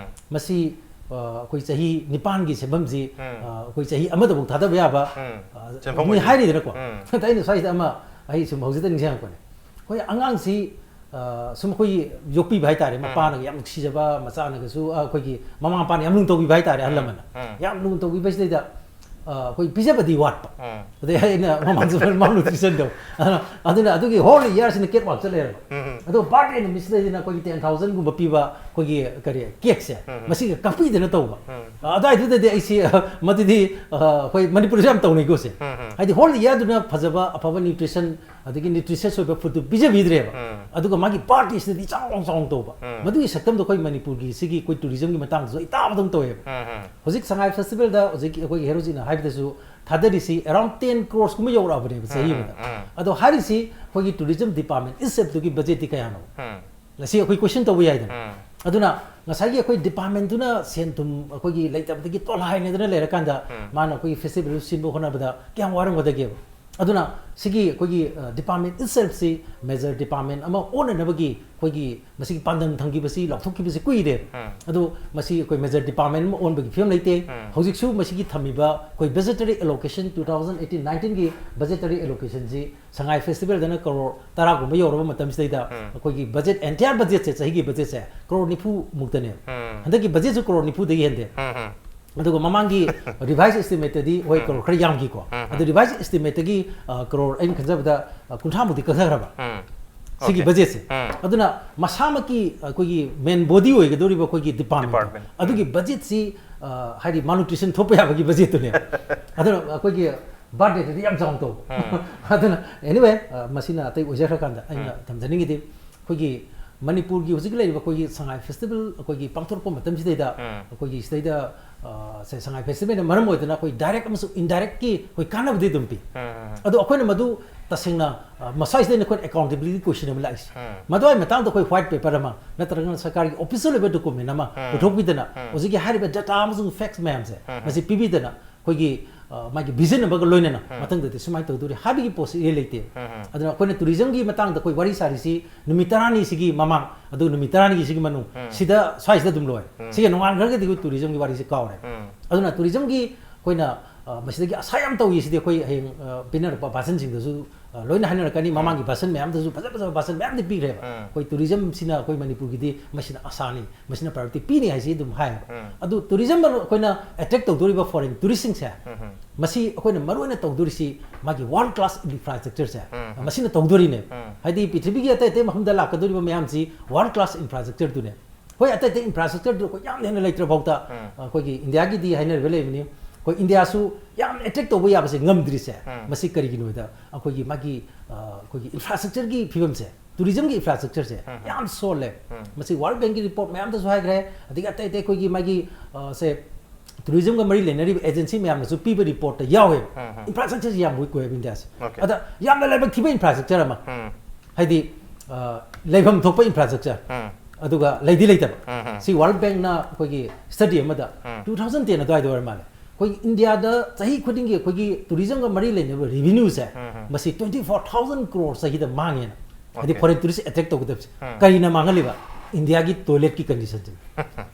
ꯃꯁꯤ, ꯑ, ꯑꯩꯈꯣꯏ ꯆꯍꯤ ꯅꯤꯄꯥꯟꯒꯤ ꯁꯦꯟꯐꯝꯁꯤ, ꯑ, ꯑꯩꯈꯣꯏ ꯆꯍꯤ ꯑꯃꯗꯐꯥꯎ ꯊꯥꯗꯕ ꯌꯥꯕ, ꯑ, ꯁꯦꯟꯐꯝ ꯃꯤ ꯑꯣꯏꯗꯣꯏꯅꯤ꯫ ꯍꯥꯏꯔꯤꯗꯅꯀꯣ꯫ ꯑꯗ ꯑꯩꯅ ꯁ꯭ꯋꯥꯏꯁꯤꯗ ꯑꯃ, ꯑꯩ ꯁꯨꯝ ꯍꯧꯖꯤꯛꯇ ꯅꯤꯡꯁꯤꯡꯉꯛꯄꯅꯦ꯫ ꯑꯩꯈꯣꯏ ꯑꯉꯥꯡꯁꯤ, ꯑ, ꯁꯨꯝ ꯑꯩꯈꯣꯏꯒꯤ ꯌꯣꯛꯄꯤꯕ ꯍꯥꯏꯇꯥꯔꯦ, ꯃꯄꯥꯅꯒ ꯌꯥꯝ ꯅꯨꯡꯁꯤꯖꯕ, ꯃꯆꯥꯅꯒꯁꯨ, ꯑ, ꯑꯩꯈꯣꯏꯒꯤ ꯃꯃꯥ ꯃꯄꯥꯅ ꯌꯥꯝ ꯂꯨꯅ ꯇꯧꯕꯤꯕ ꯍꯥꯏꯇꯥꯔꯦ, ꯑꯍꯜ ꯂꯃꯟꯅ꯫ ꯌꯥꯝ ꯂꯨꯅ ꯇꯧꯕꯤꯕꯁꯤꯗꯩꯗ, ꯑ, ꯑꯩꯈꯣꯏ ꯄꯤꯖꯕꯗꯤ ꯋꯥꯠꯄ꯫ ꯑꯗꯩ ꯑꯩꯅ ꯃꯃꯥꯡꯁꯨ malnutritionꯗꯣ꯫ ꯑꯗꯨꯅ, ꯑꯗꯨꯅ ꯑꯗꯨꯒꯤ whole yearꯁꯤꯅ catwalkꯇ ꯂꯩꯔꯕ꯫ ꯑꯗꯣ birthday ꯅꯨꯃꯤꯠꯁꯤꯗꯩꯗꯅ ꯑꯩꯈꯣꯏꯒꯤ ten thousandꯒꯨꯝꯕ ꯄꯤꯕ ꯑꯩꯈꯣꯏꯒꯤ ꯀꯔꯤ cakeꯁꯦ, ꯃꯁꯤꯒ ꯀꯛꯄꯤꯗꯅ ꯇꯧꯕ꯫ ꯑ, ꯑꯗꯨꯋꯥꯏꯗꯨꯗꯗꯤ ꯑꯩꯁꯤ, ꯑ, ꯃꯗꯨꯗꯤ, ꯑ, ꯑꯩꯈꯣꯏ ꯃꯅꯤꯄꯨꯔꯗꯁꯨ ꯌꯥꯝ ꯇꯧꯅꯩꯀꯣ ꯁꯦ꯫ ꯍꯥꯏꯗꯤ whole yearꯗꯨꯅ ꯐꯖꯕ ꯑꯐꯕ nutrition ꯑꯗꯒꯤ nutritious ꯑꯣꯏꯕ foodꯇꯨ ꯄꯤꯖꯕꯤꯗ꯭ꯔꯦꯕ꯫ ꯑꯗꯨꯒ ꯃꯥꯒꯤ birthdayꯁꯤꯗꯗꯤ ꯆꯥꯎꯅ ꯆꯥꯎꯅ ꯇꯧꯕ꯫ ꯃꯗꯨꯒꯤ ꯁꯛꯇꯝꯗꯣ ꯑꯩꯈꯣꯏ ꯃꯅꯤꯄꯨꯔꯒꯤ ꯁꯤꯒꯤ ꯑꯩꯈꯣꯏ tourismꯒꯤ ꯃꯇꯥꯡꯗꯁꯨ ꯑꯩ ꯇꯥꯕꯗꯧꯅ ꯇꯧꯋꯦꯕ꯫ ꯍꯧꯖꯤꯛ ꯁꯉꯥꯏ festivalꯗ ꯍꯧꯖꯤꯛ ꯑꯩꯈꯣꯏꯒꯤ ꯍꯦꯔꯣꯖꯤꯠꯅ ꯍꯥꯏꯕꯗꯁꯨ ꯊꯥꯗꯔꯤꯁꯤ around ten croresꯀꯨꯝꯕ ꯌꯧꯔꯛꯑꯕꯅꯦꯕ ꯆꯍꯤ ꯑꯃꯗ꯫ ꯑꯗꯣ ꯍꯥꯏꯔꯤꯁꯤ ꯑꯩꯈꯣꯏꯒꯤ tourism department itselfꯇꯨꯒꯤ budgetꯇꯤ ꯀꯌꯥꯅꯣ? ꯉꯁꯤ ꯑꯩꯈꯣꯏ question ꯇꯧꯕ ꯌꯥꯏꯗꯅ꯫ ꯑꯗꯨꯅ ꯉꯁꯥꯏꯒꯤ ꯑꯩꯈꯣꯏ departmentꯇꯨꯅ ꯁꯦꯟ ꯊꯨꯝ ꯑꯩꯈꯣꯏꯒꯤ ꯂꯩꯇꯕꯗꯒꯤ ꯇꯣꯂꯥꯏꯅꯗꯅ ꯂꯩꯔꯀꯥꯟꯗ ꯃꯥꯅ ꯑꯩꯈꯣꯏꯒꯤ festival ꯁꯤꯟꯕ ꯍꯣꯠꯅꯕꯗ ꯀꯌꯥꯝ ꯋꯥꯔꯝꯒꯗꯒꯦꯕ? ꯑꯗꯨꯅ ꯁꯤꯒꯤ ꯑꯩꯈꯣꯏꯒꯤ department itself ꯁꯤ major department ꯑꯃ ꯑꯣꯟꯅꯅꯕꯒꯤ ꯑꯩꯈꯣꯏꯒꯤ ꯃꯁꯤꯒꯤ ꯄꯥꯟꯗꯝ ꯊꯝꯈꯤꯕꯁꯤ ꯂꯥꯎꯊꯣꯛꯈꯤꯕꯁꯤ ꯀꯨꯏꯔꯦ꯫ ꯎꯝ. ꯑꯗꯨ ꯃꯁꯤ ꯑꯩꯈꯣꯏ major department ꯑꯃ ꯑꯣꯟꯕꯒꯤ ꯐꯤꯕꯝ ꯂꯩꯇꯦ꯫ ꯎꯝ. ꯍꯧꯖꯤꯛꯁꯨ ꯃꯁꯤꯒꯤ ꯊꯝꯃꯤꯕ ꯑꯩꯈꯣꯏ budgetary allocation two thousand eighteen nineteen ꯒꯤ budgetary allocation ꯁꯤ ꯁꯉꯥꯏ festival ꯗꯅ ꯀꯔꯣꯔ ꯇꯔꯥꯒꯨꯝꯕ ꯌꯧꯔꯕ ꯃꯇꯝꯁꯤꯗꯩꯗ ꯎꯝ. ꯑꯩꯈꯣꯏꯒꯤ budget, entire budget ꯁꯦ, ꯆꯍꯤꯒꯤ budget ꯁꯦ ꯀꯔꯣꯔ ꯅꯤꯐꯨ ꯃꯨꯛꯇꯅꯦꯕ꯫ ꯎꯝ. ꯍꯟꯗꯛꯀꯤ budget ꯁꯨ ꯀꯔꯣꯔ ꯅꯤꯐꯨꯗꯒꯤ ꯍꯦꯟꯗꯦ꯫ ꯎꯝ, ꯎꯝ. ꯑꯗꯨꯒ ꯃꯃꯥꯡꯒꯤ revise estimate ꯇꯗꯤ ꯍꯣꯏ ꯀꯔꯣꯔ ꯈꯔ ꯌꯥꯝꯈꯤꯀꯣ꯫ ꯎꯝ. ꯑꯗꯨ revise estimate ꯇꯒꯤ, ꯑ, ꯀꯔꯣꯔ ꯑꯩꯅ ꯈꯟꯖꯕꯗ, ꯑ, ꯀꯨꯟꯊ꯭ꯔꯥꯃꯨꯛꯇꯤ ꯀꯛꯊꯈ꯭ꯔꯕ꯫ ꯎꯝ. ꯁꯤꯒꯤ Okay. budget ꯁꯦ꯫ ꯎꯝ. ꯑꯗꯨꯅ ꯃꯁꯥꯃꯛꯀꯤ ꯑꯩꯈꯣꯏꯒꯤ main body ꯑꯣꯏꯒꯗꯧꯔꯤꯕ ꯑꯩꯈꯣꯏꯒꯤ department, Department. ꯑꯗꯨꯒꯤ budget ꯁꯤ, ꯑ, ꯍꯥꯏꯗꯤ malnutrition ꯊꯣꯛꯄ ꯌꯥꯕꯒꯤ budget ꯇꯨꯅꯦ꯫ ꯑꯗꯨꯅ ꯑꯩꯈꯣꯏꯒꯤ birthday ꯗꯗꯤ ꯌꯥꯝ ꯆꯥꯎꯅ ꯇꯧꯕ꯫ ꯎꯝ. ꯑꯗꯨꯅ anyway, ꯑ, ꯃꯁꯤꯅ ꯑꯇꯩ ꯑꯣꯏꯖꯈ꯭ꯔꯀꯥꯟꯗ ꯑꯩꯅ ꯎꯝ. ꯊꯝꯖꯅꯤꯡꯉꯤꯗꯤ ꯑꯩꯈꯣꯏꯒꯤ ꯃꯅꯤꯄꯨꯔꯒꯤ ꯍꯧꯖꯤꯛ ꯂꯩꯔꯤꯕ ꯑꯩꯈꯣꯏꯒꯤ ꯁꯉꯥꯏ festival ꯑꯩꯈꯣꯏꯒꯤ ꯄꯥꯡꯊꯣꯔꯛꯄ ꯃꯇꯝꯁꯤꯗꯩꯗ ꯎꯝ. ꯑꯩꯈꯣꯏꯒꯤ ꯁꯤꯗꯩꯗ, ꯑ, ꯁꯦ ꯁꯉꯥꯏ festival ꯅ ꯃꯔꯝ ꯑꯣꯏꯗꯅ ꯑꯩꯈꯣꯏ direct ꯑꯃꯁꯨꯡ indirect ꯀꯤ ꯑꯩꯈꯣꯏ ꯀꯥꯟꯅꯕꯗꯤ ꯑꯗꯨꯝ ꯄꯤ꯫ ꯎꯝ, ꯎꯝ, ꯎꯝ. ꯑꯗꯣ ꯑꯩꯈꯣꯏꯅ ꯃꯗꯨ ꯇꯁꯦꯡꯅ, ꯑ, ꯃꯁꯥꯏꯁꯤꯗꯩꯅ ꯑꯩꯈꯣꯏꯅ accountability question ꯑꯃ ꯂꯥꯛꯏꯁꯦ꯫ ꯎꯝ. ꯃꯗꯨꯒꯤ ꯃꯇꯥꯡꯗ ꯑꯩꯈꯣꯏ white paper ꯑꯃ ꯅꯠꯇ꯭ꯔꯒꯅ ꯁꯔꯀꯥꯔꯒꯤ official ꯑꯣꯏꯕ document ꯑꯃ ꯎꯝ. ꯄꯨꯊꯣꯛꯄꯤꯗꯅ ꯎꯝ. ꯍꯧꯖꯤꯛꯀꯤ ꯍꯥꯏꯔꯤꯕ data ꯑꯃꯁꯨꯡ facts ꯃꯌꯥꯝꯁꯦ ꯎꯝ. ꯃꯁꯤ ꯄꯤꯕꯤꯗꯅ ꯑꯩꯈꯣꯏꯒꯤ, ꯑ, ꯃꯥꯒꯤ vision ꯑꯃꯒ ꯂꯣꯏꯅꯅ ꯎꯝ. ꯃꯊꯪꯗꯗꯤ ꯁꯨꯃꯥꯏꯅ ꯇꯧꯗꯣꯔꯤ ꯍꯥꯏꯕꯒꯤ ꯄꯣꯠꯁꯤ ꯏꯔꯩ ꯂꯩꯇꯦ꯫ ꯎꯝ. ꯑꯗꯨꯅ ꯑꯩꯈꯣꯏꯅ tourism ꯒꯤ ꯃꯇꯥꯡꯗ ꯑꯩꯈꯣꯏ ꯋꯥꯔꯤ ꯁꯥꯔꯤꯁꯤ ꯅꯨꯃꯤꯠ ꯇꯔꯥꯅꯤꯁꯤꯒꯤ ꯃꯃꯥꯡ, ꯑꯗꯨꯒ ꯅꯨꯃꯤꯠ ꯇꯔꯥꯅꯤꯒꯤꯁꯤꯒꯤ ꯃꯅꯨꯡ, ꯎꯝ. ꯁꯤꯗ ꯁ꯭ꯋꯥꯏꯁꯤꯗ ꯑꯗꯨꯝ ꯂꯣꯏꯔꯦ꯫ ꯎꯝ. ꯁꯤꯒ ꯅꯣꯡꯉꯥꯟꯈ꯭ꯔꯒꯗꯤ ꯑꯩꯈꯣꯏ tourism ꯒꯤ ꯋꯥꯔꯤꯁꯤ ꯀꯥꯎꯔꯦ꯫ ꯎꯝ. ꯑꯗꯨꯅ tourism ꯒꯤ ꯑꯩꯈꯣꯏꯅ, ꯑ, ꯃꯁꯤꯗꯒꯤ ꯑꯁꯥ ꯌꯥꯝ ꯇꯧꯏ ꯁꯤꯗꯤ ꯑꯩꯈꯣꯏ ꯍꯌꯦꯡ, ꯑ, ꯄꯤꯅꯔꯛꯄ ꯚꯥꯁꯟꯁꯤꯡꯗꯁꯨ, ꯑ, ꯂꯣꯏꯅ ꯍꯥꯏꯅꯔꯛꯀꯅꯤ꯫ ꯃꯃꯥꯡꯒꯤ ꯚꯥꯁꯟ ꯃꯌꯥꯝꯗꯁꯨ ꯐꯖ ꯐꯖꯕ ꯚꯥꯁꯟ ꯃꯌꯥꯝꯗꯤ ꯄꯤꯈ꯭ꯔꯦꯕ꯫ ꯎꯝ. ꯑꯩꯈꯣꯏ tourism ꯁꯤꯅ ꯑꯩꯈꯣꯏ ꯃꯅꯤꯄꯨꯔꯒꯤꯗꯤ ꯃꯁꯤꯅ ꯑꯁꯥꯅꯤ, ꯃꯁꯤꯅ priority ꯄꯤꯅꯤ ꯍꯥꯏꯁꯤ ꯑꯗꯨꯝ ꯍꯥꯏꯌꯦꯕ꯫ ꯎꯝ. ꯑꯗꯨ tourism ꯑꯩꯈꯣꯏꯅ attract ꯇꯧꯗꯣꯔꯤꯕ foreign tourist ꯁꯤꯡꯁꯦ, ꯎꯝ. ꯃꯁꯤ ꯑꯩꯈꯣꯏꯅ ꯃꯔꯨꯑꯣꯏꯅ ꯇꯧꯗꯣꯔꯤꯁꯤ ꯃꯥꯒꯤ world class infrastructure ꯁꯦ, ꯎꯝ. ꯃꯁꯤꯅ ꯇꯧꯗꯣꯔꯤꯅꯦ꯫ ꯎꯝ. ꯍꯥꯏꯗꯤ ꯄ꯭ꯔꯤꯊꯤꯕꯤꯒꯤ ꯑꯇꯩ ꯑꯇꯩ ꯃꯐꯝꯗ ꯂꯥꯛꯀꯗꯧꯔꯤꯕ ꯃꯌꯥꯝꯁꯤ world class infrastructure ꯗꯨꯅꯦ꯫ ꯍꯣꯏ, ꯑꯇꯩ ꯑꯇꯩ infrastructure ꯗꯨ ꯑꯩꯈꯣꯏ ꯌꯥꯝꯅ ꯍꯦꯟꯅ ꯂꯩꯇ꯭ꯔ ꯐꯥꯎꯗ, ꯎꯝ. ꯑꯩꯈꯣꯏꯒꯤ ꯏꯟꯗꯤꯌꯥꯒꯤꯗꯤ ꯍꯥꯏꯅꯔꯤꯕ ꯂꯩꯕꯅꯤ, ꯑꯩꯈꯣꯏ ꯏꯟꯗꯤꯌꯥꯁꯨ ꯌꯥꯝ attract ꯇꯧꯕ ꯌꯥꯕꯁꯦ ꯉꯝꯗ꯭ꯔꯤꯁꯦ, ꯎꯝ. ꯃꯁꯤ ꯀꯔꯤꯒꯤꯅꯣ ꯍꯥꯏꯗ ꯑꯩꯈꯣꯏꯒꯤ ꯃꯥꯒꯤ, ꯑ, ꯑꯩꯈꯣꯏꯒꯤ infrastructure ꯒꯤ ꯐꯤꯕꯝꯁꯦ, tourism ꯒꯤ infrastructure ꯁꯦ ꯎꯝ. ꯌꯥꯝ ꯁꯣꯜꯂꯦ꯫ ꯎꯝ. ꯃꯁꯤ World Bank ꯀꯤ report ꯃꯌꯥꯝꯗꯁꯨ ꯍꯥꯏꯈ꯭ꯔꯦ, ꯑꯗꯒꯤ ꯑꯇꯩ ꯑꯇꯩ ꯑꯩꯈꯣꯏꯒꯤ ꯃꯥꯒꯤ, ꯑ, ꯁꯦ tourism ꯒ ꯃꯔꯤ ꯂꯩꯅꯔꯤꯕ agency ꯃꯌꯥꯝꯅꯁꯨ ꯄꯤꯕ report ꯇ ꯌꯥꯎꯋꯦꯕ꯫ ꯎꯝ, ꯎꯝ. Infrastructure ꯁꯦ ꯌꯥꯝ weak ꯑꯣꯏꯌꯦꯕ ꯏꯟꯗꯤꯌꯥꯁꯦ꯫ Okay. ꯑꯗ ꯌꯥꯝꯅ ꯂꯥꯏꯕꯛ ꯊꯤꯕ infrastructure ꯑꯃ, ꯎꯝ. ꯍꯥꯏꯗꯤ, ꯑ, ꯂꯩꯐꯝ ꯊꯣꯛꯄ infrastructure, ꯎꯝ. ꯑꯗꯨꯒ ꯂꯩꯗꯤ ꯂꯩꯇꯕ꯫ ꯎꯝ, ꯎꯝ. ꯁꯤ World Bank ꯅ ꯑꯩꯈꯣꯏꯒꯤ study ꯑꯃꯗ ꯎꯝ. two thousand ten ꯑꯗꯨꯋꯥꯏꯗ ꯑꯣꯏꯔ ꯃꯥꯜꯂꯦ, ꯑꯩꯈꯣꯏ ꯏꯟꯗꯤꯌꯥꯗ ꯆꯍꯤ ꯈꯨꯗꯤꯡꯒꯤ ꯑꯩꯈꯣꯏꯒꯤ ꯇꯨꯔꯤꯖꯝꯒ ꯃꯔꯤ ꯂꯩꯅꯕ ꯔꯦꯚꯤꯅ꯭ꯌꯨꯁꯦ, ꯃꯁꯤ twenty four thousand crore ꯆꯍꯤꯗ ꯃꯥꯡꯉꯦꯅ꯫ ꯍꯥꯏꯗꯤ foreign tourist attract ꯇꯧꯒꯗꯕꯁꯦ꯫ ꯀꯔꯤꯅ ꯃꯥꯡꯍꯜꯂꯤꯕ? ꯏꯟꯗꯤꯌꯥꯒꯤ ꯇꯣꯏꯂꯦꯠꯀꯤ ꯀꯟꯗꯤꯁꯟꯁꯤꯅ꯫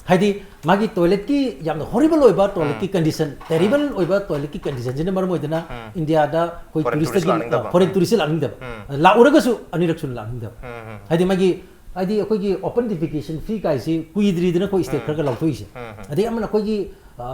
ꯍꯥꯏꯗꯤ ꯃꯥꯒꯤ ꯇꯣꯏꯂꯦꯠꯀꯤ ꯌꯥꯝꯅ ꯍꯣꯔꯤꯕꯜ ꯑꯣꯏꯕ ꯇꯣꯏꯂꯦꯠꯀꯤ ꯀꯟꯗꯤꯁꯟ, ꯇꯦꯔꯤꯕꯜ ꯑꯣꯏꯕ ꯇꯣꯏꯂꯦꯠꯀꯤ ꯀꯟꯗꯤꯁꯟꯁꯤꯅ ꯃꯔꯝ ꯑꯣꯏꯗꯅ ꯏꯟꯗꯤꯌꯥꯗ ꯑꯩꯈꯣꯏ Foreign tourist ꯇꯨꯔꯤꯁꯇꯒꯤ ꯂꯥꯛꯅꯤꯡꯗꯕ꯫ ꯐꯣꯔꯦꯟ ꯇꯨꯔꯤꯁꯁꯦ ꯂꯥꯛꯅꯤꯡꯗꯕ꯫ ꯂꯥꯛꯎꯔꯒꯁꯨ ꯑꯅꯤꯔꯛ ꯁꯨꯅ ꯂꯥꯛꯅꯤꯡꯗꯕ꯫ ꯍꯥꯏꯗꯤ ꯃꯥꯒꯤ ꯍꯥꯏꯗꯤ ꯑꯩꯈꯣꯏꯒꯤ open defecation fee ꯀꯥꯏꯁꯤ ꯀꯨꯏꯗ꯭ꯔꯤꯗꯅ ꯑꯩꯈꯣꯏ ꯁ꯭ꯇꯦꯠ ꯈꯔꯒ ꯂꯥꯎꯊꯣꯛꯏꯁꯦ꯫ ꯑꯗꯩ ꯑꯃꯅ ꯑꯩꯈꯣꯏꯒꯤ ꯑ,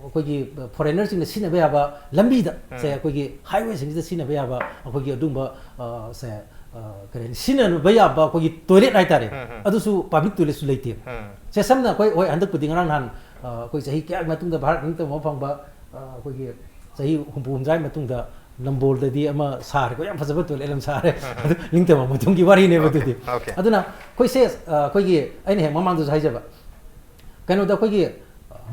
ꯑꯩꯈꯣꯏꯒꯤ ꯐꯣꯔꯦꯅꯔꯁꯤꯡꯅ ꯁꯤꯖꯤꯟꯅꯕ ꯌꯥꯕ ꯂꯝꯕꯤꯗ ꯁꯦ ꯑꯩꯈꯣꯏꯒꯤ ꯍꯥꯏꯋꯦꯁꯤꯡꯁꯤꯗ ꯁꯤꯖꯤꯟꯅꯕ ꯌꯥꯕ ꯑꯩꯈꯣꯏꯒꯤ ꯑꯗꯨꯒꯨꯝꯕ ꯑ, ꯁꯦ ꯑ, ꯀꯔꯤ ꯍꯥꯏꯅꯤ, ꯁꯤꯖꯤꯟꯅꯕ ꯌꯥꯕ ꯑꯩꯈꯣꯏꯒꯤ ꯇꯣꯏꯂꯦꯠ ꯍꯥꯏꯇꯥꯔꯦ꯫ ꯑꯗꯨꯁꯨ ꯄꯥꯕ꯭ꯂꯤꯛ ꯇꯣꯏꯂꯦꯠꯁꯨ ꯂꯩꯇꯦꯕ꯫ ꯁꯦ ꯁꯝꯅ ꯑꯩꯈꯣꯏ ꯍꯣꯏ ꯍꯟꯗꯛꯄꯨꯗꯤ ꯉꯔꯥꯡ ꯅꯍꯥꯟ ꯑ, ꯑꯩꯈꯣꯏ ꯆꯍꯤ ꯀꯌꯥꯒꯤ ꯃꯇꯨꯡꯗ ꯚꯥꯔꯠ ꯅꯤꯡꯇꯝꯕ ꯐꯪꯕ ꯑ, ꯑꯩꯈꯣꯏꯒꯤ ꯆꯍꯤ ꯍꯨꯝꯐꯨ ꯍꯨꯝꯗ꯭ꯔꯥꯒꯤ ꯃꯇꯨꯡꯗ ꯅꯝꯕꯣꯜꯗꯗꯤ ꯑꯃ ꯁꯥꯔꯦꯀꯣ, ꯌꯥꯝ ꯐꯖꯕ ꯇꯣꯏꯂꯦꯠ ꯑꯃ ꯁꯥꯔꯦ꯫ ꯑꯗꯨ ꯅꯤꯡꯇꯝꯕ ꯃꯇꯨꯡꯒꯤ ꯋꯥꯔꯤꯅꯦꯕ ꯑꯗꯨꯗꯤ꯫ Okay. ꯑꯗꯨꯅ ꯑꯩꯈꯣꯏꯁꯦ ꯑ, ꯑꯩꯈꯣꯏꯒꯤ ꯑꯩꯅ ꯍꯦꯛ ꯃꯃꯥꯡꯗꯁꯨ ꯍꯥꯏꯖꯕ, ꯀꯩꯅꯣꯗ ꯑꯩꯈꯣꯏꯒꯤ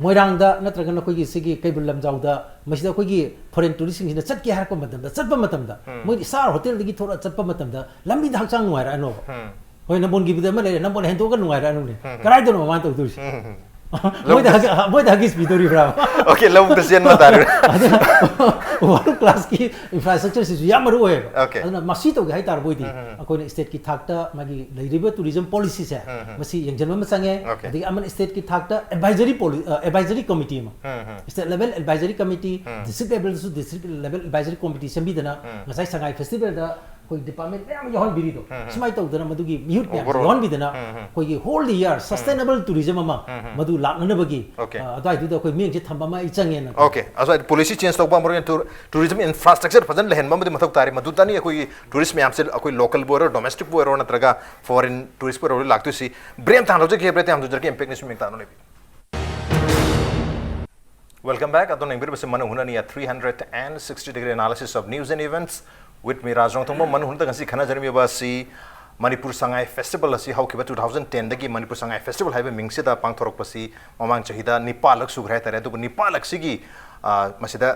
ꯃꯣꯏꯔꯥꯡꯗ ꯅꯠꯇ꯭ꯔꯒꯅ ꯑꯩꯈꯣꯏꯒꯤ ꯁꯤꯒꯤ ꯀꯩꯕꯨꯜ ꯂꯝꯖꯥꯎꯗ ꯃꯁꯤꯗ ꯑꯩꯈꯣꯏꯒꯤ ꯐꯣꯔꯦꯟ ꯇꯨꯔꯤꯁꯁꯤꯡꯁꯤꯅ ꯆꯠꯀꯦ ꯍꯥꯏꯔꯛꯄ ꯃꯇꯝꯗ, ꯆꯠꯄ ꯃꯇꯝꯗ ꯃꯣꯏꯗꯤ ꯁ꯭ꯇꯥꯔ ꯍꯣꯇꯦꯜꯗꯒꯤ ꯊꯣꯛꯂꯛꯑ ꯆꯠꯄ ꯃꯇꯝꯗ ꯂꯝꯕꯤꯗ ꯍꯛꯆꯥꯡ ꯅꯨꯡꯉꯥꯏꯔꯛꯑꯅꯣꯕ꯫ ꯍꯣꯏ, ꯅꯝꯕꯣꯜꯒꯤꯗ ꯑꯃ ꯂꯩꯔꯦ, ꯅꯝꯕꯣꯜ ꯍꯦꯟꯗꯣꯛꯑꯒ ꯅꯨꯡꯉꯥꯏꯔꯛꯑꯅꯨꯅꯦ꯫ ꯀꯗꯥꯏꯗꯅꯣ ꯃꯥꯅ ꯇꯧꯗꯣꯏꯁꯦ? ꯃꯣꯏꯗ ꯍꯒ- ꯃꯣꯏꯗ ꯍꯒꯤꯁ ꯄꯤꯗꯧꯔꯤꯕ꯭ꯔꯥ? Okay, ꯂꯧꯕꯨꯛꯇ ꯆꯦꯟꯕ ꯇꯥꯔꯦ꯫ ꯑꯗꯨꯅ ꯋꯥꯔꯜ ꯀ꯭ꯂꯥꯁꯀꯤ ꯏꯟꯐ꯭ꯔꯥꯁ꯭ꯇ꯭ꯔꯛꯆꯔꯁꯤꯁꯨ ꯌꯥꯝ ꯃꯔꯨ ꯑꯣꯏꯌꯦꯕ꯫ Okay. ꯑꯗꯨꯅ ꯃꯁꯤ ꯇꯧꯒꯦ ꯍꯥꯏ ꯇꯥꯔꯕ ꯑꯣꯏꯗꯤ ꯑꯩꯈꯣꯏꯅ ꯁ꯭ꯇꯦꯠꯀꯤ ꯊꯥꯛꯇ ꯃꯥꯒꯤ ꯂꯩꯔꯤꯕ ꯇꯨꯔꯤꯖꯝ ꯄꯣꯂꯤꯁꯤꯁꯦ ꯃꯁꯤ ꯌꯦꯡꯁꯤꯟꯕ ꯑꯃ ꯆꯪꯉꯦ꯫ Okay. ꯑꯗꯒꯤ ꯑꯃꯅ ꯁ꯭ꯇꯦꯠꯀꯤ ꯊꯥꯛꯇ ꯑꯦꯗꯚꯥꯏꯖꯔꯤ ꯄꯣꯂꯤ ꯑꯦꯗꯚꯥꯏꯖꯔꯤ ꯀꯃꯤꯇꯤ ꯑꯃ, state level advisory committee, district ꯂꯦꯚꯦꯜꯗꯁꯨ ꯗꯤꯁꯇ꯭ꯔꯤꯛ ꯂꯦꯚꯦꯜ ꯑꯦꯗꯚꯥꯏꯖꯔꯤ ꯀꯃꯤꯇꯤ ꯁꯦꯝꯕꯤꯗꯅ ꯉꯁꯥꯏ ꯁꯉꯥꯏ ꯐꯦꯁꯇꯤꯚꯦꯜꯗ ꯑꯩꯈꯣꯏ ꯗꯤꯄꯥꯔꯠꯃꯦꯟ ꯃꯌꯥꯝ ꯌꯥꯎꯍꯟꯕꯤꯔꯤꯗꯣ, ꯁꯨꯃꯥꯏꯅ ꯇꯧꯗꯅ ꯃꯗꯨꯒꯤ ꯃꯤꯍꯨꯠ ꯃꯌꯥꯝꯁꯦ Overall. ꯌꯥꯎꯍꯟꯕꯤꯗꯅ ꯑꯩꯈꯣꯏꯒꯤ ꯍꯣꯜ ꯗꯤ ꯌꯥꯔ ꯁꯁꯇꯦꯅꯦꯕꯜ ꯇꯨꯔꯤꯖꯝ ꯑꯃ ꯎꯝ, ꯎꯝ. ꯃꯗꯨ ꯂꯥꯛꯅꯅꯕꯒꯤ Okay. ꯑ, ꯑꯗꯨꯋꯥꯏꯗꯨꯗ ꯑꯩꯈꯣꯏ ꯃꯤꯠꯌꯦꯡꯁꯦ ꯊꯝꯕ ꯑꯃ ꯑꯩ ꯆꯪꯉꯦꯅ꯫ Okay, ꯑꯁ꯭ꯋꯥꯏꯗ ꯄꯣꯂꯤꯁꯤ ꯆꯦꯟꯖ ꯇꯧꯕ ꯑꯃ, ꯇꯨꯔꯤꯖꯝ ꯏꯟꯐ꯭ꯔꯥꯁ꯭ꯇ꯭ꯔꯛꯆꯔ ꯐꯖꯅ ꯂꯩꯍꯟꯕ ꯑꯃꯗꯤ ꯃꯊꯧ ꯇꯥꯔꯦ꯫ ꯃꯗꯨꯗꯅꯤ ꯑꯩꯈꯣꯏꯒꯤ ꯇꯨꯔꯤꯁ ꯃꯌꯥꯝꯁꯦ, ꯑꯩꯈꯣꯏ ꯂꯣꯀꯦꯜꯕꯨ ꯑꯣꯏꯔꯣ, ꯗꯣꯃꯦꯁꯇꯤꯛꯄꯨ ꯑꯣꯏꯔꯣ, ꯅꯠꯇ꯭ꯔꯒ ꯐꯣꯔꯦꯟ ꯇꯨꯔꯤꯁꯄꯨ ꯑꯣꯏꯔꯣ ꯂꯥꯛꯇꯣꯏꯁꯤ꯫ ꯕ꯭ꯔꯦꯛ ꯑꯃ ꯊꯥꯅ ꯂꯧꯖꯒꯦ, ꯕ꯭ꯔꯦꯛ ꯑꯃ ꯊꯥꯅ ꯂꯧꯖꯔꯒꯦ, ꯏꯝꯄꯦꯛ ꯅ꯭ꯌꯨꯁ ꯃꯤꯠꯌꯦꯡ ꯇꯥꯅ ꯂꯩꯕꯤꯌꯨ꯫ Welcome back. ꯑꯗꯣꯝꯅ ꯌꯦꯡꯕꯤꯔꯤꯕꯁꯤ ꯃꯅꯨꯡ ꯍꯨꯠꯅꯅꯤ, a three hundred and sixty degree analysis of news and events with me, ꯔꯥꯖ ꯔꯣꯡꯊꯣꯡꯕꯝ꯫ ꯃꯅꯨꯡ ꯍꯨꯠꯅ ꯉꯁꯤ ꯈꯟꯅꯖꯔꯝꯃꯤꯕ ꯑꯁꯤ ꯃꯅꯤꯄꯨꯔ ꯁꯉꯥꯏ ꯐꯦꯁꯇꯤꯚꯦꯜ ꯑꯁꯤ ꯍꯧꯈꯤꯕ two thousand ten ꯗꯒꯤ ꯃꯅꯤꯄꯨꯔ ꯁꯉꯥꯏ ꯐꯦꯁꯇꯤꯚꯦꯜ ꯍꯥꯏꯕ ꯃꯤꯡꯁꯤꯗ ꯄꯥꯡꯊꯣꯔꯛꯄꯁꯤ ꯃꯃꯥꯡ ꯆꯍꯤꯗ ꯅꯤꯄꯥꯜꯂꯛ ꯁꯨꯈ꯭ꯔꯦ ꯍꯥꯏꯇꯥꯔꯦ꯫ ꯑꯗꯨꯕꯨ ꯅꯤꯄꯥꯜꯂꯛꯁꯤꯒꯤ, ꯑ, ꯃꯁꯤꯗ,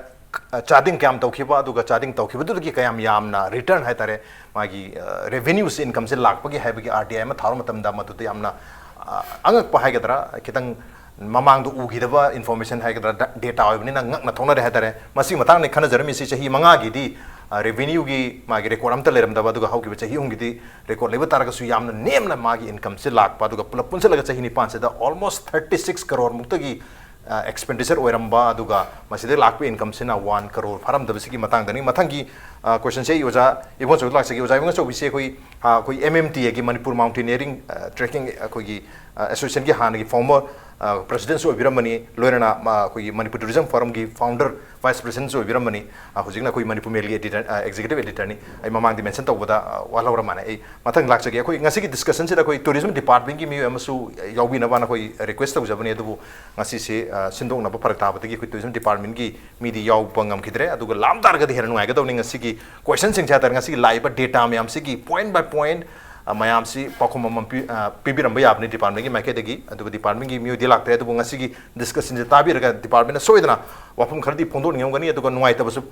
ꯑ, ꯆꯥꯗꯤꯡ ꯀꯌꯥꯝ ꯇꯧꯈꯤꯕ, ꯑꯗꯨꯒ ꯆꯥꯗꯤꯡ ꯇꯧꯈꯤꯕꯗꯨꯗꯒꯤ ꯀꯌꯥꯝ ꯌꯥꯝꯅ ꯔꯤꯇꯔꯟ ꯍꯥꯏꯇꯥꯔꯦ, ꯃꯥꯒꯤ, ꯑ, ꯔꯦꯚꯤꯅ꯭ꯌꯨꯁꯤ, ꯏꯟꯀꯝꯁꯤ ꯂꯥꯛꯄꯒꯦ ꯍꯥꯏꯕꯒꯤ ꯑꯥꯔ ꯇꯤ ꯑꯥꯏ ꯑꯃ ꯊꯥꯕ ꯃꯇꯝꯗ ꯃꯗꯨꯗ ꯌꯥꯝꯅ, ꯑ, ꯑꯉꯛꯄ ꯍꯥꯏꯒꯗ꯭ꯔꯥ, ꯈꯤꯇꯪ ꯃꯃꯥꯡꯗ ꯎꯈꯤꯗꯕ ꯏꯟꯐꯣꯔꯃꯦꯁꯟ ꯍꯥꯏꯒꯗ꯭ꯔꯥ, ꯗ-, ꯗꯦꯇꯥ ꯑꯣꯏꯕꯅꯤꯅ ꯉꯛꯅ ꯊꯣꯛꯅꯔꯦ ꯍꯥꯏꯇꯥꯔꯦ꯫ ꯃꯁꯤꯒꯤ ꯃꯇꯥꯡꯗ ꯈꯟꯅꯖꯔꯝꯃꯤꯁꯤ ꯆꯍꯤ ꯃꯉꯥꯒꯤꯗꯤ, ꯑ, ꯔꯦꯚꯤꯅ꯭ꯌꯨꯒꯤ ꯃꯥꯒꯤ ꯔꯦꯀꯣꯔꯗ ꯑꯝꯇ ꯂꯩꯔꯝꯗꯕ, ꯑꯗꯨꯒ ꯍꯧꯈꯤꯕ ꯆꯍꯤ ꯑꯍꯨꯝꯒꯤꯗꯤ ꯔꯦꯀꯣꯔꯗ ꯂꯩꯕ ꯇꯥꯔꯒꯁꯨ ꯌꯥꯝꯅ ꯅꯦꯝꯅ ꯃꯥꯒꯤ ꯏꯟꯀꯝꯁꯦ ꯂꯥꯛꯄ, ꯑꯗꯨꯒ ꯄꯨꯂꯞ ꯄꯨꯟꯁꯤꯜꯂꯒ ꯆꯍꯤ ꯅꯤꯄꯥꯟꯁꯤꯗ almost thirty six ꯀꯔꯣꯔ ꯃꯨꯛꯇꯒꯤ, ꯑ, ꯑꯦꯛꯁꯄꯦꯟꯗꯤꯆꯔ ꯑꯣꯏꯔꯝꯕ, ꯑꯗꯨꯒ ꯃꯁꯤꯗꯒꯤ ꯂꯥꯛꯄ ꯏꯟꯀꯝꯁꯤꯅ ꯋꯥꯟ ꯀꯔꯣꯔ ꯐꯥꯔꯝꯗꯕꯁꯤꯒꯤ ꯃꯇꯥꯡꯗꯅꯤ꯫ ꯃꯊꯪꯒꯤ, ꯑ, ꯀꯣꯏꯁꯟꯁꯦ ꯑꯩ ꯑꯣꯖꯥ ꯏꯕꯣꯟꯆꯧꯗ ꯂꯥꯛꯆꯒꯦ꯫ ꯑꯣꯖꯥ ꯏꯕꯣꯟꯆꯧꯕꯤꯁꯦ ꯑꯩꯈꯣꯏ, ꯑ, ꯑꯩꯈꯣꯏ ꯑꯦꯝ ꯑꯦꯝ ꯇꯤ ꯑꯦꯒꯤ, ꯃꯅꯤꯄꯨꯔ ꯃꯥꯎꯟꯇꯦꯅꯤꯌꯔꯤꯡ, ꯑ, ꯇ꯭ꯔꯦꯛꯀꯤꯡ, ꯑꯩꯈꯣꯏꯒꯤ, ꯑ, ꯑꯦꯁꯣꯁꯤꯌꯦꯁꯟꯒꯤ ꯍꯥꯟꯅꯒꯤ ꯐꯣꯔꯃꯔ, ꯑ, ꯄ꯭ꯔꯦꯁꯤꯗꯦꯟꯁꯨ ꯑꯣꯏꯕꯤꯔꯝꯕꯅꯤ, ꯂꯣꯏꯅꯅ, ꯑ, ꯑꯩꯈꯣꯏꯒꯤ ꯃꯅꯤꯄꯨꯔ ꯇꯨꯔꯤꯖꯝ ꯐꯣꯔꯝꯒꯤ ꯐꯥꯎꯟꯗꯔ ꯚꯥꯏꯁ ꯄ꯭ꯔꯦꯁꯤꯗꯦꯟꯁꯨ ꯑꯣꯏꯕꯤꯔꯝꯕꯅꯤ꯫ ꯑ, ꯍꯧꯖꯤꯛꯅ ꯑꯩꯈꯣꯏ ꯃꯅꯤꯄꯨꯔ ꯃꯦꯜꯒꯤ ꯑꯦꯗꯤꯇꯔ, ꯑ, ꯑꯦꯛꯖꯤꯀ꯭ꯌꯨꯇꯤꯚ ꯑꯦꯗꯤꯇꯔꯅꯤ꯫ ꯑꯩ ꯃꯃꯥꯡꯗꯤ ꯃꯦꯟꯁꯟ ꯇꯧꯕꯗ, ꯑ, ꯋꯥꯠꯍꯧꯔ ꯃꯥꯜꯂꯦ꯫ ꯑꯩ ꯃꯊꯪ ꯂꯥꯛꯆꯒꯦ꯫ ꯑꯩꯈꯣꯏ ꯉꯁꯤꯒꯤ ꯗꯤꯁꯀꯁꯟꯁꯤꯗ ꯑꯩꯈꯣꯏ ꯇꯨꯔꯤꯖꯝ ꯗꯤꯄꯥꯔꯠꯃꯦꯟꯒꯤ ꯃꯤꯑꯣꯏ ꯑꯃꯁꯨ ꯌꯥꯎꯕꯤꯅꯕꯅ ꯑꯩꯈꯣꯏ ꯔꯤꯀ꯭ꯋꯦꯁ ꯇꯧꯖꯕꯅꯤ, ꯑꯗꯨꯕꯨ ꯉꯁꯤꯁꯦ, ꯑ, ꯁꯤꯟꯗꯣꯛꯅꯕ ꯐꯔꯛ ꯇꯥꯕꯗꯒꯤ ꯑꯩꯈꯣꯏ ꯇꯨꯔꯤꯖꯝ ꯗꯤꯄꯥꯔꯠꯃꯦꯟꯒꯤ ꯃꯤꯗꯤ ꯌꯥꯎꯕ ꯉꯝꯈꯤꯗ꯭ꯔꯦ꯫ ꯑꯗꯨꯒ ꯂꯥꯛꯑꯝ ꯇꯥꯔꯒꯗꯤ ꯍꯦꯟꯅ ꯅꯨꯡꯉꯥꯏꯒꯗꯧꯅꯤ꯫ ꯉꯁꯤꯒꯤ ꯀꯣꯏꯁꯟꯁꯤꯡꯁꯦ ꯍꯥꯏꯇꯥꯔꯦ, ꯉꯁꯤꯒꯤ ꯂꯥꯛꯏꯕ ꯗꯦꯇꯥ ꯃꯌꯥꯝꯁꯤꯒꯤ ꯄꯣꯏꯟꯠ ꯕꯥꯏ ꯄꯣꯏꯟꯠ, ꯑ, ꯃꯌꯥꯝꯁꯤ ꯄꯥꯎꯈꯨꯝ ꯑꯃꯃꯝ ꯄꯤ-, ꯑ, ꯄꯤꯕꯤꯔꯝꯕ ꯌꯥꯕꯅꯤ ꯗꯤꯄꯥꯔꯠꯃꯦꯟꯒꯤ ꯃꯥꯏꯀꯩꯗꯒꯤ꯫ ꯑꯗꯨꯒ ꯗꯤꯄꯥꯔꯠꯃꯦꯟꯒꯤ ꯃꯤꯑꯣꯏꯗꯤ ꯂꯥꯛꯇ꯭ꯔꯦ, ꯑꯗꯨꯕꯨ ꯉꯁꯤꯒꯤ ꯗꯤꯁꯀꯁꯟꯁꯦ ꯇꯥꯕꯤꯔꯒ ꯗꯤꯄꯥꯔꯠꯃꯦꯟꯅ ꯁꯣꯏꯗꯅ ꯋꯥꯐꯝ ꯈꯔꯗꯤ ꯐꯣꯡꯗꯣꯛꯅꯤꯡꯉꯝꯒꯅꯤ, ꯑꯗꯨꯒ ꯅꯨꯡꯉꯥꯏꯇꯕꯁꯨ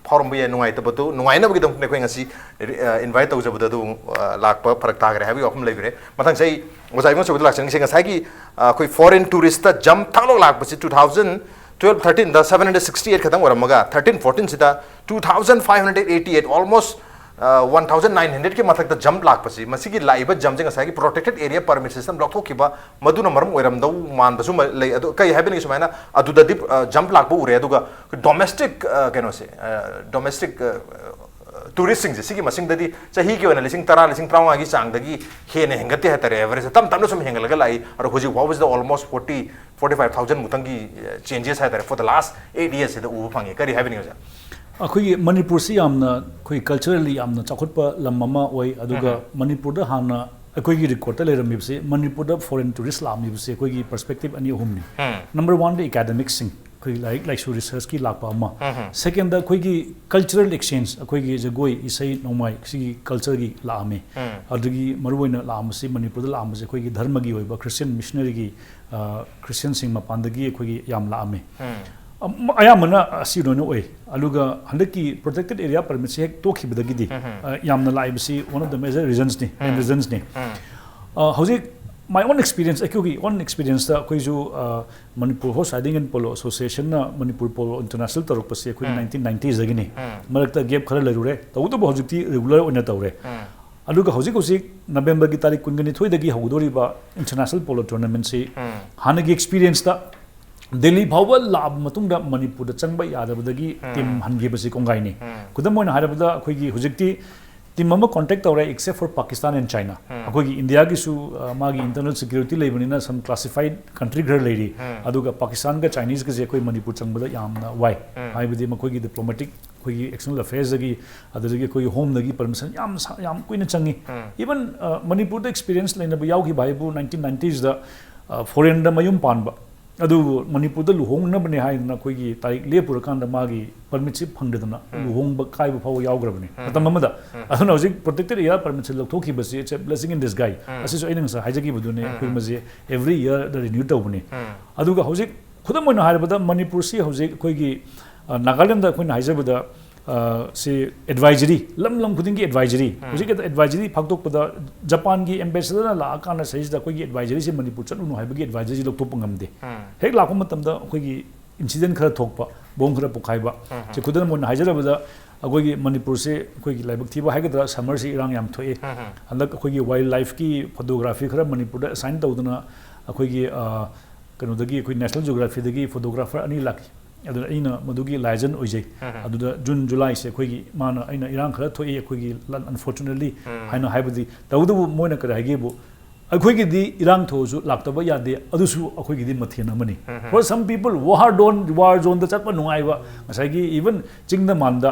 ꯐꯥꯎꯔꯝꯕ ꯌꯥꯏ꯫ ꯅꯨꯡꯉꯥꯏꯇꯕꯗꯨ ꯅꯨꯡꯉꯥꯏꯅꯕꯒꯤꯗꯃꯛꯇ ꯑꯩꯈꯣꯏ ꯉꯁꯤ, ꯑ, ꯏꯟꯚꯥꯏꯠ ꯇꯧꯖꯕꯗ ꯑꯗꯨ, ꯑ, ꯂꯥꯛꯄ ꯐꯔꯛ ꯇꯥꯈ꯭ꯔꯦ ꯍꯥꯏꯕꯒꯤ ꯋꯥꯐꯝ ꯂꯩꯈ꯭ꯔꯦ꯫ ꯃꯊꯪꯁꯦ ꯑꯩ ꯑꯣꯖꯥ ꯏꯕꯣꯟꯆꯧꯕꯤꯗ ꯂꯥꯛꯆꯅꯤꯡꯉꯤꯁꯦ, ꯉꯁꯥꯏꯒꯤ, ꯑ, ꯑꯩꯈꯣꯏ ꯐꯣꯔꯦꯟ ꯇꯨꯔꯤꯁꯇ ꯖꯝꯞ ꯊꯥꯛꯂꯣꯛ ꯂꯥꯛꯄꯁꯤ two thousand twelve thirteenꯗ seven hundred sixty eight ꯈꯛꯇꯪ ꯑꯣꯏꯔꯝꯃꯒ, thirteen fourteenꯁꯤꯗ two thousand five hundred eighty eight, almost, ꯑ, one thousand nine hundredꯀꯤ ꯃꯊꯛꯇ ꯖꯝꯞ ꯂꯥꯛꯄꯁꯤ, ꯃꯁꯤꯒꯤ ꯂꯥꯛꯏꯕ ꯖꯝꯞꯁꯦ ꯉꯁꯥꯏꯒꯤ protected area permit system ꯂꯧꯊꯣꯛꯈꯤꯕ ꯃꯗꯨꯅ ꯃꯔꯝ ꯑꯣꯏꯔꯝꯗꯧ ꯃꯥꯟꯕꯁꯨ ꯃ-, ꯂꯩ꯫ ꯑꯗꯣ ꯀꯩ ꯍꯥꯏꯕꯅꯤ, ꯁꯨꯃꯥꯏꯅ ꯑꯗꯨꯗꯗꯤ, ꯑ, ꯖꯝꯞ ꯂꯥꯛꯄ ꯎꯔꯦ, ꯑꯗꯨꯒ ꯗꯣꯃꯦꯁꯇꯤꯛ, ꯑ, ꯀꯩꯅꯣꯁꯦ, ꯑ, ꯗꯣꯃꯦꯁꯇꯤꯛ, ꯑ, ꯇꯨꯔꯤꯁꯁꯤꯡꯁꯦ, ꯁꯤꯒꯤ ꯃꯁꯤꯡꯗꯗꯤ ꯆꯍꯤꯒꯤ ꯑꯣꯏꯅ ꯂꯤꯁꯤꯡ ꯇꯔꯥ, ꯂꯤꯁꯤꯡ ꯇꯔꯥꯃꯉꯥꯒꯤ ꯆꯥꯡꯗꯒꯤ ꯍꯦꯟꯅ ꯍꯦꯟꯒꯠꯇꯦ ꯍꯥꯏꯇꯥꯔꯦ꯫ ꯑꯦꯚꯔꯦꯖ ꯇꯞ ꯇꯞꯅ ꯁꯨꯝ ꯍꯦꯟꯒꯠꯂꯒ ꯂꯥꯛꯏ꯫ ꯑꯗꯣ ꯍꯧꯖꯤꯛ ꯐꯥꯎꯕꯁꯤꯗ almost forty, forty five thousand ꯃꯨꯛꯇꯪꯒꯤ, ꯑ, ꯆꯦꯟꯖꯦꯁ ꯍꯥꯏꯇꯥꯔꯦ, for the last eight yearsꯁꯤꯗ ꯎꯕ ꯐꯪꯉꯦ꯫ ꯀꯔꯤ ꯍꯥꯏꯕꯤꯅꯤꯡꯉꯤ, ꯑꯣꯖꯥ? ꯑꯩꯈꯣꯏꯒꯤ ꯃꯅꯤꯄꯨꯔꯁꯤ ꯌꯥꯝꯅ, ꯑꯩꯈꯣꯏ culturally ꯌꯥꯝꯅ ꯆꯥꯎꯈꯠꯄ ꯂꯝ ꯑꯃ ꯑꯣꯏ, ꯑꯗꯨꯒ ꯎꯝ꯫ ꯃꯅꯤꯄꯨꯔꯗ ꯍꯥꯟꯅ ꯑꯩꯈꯣꯏꯒꯤ ꯔꯦꯀꯣꯔꯗꯇ ꯂꯩꯔꯝꯃꯤꯕꯁꯤ, ꯃꯅꯤꯄꯨꯔꯗ ꯐꯣꯔꯦꯟ ꯇꯨꯔꯤꯁ ꯂꯥꯛꯑꯝꯃꯤꯕꯁꯤ ꯑꯩꯈꯣꯏꯒꯤ ꯄꯔꯁꯄꯦꯛꯇꯤꯞ ꯑꯅꯤ ꯑꯍꯨꯝꯅꯤ꯫ ꯎꯝ꯫ ꯅꯝꯕꯔ ꯋꯥꯟꯗ ꯑꯦꯀꯥꯗꯃꯤꯛꯁꯤꯡ, ꯑꯩꯈꯣꯏꯒꯤ ꯂꯥꯏꯔꯤꯛ ꯂꯥꯏꯁꯨ ꯔꯤꯁꯔꯁꯀꯤ ꯂꯥꯛꯄ ꯑꯃ꯫ ꯎꯝ꯫ ꯁꯦꯀꯦꯟꯗ ꯑꯩꯈꯣꯏꯒꯤ ꯀꯜꯆꯔꯦꯜ ꯑꯦꯛꯁꯆꯦꯟꯖ, ꯑꯩꯈꯣꯏꯒꯤ ꯖꯒꯣꯏ, ꯏꯁꯩ ꯅꯣꯡꯃꯥꯏ ꯁꯤꯒꯤ ꯀꯜꯆꯔꯒꯤ ꯂꯥꯛꯑꯝꯃꯤ꯫ ꯎꯝ꯫ ꯑꯗꯨꯗꯒꯤ ꯃꯔꯨꯑꯣꯏꯅ ꯂꯥꯛꯑꯝꯕꯁꯤ, ꯃꯅꯤꯄꯨꯔꯗ ꯂꯥꯛꯑꯝꯕꯁꯤ ꯑꯩꯈꯣꯏꯒꯤ ꯙꯔꯃꯒꯤ ꯑꯣꯏꯕ ꯈ꯭ꯔꯤꯁꯇꯤꯌꯟ ꯃꯤꯁꯅꯔꯤꯒꯤ, ꯑ, ꯈ꯭ꯔꯤꯁꯇꯤꯌꯟꯁꯤꯡ ꯃꯄꯥꯟꯗꯒꯤ ꯑꯩꯈꯣꯏꯒꯤ ꯌꯥꯝ ꯂꯥꯛꯑꯝꯃꯤ꯫ ꯎꯝ꯫ ꯑꯝ-, ꯑꯌꯥꯝꯕꯅ ꯑꯁꯤ ꯂꯣꯏꯅ ꯑꯣꯏ꯫ ꯑꯗꯨꯒ ꯍꯟꯗꯛꯀꯤ protected area permitꯁꯦ ꯍꯦꯛ ꯇꯣꯛꯈꯤꯕꯗꯒꯤꯗꯤ, ꯎꯝ꯫ ꯑ, ꯌꯥꯝꯅ ꯂꯥꯛꯏꯕꯁꯤ one of the major reasonsꯅꯤ, main ꯎꯝ꯫ reasonsꯅꯤ꯫ ꯎꯝ꯫ ꯑ, ꯍꯧꯖꯤꯛ My own experience, ꯑꯩꯈꯣꯏꯒꯤ own experience ꯇ ꯑꯩꯈꯣꯏꯁꯨ, ꯑ, Manipur Horse Riding and Polo Association ꯅ Manipur Polo International ꯇꯧꯔꯛꯄꯁꯦ ꯑꯩꯈꯣꯏ ꯎꯝ. nineteen ninety ꯁꯇꯒꯤꯅꯤ꯫ ꯎꯝ. ꯃꯔꯛꯇ gap ꯈꯔ ꯂꯩꯔꯨꯔꯦ꯫ ꯇꯧꯕꯇꯕꯨ ꯍꯧꯖꯤꯛꯇꯤ regular ꯑꯣꯏꯅ ꯇꯧꯔꯦ꯫ ꯎꯝ. ꯑꯗꯨꯒ ꯍꯧꯖꯤꯛ ꯍꯧꯖꯤꯛ November ꯒꯤ ꯇꯥꯔꯤꯛ ꯀꯨꯟꯒ ꯅꯤꯊꯣꯏꯗꯒꯤ ꯍꯧꯒꯗꯧꯔꯤꯕ international polo tournament ꯁꯤ ꯎꯝ. ꯍꯥꯟꯅꯒꯤ experience ꯇ ꯗꯦꯜꯂꯤ ꯐꯥꯎꯕ ꯂꯥꯛꯑꯕ ꯃꯇꯨꯡꯗ ꯃꯅꯤꯄꯨꯔꯗ ꯆꯪꯕ ꯌꯥꯗꯕꯗꯒꯤ ꯎꯝ. team ꯍꯟꯈꯤꯕꯁꯤ ꯀꯣꯡꯒꯥꯏꯅꯤ꯫ ꯎꯝ. ꯈꯨꯗꯝ ꯑꯣꯏꯅ ꯍꯥꯏꯔꯕꯗ ꯑꯩꯈꯣꯏꯒꯤ ꯍꯧꯖꯤꯛꯇꯤ team ꯑꯃ contact ꯇꯧꯔꯦ, except for Pakistan and China꯫ ꯎꯝ. ꯑꯩꯈꯣꯏꯒꯤ ꯏꯟꯗꯤꯌꯥꯒꯤꯁꯨ, ꯑ, ꯃꯥꯒꯤ internal security ꯂꯩꯕꯅꯤꯅ some classified country ꯈꯔ ꯂꯩꯔꯤ꯫ ꯎꯝ. ꯑꯗꯨꯒ Pakistan ꯒ Chinese ꯒꯁꯦ ꯑꯩꯈꯣꯏ ꯃꯅꯤꯄꯨꯔ ꯆꯪꯕꯗ ꯌꯥꯝꯅ ꯋꯥꯏ꯫ ꯎꯝ. ꯍꯥꯏꯕꯗꯤ ꯃꯈꯣꯏꯒꯤ diplomatic, ꯑꯩꯈꯣꯏꯒꯤ external affairs ꯗꯒꯤ, ꯑꯗꯨꯗꯒꯤ ꯑꯩꯈꯣꯏꯒꯤ home ꯗꯒꯤ permission ꯌꯥꯝ ꯁꯥ-, ꯌꯥꯝ ꯀꯨꯏꯅ ꯆꯪꯉꯤ꯫ ꯎꯝ. Even, ꯑ, ꯃꯅꯤꯄꯨꯔꯗ experience ꯂꯩꯅꯕ ꯌꯥꯎꯈꯤꯕ ꯍꯥꯏꯕꯨ nineteen ninety ꯁꯇ, ꯑ, foreign ꯗ ꯃꯌꯨꯝ ꯄꯥꯟꯕ꯫ ꯑꯗꯨꯕꯨ ꯃꯅꯤꯄꯨꯔꯗ ꯂꯨꯍꯣꯡꯅꯕꯅꯦ ꯍꯥꯏꯗꯅ ꯑꯩꯈꯣꯏꯒꯤ ꯇꯥꯔꯤꯛ ꯂꯦꯞꯄꯨꯔꯀꯥꯟꯗ ꯃꯥꯒꯤ permit ꯁꯤ ꯐꯪꯗꯗꯅ ꯎꯝ. ꯂꯨꯍꯣꯡꯕ ꯀꯥꯏꯕ ꯐꯥꯎꯕ ꯌꯥꯎꯈ꯭ꯔꯕꯅꯤ ꯎꯝ. ꯃꯇꯝ ꯑꯃꯗ꯫ ꯎꯝ. ꯑꯗꯨꯅ ꯍꯧꯖꯤꯛ protected area permit ꯁꯤ ꯂꯧꯊꯣꯛꯈꯤꯕꯁꯤ it's a blessing in disguise꯫ ꯎꯝ. ꯑꯁꯤꯁꯨ ꯑꯩꯅ ꯉꯁꯥꯏ ꯍꯥꯏꯖꯈꯤꯕꯗꯨꯅꯤ, ꯎꯝ. ꯑꯩꯈꯣꯏ ꯃꯁꯤ every year ꯗ renew ꯇꯧꯕꯅꯤ꯫ ꯎꯝ. ꯑꯗꯨꯒ ꯍꯧꯖꯤꯛ ꯈꯨꯗꯝ ꯑꯣꯏꯅ ꯍꯥꯏꯔꯕꯗ ꯃꯅꯤꯄꯨꯔꯁꯤ ꯍꯧꯖꯤꯛ ꯑꯩꯈꯣꯏꯒꯤ, ꯑ, ꯅꯥꯒꯥꯂꯦꯟꯗ ꯑꯩꯈꯣꯏꯅ ꯍꯥꯏꯖꯕꯗ, ꯑ, ꯁꯤ advisory, ꯂꯝ ꯂꯝ ꯈꯨꯗꯤꯡꯒꯤ advisory꯫ ꯎꯝ. ꯍꯧꯖꯤꯛ advisory ꯐꯥꯛꯇꯣꯛꯄꯗ ꯖꯄꯥꯟꯒꯤ ambassador ꯅ ꯂꯥꯛꯑꯀꯥꯟꯗ ꯁꯤꯗꯩꯁꯤꯗ ꯑꯩꯈꯣꯏꯒꯤ advisory ꯁꯤ ꯃꯅꯤꯄꯨꯔ ꯆꯠꯂꯨꯅꯨ ꯍꯥꯏꯕꯒꯤ advisory ꯁꯤ ꯂꯧꯊꯣꯛꯄ ꯉꯝꯗꯦ꯫ ꯎꯝ. ꯍꯦꯛ ꯂꯥꯛꯄ ꯃꯇꯝꯗ ꯑꯩꯈꯣꯏꯒꯤ incident ꯈꯔ ꯊꯣꯛꯄ, bomb ꯈꯔ ꯄꯣꯈꯥꯏꯕ꯫ ꯎꯝ. ꯁꯤ ꯈꯨꯗꯝ ꯑꯣꯏꯅ ꯍꯥꯏꯖꯔꯕꯗ ꯑꯩꯈꯣꯏꯒꯤ ꯃꯅꯤꯄꯨꯔꯁꯦ ꯑꯩꯈꯣꯏꯒꯤ ꯂꯥꯏꯕꯛ ꯊꯤꯕ ꯍꯥꯏꯒꯗ꯭ꯔꯥ, summer ꯁꯤ ꯏꯔꯥꯡ ꯌꯥꯝ ꯊꯣꯛꯑꯦ꯫ ꯎꯝ. ꯍꯟꯗꯛ ꯑꯩꯈꯣꯏꯒꯤ wild life ꯀꯤ photography ꯈꯔ ꯃꯅꯤꯄꯨꯔꯗ assign ꯇꯧꯗꯅ ꯑꯩꯈꯣꯏꯒꯤ, ꯑ, ꯀꯩꯅꯣꯗꯒꯤ, ꯑꯩꯈꯣꯏ National Geography ꯗꯒꯤ photographer ꯑꯅꯤ ꯂꯥꯛꯈꯤ꯫ ꯑꯗꯨꯅ ꯑꯩꯅ ꯃꯗꯨꯒꯤ liaison ꯑꯣꯏꯖꯩ꯫ ꯎꯝ. ꯑꯗꯨꯗ June, July ꯁꯦ ꯑꯩꯈꯣꯏꯒꯤ ꯃꯥꯅ, ꯑꯩꯅ ꯏꯔꯥꯡ ꯈꯔ ꯊꯣꯛꯏ ꯑꯩꯈꯣꯏꯒꯤ ꯂꯟ, unfortunately ꯎꯝ. ꯍꯥꯏꯅ ꯍꯥꯏꯕꯗꯤ, ꯇꯧꯕꯇꯕꯨ ꯃꯣꯏꯅ ꯀꯔꯤ ꯍꯥꯏꯒꯦꯕꯨ, ꯑꯩꯈꯣꯏꯒꯤꯗꯤ ꯏꯔꯥꯡ ꯊꯣꯛꯑꯁꯨ ꯂꯥꯛꯇꯕ ꯌꯥꯗꯦ, ꯑꯗꯨꯁꯨ ꯑꯩꯈꯣꯏꯒꯤꯗꯤ ꯃꯊꯦꯜ ꯑꯃꯅꯤ꯫ ꯎꯝ. For some people, war zone, war zone ꯗ ꯆꯠꯄ ꯅꯨꯡꯉꯥꯏꯕ, ꯉꯁꯥꯏꯒꯤ even ꯆꯤꯡꯗ ꯃꯥꯟꯗ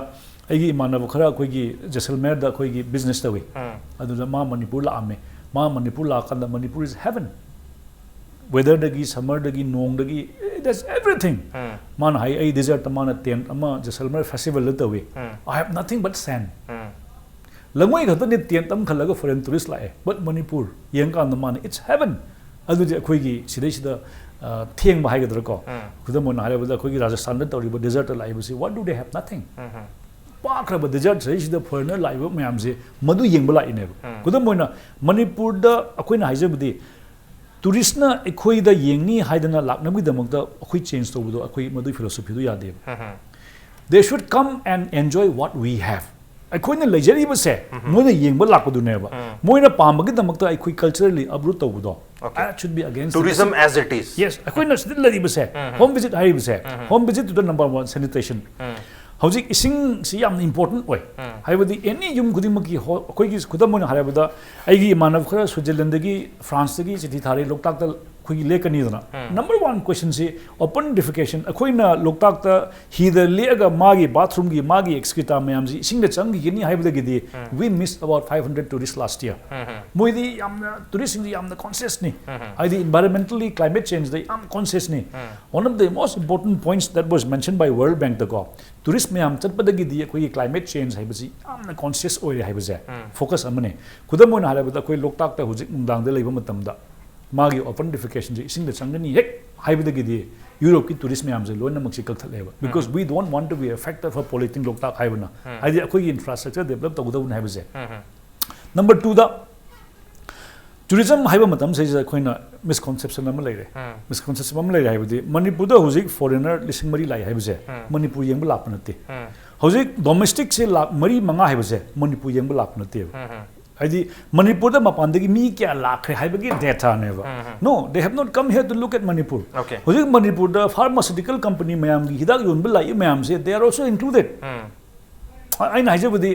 ꯑꯩꯒꯤ ꯏꯃꯥꯟꯅꯕ ꯈꯔ ꯑꯩꯈꯣꯏꯒꯤ ꯖꯦꯁꯜꯃꯦꯔꯗ ꯑꯩꯈꯣꯏꯒꯤ business ꯇꯧꯏ꯫ ꯎꯝ. ꯑꯗꯨꯗ ꯃꯥ ꯃꯅꯤꯄꯨꯔ ꯂꯥꯛꯑꯝꯃꯦ꯫ ꯃꯥ ꯃꯅꯤꯄꯨꯔ ꯂꯥꯛꯑꯀꯥꯟꯗ ꯃꯅꯤꯄꯨꯔ is heaven꯫ Weather ꯗꯒꯤ, summer ꯗꯒꯤ, ꯅꯣꯡꯗꯒꯤ, that's everything꯫ ꯎꯝ. ꯃꯥꯅ ꯍꯥꯏ, "ꯑꯩ desert ꯇ ꯃꯥꯅ tent ꯑꯃ ꯖꯦꯁꯜꯃꯦꯔ festival ꯗ ꯇꯧꯏ꯫ ꯎꯝ. I have nothing but sand." ꯎꯝ. ꯂꯩꯉꯣꯏ ꯈꯛꯇꯅꯤ tent ꯑꯃ ꯈꯜꯂꯒ foreign tourist ꯂꯥꯛꯑꯦ꯫ But ꯃꯅꯤꯄꯨꯔ ꯌꯦꯡꯀꯥꯟꯗ ꯃꯥꯅ, "It's heaven." ꯑꯗꯨꯗꯤ ꯑꯩꯈꯣꯏꯒꯤ ꯁꯤꯗꯩꯁꯤꯗ, ꯑ, ꯊꯦꯡꯕ ꯍꯥꯏꯒꯗ꯭ꯔꯥꯀꯣ꯫ ꯎꯝ. ꯈꯨꯗꯝ ꯑꯣꯏꯅ ꯍꯥꯏꯔꯕꯗ ꯑꯩꯈꯣꯏꯒꯤ ꯔꯥꯖꯁꯊꯥꯟꯗ ꯇꯧꯔꯤꯕ desert ꯇ ꯂꯥꯛꯏꯕꯁꯤ, what do they have? Nothing꯫ Um. ꯄꯥꯛꯈ꯭ꯔꯕ desert ꯁꯤꯗꯩꯁꯤꯗ foreigner ꯂꯥꯛꯏꯕ ꯃꯌꯥꯝꯁꯦ ꯃꯗꯨ ꯌꯦꯡꯕ ꯂꯥꯛꯏꯅꯦꯕ꯫ ꯎꯝ. ꯈꯨꯗꯝ ꯑꯣꯏꯅ ꯃꯅꯤꯄꯨꯔꯗ ꯑꯩꯈꯣꯏꯅ ꯍꯥꯏꯖꯕꯗꯤ ꯇꯨꯔꯤꯁꯅ ꯑꯩꯈꯣꯏꯗ ꯌꯦꯡꯅꯤ ꯍꯥꯏꯗꯅ ꯂꯥꯛꯅꯕꯒꯤꯗꯃꯛꯇ ꯑꯩꯈꯣꯏ ꯆꯦꯟꯖ ꯇꯧꯕꯗꯣ, ꯑꯩꯈꯣꯏ ꯃꯗꯨꯒꯤ ꯐꯤꯂꯣꯁꯣꯐꯤꯗꯣ ꯌꯥꯗꯦꯕ꯫ They should come and enjoy what we have. ꯑꯩꯈꯣꯏꯅ ꯂꯩꯖꯔꯤꯕꯁꯦ ꯃꯣꯏꯅ ꯌꯦꯡꯕ ꯂꯥꯛꯄꯗꯨꯅꯦꯕ꯫ ꯃꯣꯏꯅ ꯄꯥꯝꯕꯒꯤꯗꯃꯛꯇ ꯑꯩꯈꯣꯏ culturally uproot ꯇꯧꯕꯗꯣ, Okay. that should be against Tourism as it is. Yes, ꯑꯩꯈꯣꯏꯅ ꯁꯤꯗ ꯂꯩꯔꯤꯕꯁꯦ, home visit ꯍꯥꯏꯔꯤꯕꯁꯦ, home visit to the number one, sanitation. ꯍꯧꯖꯤꯛ ꯏꯁꯤꯡꯁꯤ ꯌꯥꯝꯅ important ꯑꯣꯏ꯫ ꯍꯥꯏꯕꯗꯤ ꯑꯦꯅꯤ ꯌꯨꯝ ꯈꯨꯗꯤꯡꯃꯛꯀꯤ ꯍꯣ-, ꯑꯩꯈꯣꯏꯒꯤ ꯈꯨꯗꯝ ꯑꯣꯏꯅ ꯍꯥꯏꯔꯕꯗ, ꯑꯩꯒꯤ ꯏꯃꯥꯟꯅꯕ ꯈꯔ ꯁ꯭ꯋꯤꯖꯔꯂꯦꯟꯗꯒꯤ, ꯐ꯭ꯔꯥꯟꯁꯇꯒꯤ ꯆꯤꯊꯤ ꯊꯥꯔꯛꯏ, ꯂꯣꯛꯇꯥꯛꯇ ꯑꯩꯈꯣꯏꯒꯤ ꯂꯦꯛꯀꯅꯤꯗꯅ꯫ Number one questionꯁꯤ open defecation꯫ ꯑꯩꯈꯣꯏꯅ ꯂꯣꯛꯇꯥꯛꯇ ꯍꯤꯗ ꯂꯦꯛꯑꯒ ꯃꯥꯒꯤ bathroomꯒꯤ, ꯃꯥꯒꯤ excreta ꯃꯌꯥꯝꯁꯤ ꯏꯁꯤꯡꯗ ꯆꯪꯈꯤꯒꯅꯤ ꯍꯥꯏꯕꯗꯒꯤꯗꯤ, we missed about five hundred tourists last year. ꯃꯣꯏꯗꯤ ꯌꯥꯝꯅ, ꯇꯨꯔꯤꯁꯁꯤꯡꯗꯤ ꯌꯥꯝꯅ consciousꯅꯤ꯫ ꯍꯥꯏꯗꯤ environmentally, climate changeꯗ ꯌꯥꯝ consciousꯅꯤ꯫ One of the most important points that was mentioned by World Bankꯇꯀꯣ, ꯇꯨꯔꯤꯁ ꯃꯌꯥꯝ ꯆꯠꯄꯗꯒꯤꯗꯤ ꯑꯩꯈꯣꯏꯒꯤ climate change ꯍꯥꯏꯕꯁꯤ ꯌꯥꯝꯅ conscious ꯑꯣꯏꯔꯦ ꯍꯥꯏꯕꯁꯦ focus ꯑꯃꯅꯤ꯫ ꯈꯨꯗꯝ ꯑꯣꯏꯅ ꯍꯥꯏꯔꯕꯗ, ꯑꯩꯈꯣꯏ ꯂꯣꯛꯇꯥꯛꯇ ꯍꯧꯖꯤꯛ ꯅꯨꯡꯗꯥꯡꯗ ꯂꯩꯕ ꯃꯇꯝꯗ, ꯃꯥꯒꯤ open defecationꯁꯦ ꯏꯁꯤꯡꯗ ꯆꯪꯒꯅꯤ ꯍꯦꯛ ꯍꯥꯏꯕꯗꯒꯤꯗꯤ ꯌꯨꯔꯣꯞꯀꯤ ꯇꯨꯔꯤꯁ ꯃꯌꯥꯝꯁꯦ ꯂꯣꯏꯅꯃꯛꯁꯦ ꯀꯛꯊꯠꯂꯦꯕ, because we don't want to be a factor for polluting ꯂꯣꯛꯇꯥꯛ ꯍꯥꯏꯕꯅ꯫ ꯍꯥꯏꯗꯤ ꯑꯩꯈꯣꯏꯒꯤ infrastructure develop ꯇꯧꯒꯗꯧꯕꯅꯤ ꯍꯥꯏꯕꯁꯦ꯫ Number twoꯗ, tourism ꯍꯥꯏꯕ ꯃꯇꯝꯁꯤꯗ ꯑꯩꯈꯣꯏꯅ misconception ꯑꯃ ꯂꯩꯔꯦ꯫ Misconception ꯑꯃ ꯂꯩꯔꯦ ꯍꯥꯏꯕꯗꯤ, ꯃꯅꯤꯄꯨꯔꯗ ꯍꯧꯖꯤꯛ foreigner ꯂꯤꯁꯤꯡ ꯃꯔꯤ ꯂꯥꯛꯏ ꯍꯥꯏꯕꯁꯦ ꯃꯅꯤꯄꯨꯔ ꯌꯦꯡꯕ ꯂꯥꯛꯄ ꯅꯠꯇꯦ꯫ ꯍꯧꯖꯤꯛ domesticꯁꯦ ꯂꯥꯛ ꯃꯔꯤ ꯃꯉꯥ ꯍꯥꯏꯕꯁꯦ ꯃꯅꯤꯄꯨꯔ ꯌꯦꯡꯕ ꯂꯥꯛꯄ ꯅꯠꯇꯦꯕ꯫ ꯍꯥꯏꯗꯤ ꯃꯅꯤꯄꯨꯔꯗ ꯃꯄꯥꯟꯗꯒꯤ ꯃꯤ ꯀꯌꯥ ꯂꯥꯛꯈ꯭ꯔꯦ ꯍꯥꯏꯕꯒꯤ dataꯅꯦꯕ꯫ No, they have not come here to look at Manipur. Okay. ꯍꯧꯖꯤꯛ ꯃꯅꯤꯄꯨꯔꯗ pharmaceutical company ꯃꯌꯥꯝꯒꯤ ꯍꯤꯗꯥꯛ ꯌꯣꯟꯕ ꯂꯥꯛꯏ ꯃꯌꯥꯝꯁꯦ, they are also included. ꯑ-, ꯑꯩꯅ ꯍꯥꯏꯖꯕꯗꯤ,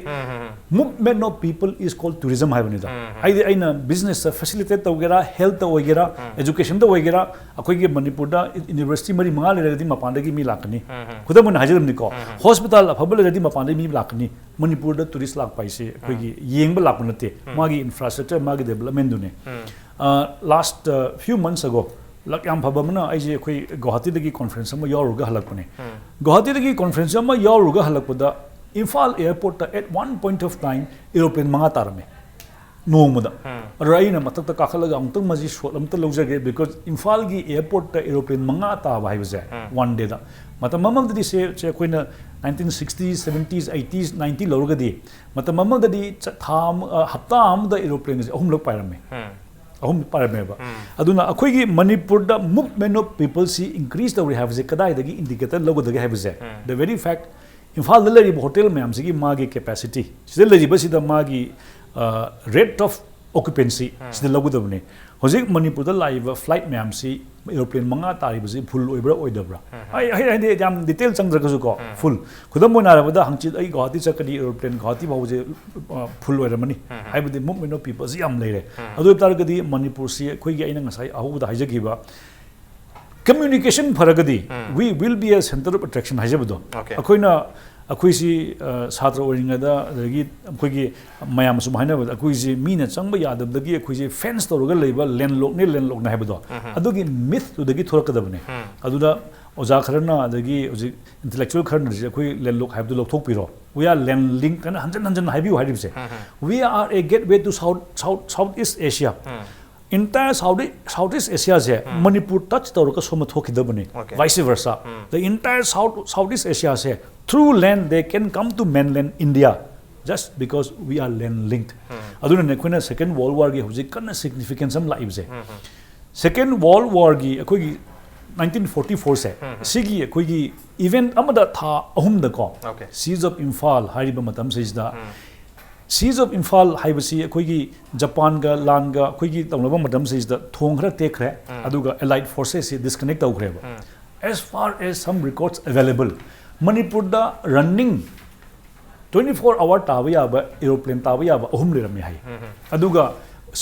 movement of people is called tourism ꯍꯥꯏꯕꯅꯤꯗ꯫ ꯍꯥꯏꯗꯤ ꯑꯩꯅ businessꯇ facilitate ꯇꯧꯒꯦꯔꯥ, healthꯇ ꯑꯣꯏꯒꯦꯔꯥ, educationꯗ ꯑꯣꯏꯒꯦꯔꯥ, ꯑꯩꯈꯣꯏꯒꯤ ꯃꯅꯤꯄꯨꯔꯗ university ꯃꯔꯤ ꯃꯉꯥ ꯂꯩꯔꯒꯗꯤ ꯃꯄꯥꯟꯗꯒꯤ ꯃꯤ ꯂꯥꯛꯀꯅꯤ꯫ ꯈꯨꯗꯝ ꯑꯣꯏꯅ ꯍꯥꯏꯖꯔꯕꯅꯤꯀꯣ, hospital ꯑꯐꯕ ꯂꯩꯔꯗꯤ ꯃꯄꯥꯟꯗꯒꯤ ꯃꯤ ꯂꯥꯛꯀꯅꯤ꯫ ꯃꯅꯤꯄꯨꯔꯗ tourist ꯂꯥꯛꯄ ꯍꯥꯏꯁꯦ ꯑꯩꯈꯣꯏꯒꯤ ꯌꯦꯡꯕ ꯂꯥꯛꯄ ꯅꯠꯇꯦ, ꯃꯥꯒꯤ infrastructure, ꯃꯥꯒꯤ developmentꯗꯨꯅꯦ꯫ ꯑ, last, ꯑ, few months ago, luck ꯌꯥꯝ ꯐꯕ ꯑꯃꯅ, ꯑꯩꯁꯦ ꯑꯩꯈꯣꯏ ꯒꯨꯋꯥꯍꯥꯇꯤꯗꯒꯤ conference ꯑꯃ ꯌꯥꯎꯔꯨꯔꯒ ꯍꯜꯂꯛꯄꯅꯦ꯫ ꯒꯨꯋꯥꯍꯥꯇꯤꯗꯒꯤ conference ꯑꯃ ꯌꯥꯎꯔꯨꯔꯒ ꯍꯜꯂꯛꯄꯗ Imphal airportꯇ at one point of time aeroplane ꯃꯉꯥ ꯇꯥꯔꯝꯃꯦ ꯅꯣꯡꯃꯗ꯫ ꯑꯗꯨꯗ ꯑꯩꯅ ꯃꯊꯛꯇ ꯀꯥꯈꯠꯂꯒ ꯑꯃꯨꯛꯇꯪ ꯃꯁꯤ shot ꯑꯃꯇ ꯂꯧꯖꯒꯦ, because ꯏꯝꯐꯥꯜꯒꯤ airportꯇ aeroplane ꯃꯉꯥ ꯇꯥꯕ ꯍꯥꯏꯕꯁꯦ one dayꯗ, ꯃꯇꯝ ꯑꯃꯗꯗꯤ ꯁꯦ, ꯁꯦ ꯑꯩꯈꯣꯏꯅ nineteen sixties, seventies, eighties, ninety ꯂꯧꯔꯒꯗꯤ, ꯃꯇꯝ ꯑꯃꯗꯗꯤ ꯆ-, ꯊꯥ ꯑꯃ, ꯑ, ꯍꯞꯇꯥ ꯑꯃꯗ aeroplaneꯁꯦ ꯑꯍꯨꯝꯂꯛ ꯄꯥꯏꯔꯝꯃꯦ꯫ ꯑꯍꯨꯝ ꯄꯥꯔꯝꯃꯦꯕ꯫ ꯑꯗꯨꯅ ꯑꯩꯈꯣꯏꯒꯤ ꯃꯅꯤꯄꯨꯔꯗ movement of peopleꯁꯤ increase ꯇꯧꯔꯤ ꯍꯥꯏꯕꯁꯦ ꯀꯗꯥꯏꯗꯒꯤ indicator ꯂꯧꯒꯗꯒꯦ ꯍꯥꯏꯕꯁꯦ, the very fact, ꯏꯝꯐꯥꯜꯗ ꯂꯩꯔꯤꯕ ꯍꯣꯇꯦꯜ ꯃꯌꯥꯝꯁꯤꯒꯤ ꯃꯥꯒꯤ capacity, ꯁꯤꯗ ꯂꯩꯔꯤꯕꯁꯤꯗ ꯃꯥꯒꯤ rate of occupancy ꯁꯤꯗ ꯂꯧꯒꯗꯕꯅꯤ꯫ ꯍꯧꯖꯤꯛ ꯃꯅꯤꯄꯨꯔꯗ ꯂꯥꯛꯏꯕ flight ꯃꯌꯥꯝꯁꯤ, aeroplane ꯃꯉꯥ ꯇꯥꯔꯤꯕꯁꯤ full ꯑꯣꯏꯕ꯭ꯔꯥ ꯑꯣꯏꯗꯕ꯭ꯔꯥ? ꯑꯩ ꯑꯩ ꯍꯥꯏꯗꯤ ꯌꯥꯝ detail ꯆꯪꯗ꯭ꯔꯒꯁꯨ ꯀꯣ, full꯫ ꯈꯨꯗꯝ ꯑꯣꯏꯅ ꯍꯥꯏꯔꯕꯗ, ꯍꯪꯆꯤꯠ ꯑꯩ ꯒꯨꯋꯥꯍꯥꯇꯤ ꯆꯠꯀꯅꯤ, aeroplane ꯒꯨꯋꯥꯍꯥꯇꯤ ꯐꯥꯎꯕꯁꯦ full ꯑꯣꯏꯔꯝꯃꯅꯤ꯫ ꯍꯥꯏꯕꯗꯤ movement of peopleꯁꯤ ꯌꯥꯝ ꯂꯩꯔꯦ꯫ ꯑꯗꯨ ꯑꯣꯏꯕ ꯇꯥꯔꯒꯗꯤ ꯃꯅꯤꯄꯨꯔꯁꯤ ꯑꯩꯈꯣꯏꯒꯤ, ꯑꯩꯅ ꯉꯁꯥꯏ ꯑꯍꯧꯕꯗ ꯍꯥꯏꯖꯈꯤꯕ, communication ꯐꯔꯒꯗꯤ we will be a center of attraction ꯍꯥꯏꯖꯕꯗꯣ꯫ Okay. ꯑꯩꯈꯣꯏꯅ, ꯑꯩꯈꯣꯏꯁꯤ, ꯑ, ꯁꯥꯇ꯭ꯔ ꯑꯣꯏꯔꯤꯉꯩꯗ, ꯑꯗꯒꯤ ꯑꯩꯈꯣꯏꯒꯤ ꯃꯌꯥꯝ ꯁꯨꯝ ꯍꯥꯏꯅꯕꯗ, ꯑꯩꯈꯣꯏꯁꯤ ꯃꯤꯅ ꯆꯪꯕ ꯌꯥꯗꯕꯗꯒꯤ ꯑꯩꯈꯣꯏꯁꯤ fence ꯇꯧꯔꯒ ꯂꯩꯕ, landlockꯅꯦ, landlockꯅꯦ ꯍꯥꯏꯕꯗꯣ, ꯑꯗꯨꯒꯤ mythꯇꯨꯗꯒꯤ ꯊꯣꯛꯂꯛꯀꯗꯕꯅꯦ꯫ ꯑꯗꯨꯗ ꯑꯣꯖꯥ ꯈꯔꯅ, ꯑꯗꯒꯤ ꯍꯧꯖꯤꯛ intellectual ꯈꯔꯅ ꯑꯩꯈꯣꯏ landlock ꯍꯥꯏꯕꯗꯨ ꯂꯧꯊꯣꯛꯄꯤꯔꯣ, we are landlinked ꯍꯥꯏꯅ ꯍꯟꯖꯟ ꯍꯟꯖꯟ ꯍꯥꯏꯕꯤꯌꯨ ꯍꯥꯏꯔꯤꯕꯁꯦ꯫ We are a gateway to South, South, Southeast Asia. Entire South, Southeast Asiaꯁꯦ Manipur touch ꯇꯧꯔꯒ ꯁꯣꯝꯗ ꯊꯣꯛꯈꯤꯗꯕꯅꯤ꯫ Okay. Vice versa, the entire South, Southeast Asiaꯁꯦ through land they can come to mainland India just because we are landlinked. ꯑꯗꯨꯅꯅꯦ ꯑꯩꯈꯣꯏꯅ Second World Warꯒꯤ ꯍꯧꯖꯤꯛ ꯀꯟꯅ significance ꯑꯃ ꯂꯥꯛꯏꯕꯁꯦ꯫ Second World Warꯒꯤ ꯑꯩꯈꯣꯏꯒꯤ nineteen forty fourꯁꯦ, ꯁꯤꯒꯤ ꯑꯩꯈꯣꯏꯒꯤ event ꯑꯃꯗ ꯊꯥ ꯑꯍꯨꯝꯗꯀꯣ, Okay. Siege of Imphal ꯍꯥꯏꯔꯤꯕ ꯃꯇꯝꯁꯤꯗ, Siege of Imphal ꯍꯥꯏꯕꯁꯤ ꯑꯩꯈꯣꯏꯒꯤ ꯖꯄꯥꯟꯒ ꯂꯥꯟꯒ ꯑꯩꯈꯣꯏꯒꯤ ꯇꯧꯅꯕ ꯃꯇꯝꯁꯤꯗ ꯊꯣꯡ ꯈꯔ ꯇꯦꯛꯈ꯭ꯔꯦ, ꯑꯗꯨꯒ allied forcesꯁꯤ disconnect ꯇꯧꯈ꯭ꯔꯦꯕ꯫ As far as some records available, ꯃꯅꯤꯄꯨꯔꯗ running twenty four hour ꯇꯥꯕ ꯌꯥꯕ, aeroplane ꯇꯥꯕ ꯌꯥꯕ ꯑꯍꯨꯝ ꯂꯩꯔꯝꯃꯦ ꯍꯥꯏ꯫ ꯑꯗꯨꯒ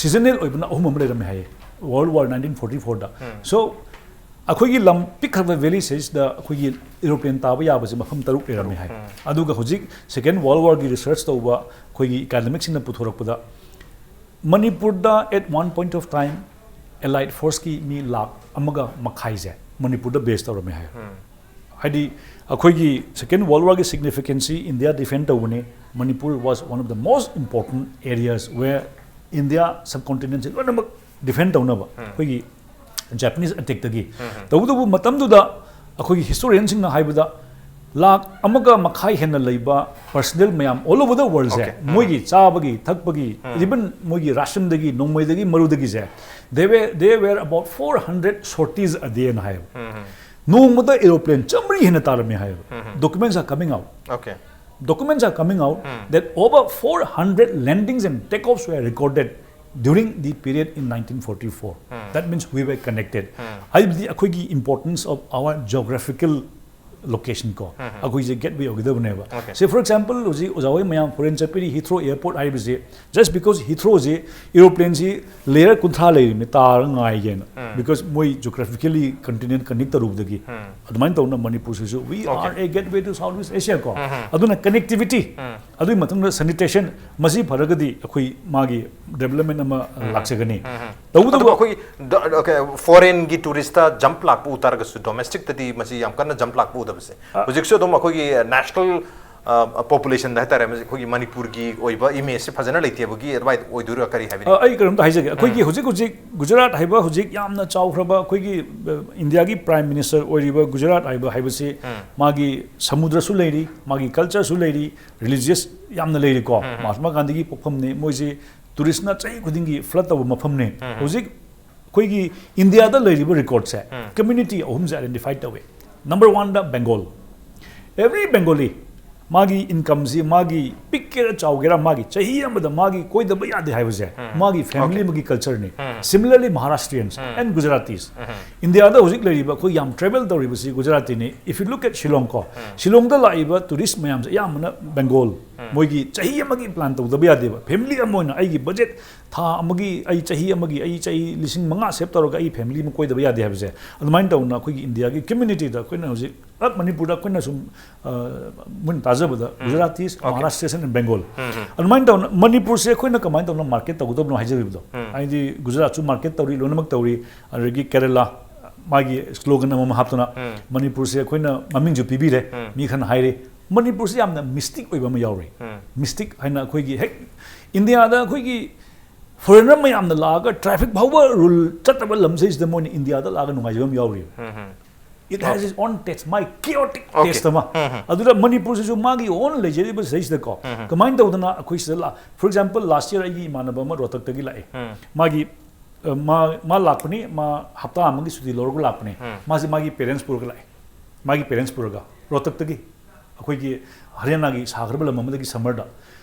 seasonal ꯑꯣꯏꯕꯅ ꯑꯍꯨꯝ ꯑꯃ ꯂꯩꯔꯝꯃꯦ ꯍꯥꯏ, World War nineteen forty fourꯗ꯫ So ꯑꯩꯈꯣꯏꯒꯤ ꯂꯝ ꯄꯤꯛꯈ꯭ꯔꯕ valley ꯁꯤꯗꯩꯁꯤꯗ ꯑꯩꯈꯣꯏꯒꯤ aeroplane ꯇꯥꯕ ꯌꯥꯕꯁꯦ ꯃꯐꯝ ꯇꯔꯨꯛ ꯂꯩꯔꯝꯃꯦ ꯍꯥꯏ꯫ ꯑꯗꯨꯒ ꯍꯧꯖꯤꯛ Second World Warꯒꯤ research ꯇꯧꯕ ꯑꯩꯈꯣꯏꯒꯤ academicꯁꯤꯡꯅ ꯄꯨꯊꯣꯔꯛꯄꯗ, ꯃꯅꯤꯄꯨꯔꯗ at one point of time allied forceꯀꯤ ꯃꯤ ꯂꯥꯛ ꯑꯃꯒ ꯃꯈꯥꯏꯁꯦ ꯃꯅꯤꯄꯨꯔꯗ base ꯇꯧꯔꯝꯃꯦ ꯍꯥꯏ꯫ ꯍꯥꯏꯗꯤ ꯑꯩꯈꯣꯏꯒꯤ Second World Warꯒꯤ significanceꯁꯤ India defend ꯇꯧꯕꯅꯤ, Manipur was one of the most important areas where India subcontinentꯁꯦ ꯂꯣꯏꯅꯃꯛ defend ꯇꯧꯅꯕ ꯑꯩꯈꯣꯏꯒꯤ Japanese attackꯇꯒꯤ꯫ ꯇꯧꯕꯇꯕꯨ ꯃꯇꯝꯗꯨꯗ ꯑꯩꯈꯣꯏꯒꯤ historianꯁꯤꯡꯅ ꯍꯥꯏꯕꯗ ꯂꯥꯛ ꯑꯃꯒ ꯃꯈꯥꯏ ꯍꯦꯟꯅ ꯂꯩꯕ personnel ꯃꯌꯥꯝ all over the world say, Okay. ꯎꯝ. ꯃꯣꯏꯒꯤ ꯆꯥꯕꯒꯤ ꯊꯛꯄꯒꯤ, even ꯃꯣꯏꯒꯤ ration ꯗꯒꯤ ꯅꯣꯡꯃꯩꯗꯒꯤ ꯃꯔꯨꯗꯒꯤꯁꯦ, they were they were about four hundred sorties a day ꯅ ꯍꯥꯏꯌꯦꯕ꯫ ꯅꯣꯡꯃꯗ aeroplane ꯆꯥꯝꯃꯔꯤ ꯍꯦꯟꯅ ꯇꯥꯔꯝꯃꯦ ꯍꯥꯏꯌꯦꯕ꯫ Documents are coming out. Okay. Documents are coming out that over four hundred landings and takeoffs were recorded during the period in nineteen forty-four. That means we were connected. ꯍꯥꯏꯕꯗꯤ ꯑꯩꯈꯣꯏꯒꯤ importance of our geographical location ꯀꯣ, ꯑꯩꯈꯣꯏꯁꯦ gateway ꯑꯣꯏꯒꯗꯕꯅꯦꯕ꯫ Okay. Say for example, ꯍꯧꯖꯤꯛ ꯑꯣꯖꯥ ꯍꯣꯏ ꯃꯌꯥꯝ foreign ꯆꯠꯄꯤꯔꯤ Heathrow airport ꯍꯥꯏꯕꯁꯤ, just because Heathrow ꯁꯤ aeroplane ꯁꯤ layer ꯀꯨꯟꯊ꯭ꯔꯥ ꯂꯩꯔꯤꯕꯅꯤ ꯇꯥꯔꯒ ꯉꯥꯏꯒꯦꯅ, because ꯃꯣꯏ geographically continent connect ꯇꯧꯔꯨꯕꯗꯒꯤ꯫ ꯑꯗꯨꯃꯥꯏꯅ ꯇꯧꯅ ꯃꯅꯤꯄꯨꯔꯁꯤꯁꯨ we Okay. are a gateway to Southeast Asia ꯀꯣ꯫ ꯑꯗꯨꯅ connectivity, ꯑꯗꯨꯒꯤ ꯃꯇꯨꯡꯗ sanitation, ꯃꯁꯤ ꯐꯔꯒꯗꯤ ꯑꯩꯈꯣꯏ ꯃꯥꯒꯤ development ꯑꯃ ꯂꯥꯛꯆꯒꯅꯤ꯫ ꯑꯗꯨꯕꯨ ꯇꯧꯕꯇꯕꯨ ꯑꯩꯈꯣꯏꯒꯤ ꯗ- okay, foreign ꯒꯤ tourist ꯇ jump ꯂꯥꯛꯄ ꯎ ꯇꯥꯔꯒꯁꯨ domestic ꯇꯗꯤ ꯃꯁꯤ ꯌꯥꯝ ꯀꯟꯅ jump ꯂꯥꯛꯄ ꯎꯗꯕꯁꯦ꯫ ꯍꯧꯖꯤꯛꯁꯨ ꯑꯗꯨꯝ ꯑꯩꯈꯣꯏꯒꯤ national population ꯗ ꯍꯥꯏꯇꯥꯔꯦ, ꯃꯁꯤ ꯑꯩꯈꯣꯏꯒꯤ ꯃꯅꯤꯄꯨꯔꯒꯤ ꯑꯣꯏꯕ image ꯁꯦ ꯐꯖꯅ ꯂꯩꯇꯦꯕꯒꯤ ꯑꯗꯨꯃꯥꯏꯅ ꯑꯣꯏꯗꯣꯏꯔꯥ, ꯀꯔꯤ ꯍꯥꯏꯕꯤꯅꯤꯡꯉꯤ? ꯑ, ꯑꯩ ꯀꯩꯅꯣꯝꯇ ꯍꯥꯏꯖꯒꯦ꯫ ꯑꯩꯈꯣꯏꯒꯤ ꯍꯧꯖꯤꯛ ꯍꯧꯖꯤꯛ ꯒꯨꯖꯔꯥꯠ ꯍꯥꯏꯕ ꯍꯧꯖꯤꯛ ꯌꯥꯝꯅ ꯆꯥꯎꯈ꯭ꯔꯕ ꯑꯩꯈꯣꯏꯒꯤ, ꯑ, ꯏꯟꯗꯤꯌꯥꯒꯤ prime minister ꯑꯣꯏꯔꯤꯕ ꯒꯨꯖꯔꯥꯠ ꯍꯥꯏꯕ ꯍꯥꯏꯕꯁꯤ ꯃꯥꯒꯤ ꯁꯃꯨꯗ꯭ꯔꯁꯨ ꯂꯩꯔꯤ, ꯃꯥꯒꯤ culture ꯁꯨ ꯂꯩꯔꯤ, religious ꯌꯥꯝꯅ ꯂꯩꯔꯤꯀꯣ꯫ ꯃꯍꯥꯇꯃꯥ ꯒꯥꯟꯙꯤꯒꯤ ꯄꯣꯛꯐꯝꯅꯤ꯫ ꯃꯣꯏꯁꯤ tourist ꯅ ꯆꯍꯤ ꯈꯨꯗꯤꯡꯒꯤ flood ꯇꯧꯕ ꯃꯐꯝꯅꯤ꯫ ꯍꯧꯖꯤꯛ ꯑꯩꯈꯣꯏꯒꯤ ꯏꯟꯗꯤꯌꯥꯗ ꯂꯩꯔꯤꯕ record ꯁꯦ community ꯑꯍꯨꯝꯁꯦ identify ꯇꯧꯋꯦ꯫ Number one ꯗ Bengal. Every Bengali ꯃꯥꯒꯤ income ꯁꯤ, ꯃꯥꯒꯤ ꯄꯤꯛꯀꯦꯔꯥ ꯆꯥꯎꯒꯦꯔꯥ, ꯃꯥꯒꯤ ꯆꯍꯤ ꯑꯃꯗ ꯃꯥꯒꯤ ꯀꯣꯏꯗꯕ ꯌꯥꯗꯦ ꯍꯥꯏꯕꯁꯦ ꯃꯥꯒꯤ family ꯑꯃꯒꯤ culture ꯅꯤ꯫ Similarly Maharashtrians and Gujaratis. ꯏꯟꯗꯤꯌꯥꯗ ꯍꯧꯖꯤꯛ ꯂꯩꯔꯤꯕ ꯑꯩꯈꯣꯏ ꯌꯥꯝ travel ꯇꯧꯔꯤꯕꯁꯤ Gujarati ꯅꯤ꯫ If you look at Shillong ꯀꯣ, Shillong ꯗ ꯂꯥꯛꯏꯕ tourist ꯃꯌꯥꯝꯁꯦ ꯑꯌꯥꯝꯕꯅ Bengal, ꯃꯣꯏꯒꯤ ꯆꯍꯤ ꯑꯃꯒꯤ plan ꯇꯧꯗꯕ ꯌꯥꯗꯦꯕ꯫ Family ꯑꯃ ꯑꯣꯏꯅ ꯑꯩꯒꯤ budget ꯊꯥ ꯑꯃꯒꯤ, ꯑꯩ ꯆꯍꯤ ꯑꯃꯒꯤ, ꯑꯩ ꯆꯍꯤ ꯂꯤꯁꯤꯡ ꯃꯉꯥ save ꯇꯧꯔꯒ ꯑꯩ family ꯑꯃ ꯀꯣꯏꯗꯕ ꯌꯥꯗꯦ ꯍꯥꯏꯕꯁꯦ꯫ ꯑꯗꯨꯃꯥꯏꯅ ꯇꯧꯅ ꯑꯩꯈꯣꯏꯒꯤ ꯏꯟꯗꯤꯌꯥꯒꯤ community ꯗ ꯑꯩꯈꯣꯏꯅ ꯍꯧꯖꯤꯛ, ꯑ, ꯃꯅꯤꯄꯨꯔꯗ ꯑꯩꯈꯣꯏꯅ ꯁꯨꯝ, ꯑ, moon ꯇꯥꯖꯕꯗ Gujaratis, Maharashtrians and Bengal. ꯑꯗꯨꯃꯥꯏꯅ ꯇꯧꯅ ꯃꯅꯤꯄꯨꯔꯁꯦ ꯑꯩꯈꯣꯏꯅ ꯀꯃꯥꯏꯅ ꯇꯧꯅ market ꯇꯧꯒꯗꯕꯅꯣ ꯍꯥꯏꯖꯔꯤꯕꯗꯣ꯫ ꯍꯥꯏꯗꯤ ꯒꯨꯖꯔꯥꯠꯁꯨ market ꯇꯧꯔꯤ, ꯂꯣꯏꯅꯃꯛ ꯇꯧꯔꯤ, ꯑꯗꯒꯤ ꯀꯦꯔꯂꯥ ꯃꯥꯒꯤ slogan ꯑꯃꯃꯝ ꯍꯥꯞꯇꯅ ꯃꯅꯤꯄꯨꯔꯁꯦ ꯑꯩꯈꯣꯏꯅ ꯃꯃꯤꯡꯁꯨ ꯄꯤꯕꯤꯔꯦ꯫ ꯃꯤ ꯈꯔꯅ ꯍꯥꯏꯔꯤ ꯃꯅꯤꯄꯨꯔꯁꯦ ꯌꯥꯝꯅ mystic ꯑꯣꯏꯕ ꯑꯃ ꯌꯥꯎꯔꯤ꯫ Mystic ꯍꯥꯏꯅ ꯑꯩꯈꯣꯏꯒꯤ ꯍꯦꯛ ꯏꯟꯗꯤꯌꯥꯗ ꯑꯩꯈꯣꯏꯒꯤ foreigner ꯃꯌꯥꯝꯅ ꯂꯥꯛꯑꯒ traffic ꯐꯥꯎꯕ rule ꯆꯠꯇꯕ ꯂꯝꯁꯤꯗꯩꯁꯤꯗ ꯃꯣꯏꯅ ꯏꯟꯗꯤꯌꯥꯗ ꯂꯥꯛꯑꯒ ꯅꯨꯡꯉꯥꯏꯖꯕ ꯑꯃ ꯌꯥꯎꯔꯤꯕ꯫ It has its own taste, ꯃꯥꯒꯤ chaotic taste ꯑꯃ꯫ ꯑꯗꯨꯗ ꯃꯅꯤꯄꯨꯔꯁꯤꯁꯨ ꯃꯥꯒꯤ own ꯂꯩꯖꯔꯤꯕ ꯁꯤꯗꯩꯁꯤꯗꯀꯣ, ꯀꯃꯥꯏꯅ ꯇꯧꯗꯅ ꯑꯩꯈꯣꯏ ꯁꯤꯗ ꯂꯥꯛ-, for example, last year ꯑꯩꯒꯤ ꯏꯃꯥꯟꯅꯕ ꯑꯃ ꯔꯣꯍꯇꯛꯇꯒꯤ ꯂꯥꯛꯑꯦ꯫ ꯃꯥꯒꯤ, ꯑ, ꯃꯥ, ꯃꯥ ꯂꯥꯛꯄꯅꯤ, ꯃꯥ ꯍꯞꯇꯥ ꯑꯃꯒꯤ ꯁꯨꯇꯤ ꯂꯧꯔꯒ ꯂꯥꯛꯄꯅꯤ꯫ ꯃꯥꯁꯦ ꯃꯥꯒꯤ parents ꯄꯨꯔꯒ ꯂꯥꯛꯑꯦ꯫ ꯃꯥꯒꯤ parents ꯄꯨꯔꯒ ꯔꯣꯍꯇꯛꯇꯒꯤ, ꯑꯩꯈꯣꯏꯒꯤ ꯍꯔꯤꯌꯥꯅꯥꯒꯤ ꯁꯥꯈ꯭ꯔꯕ ꯂꯝ ꯑꯃꯗꯒꯤ summerꯗ꯫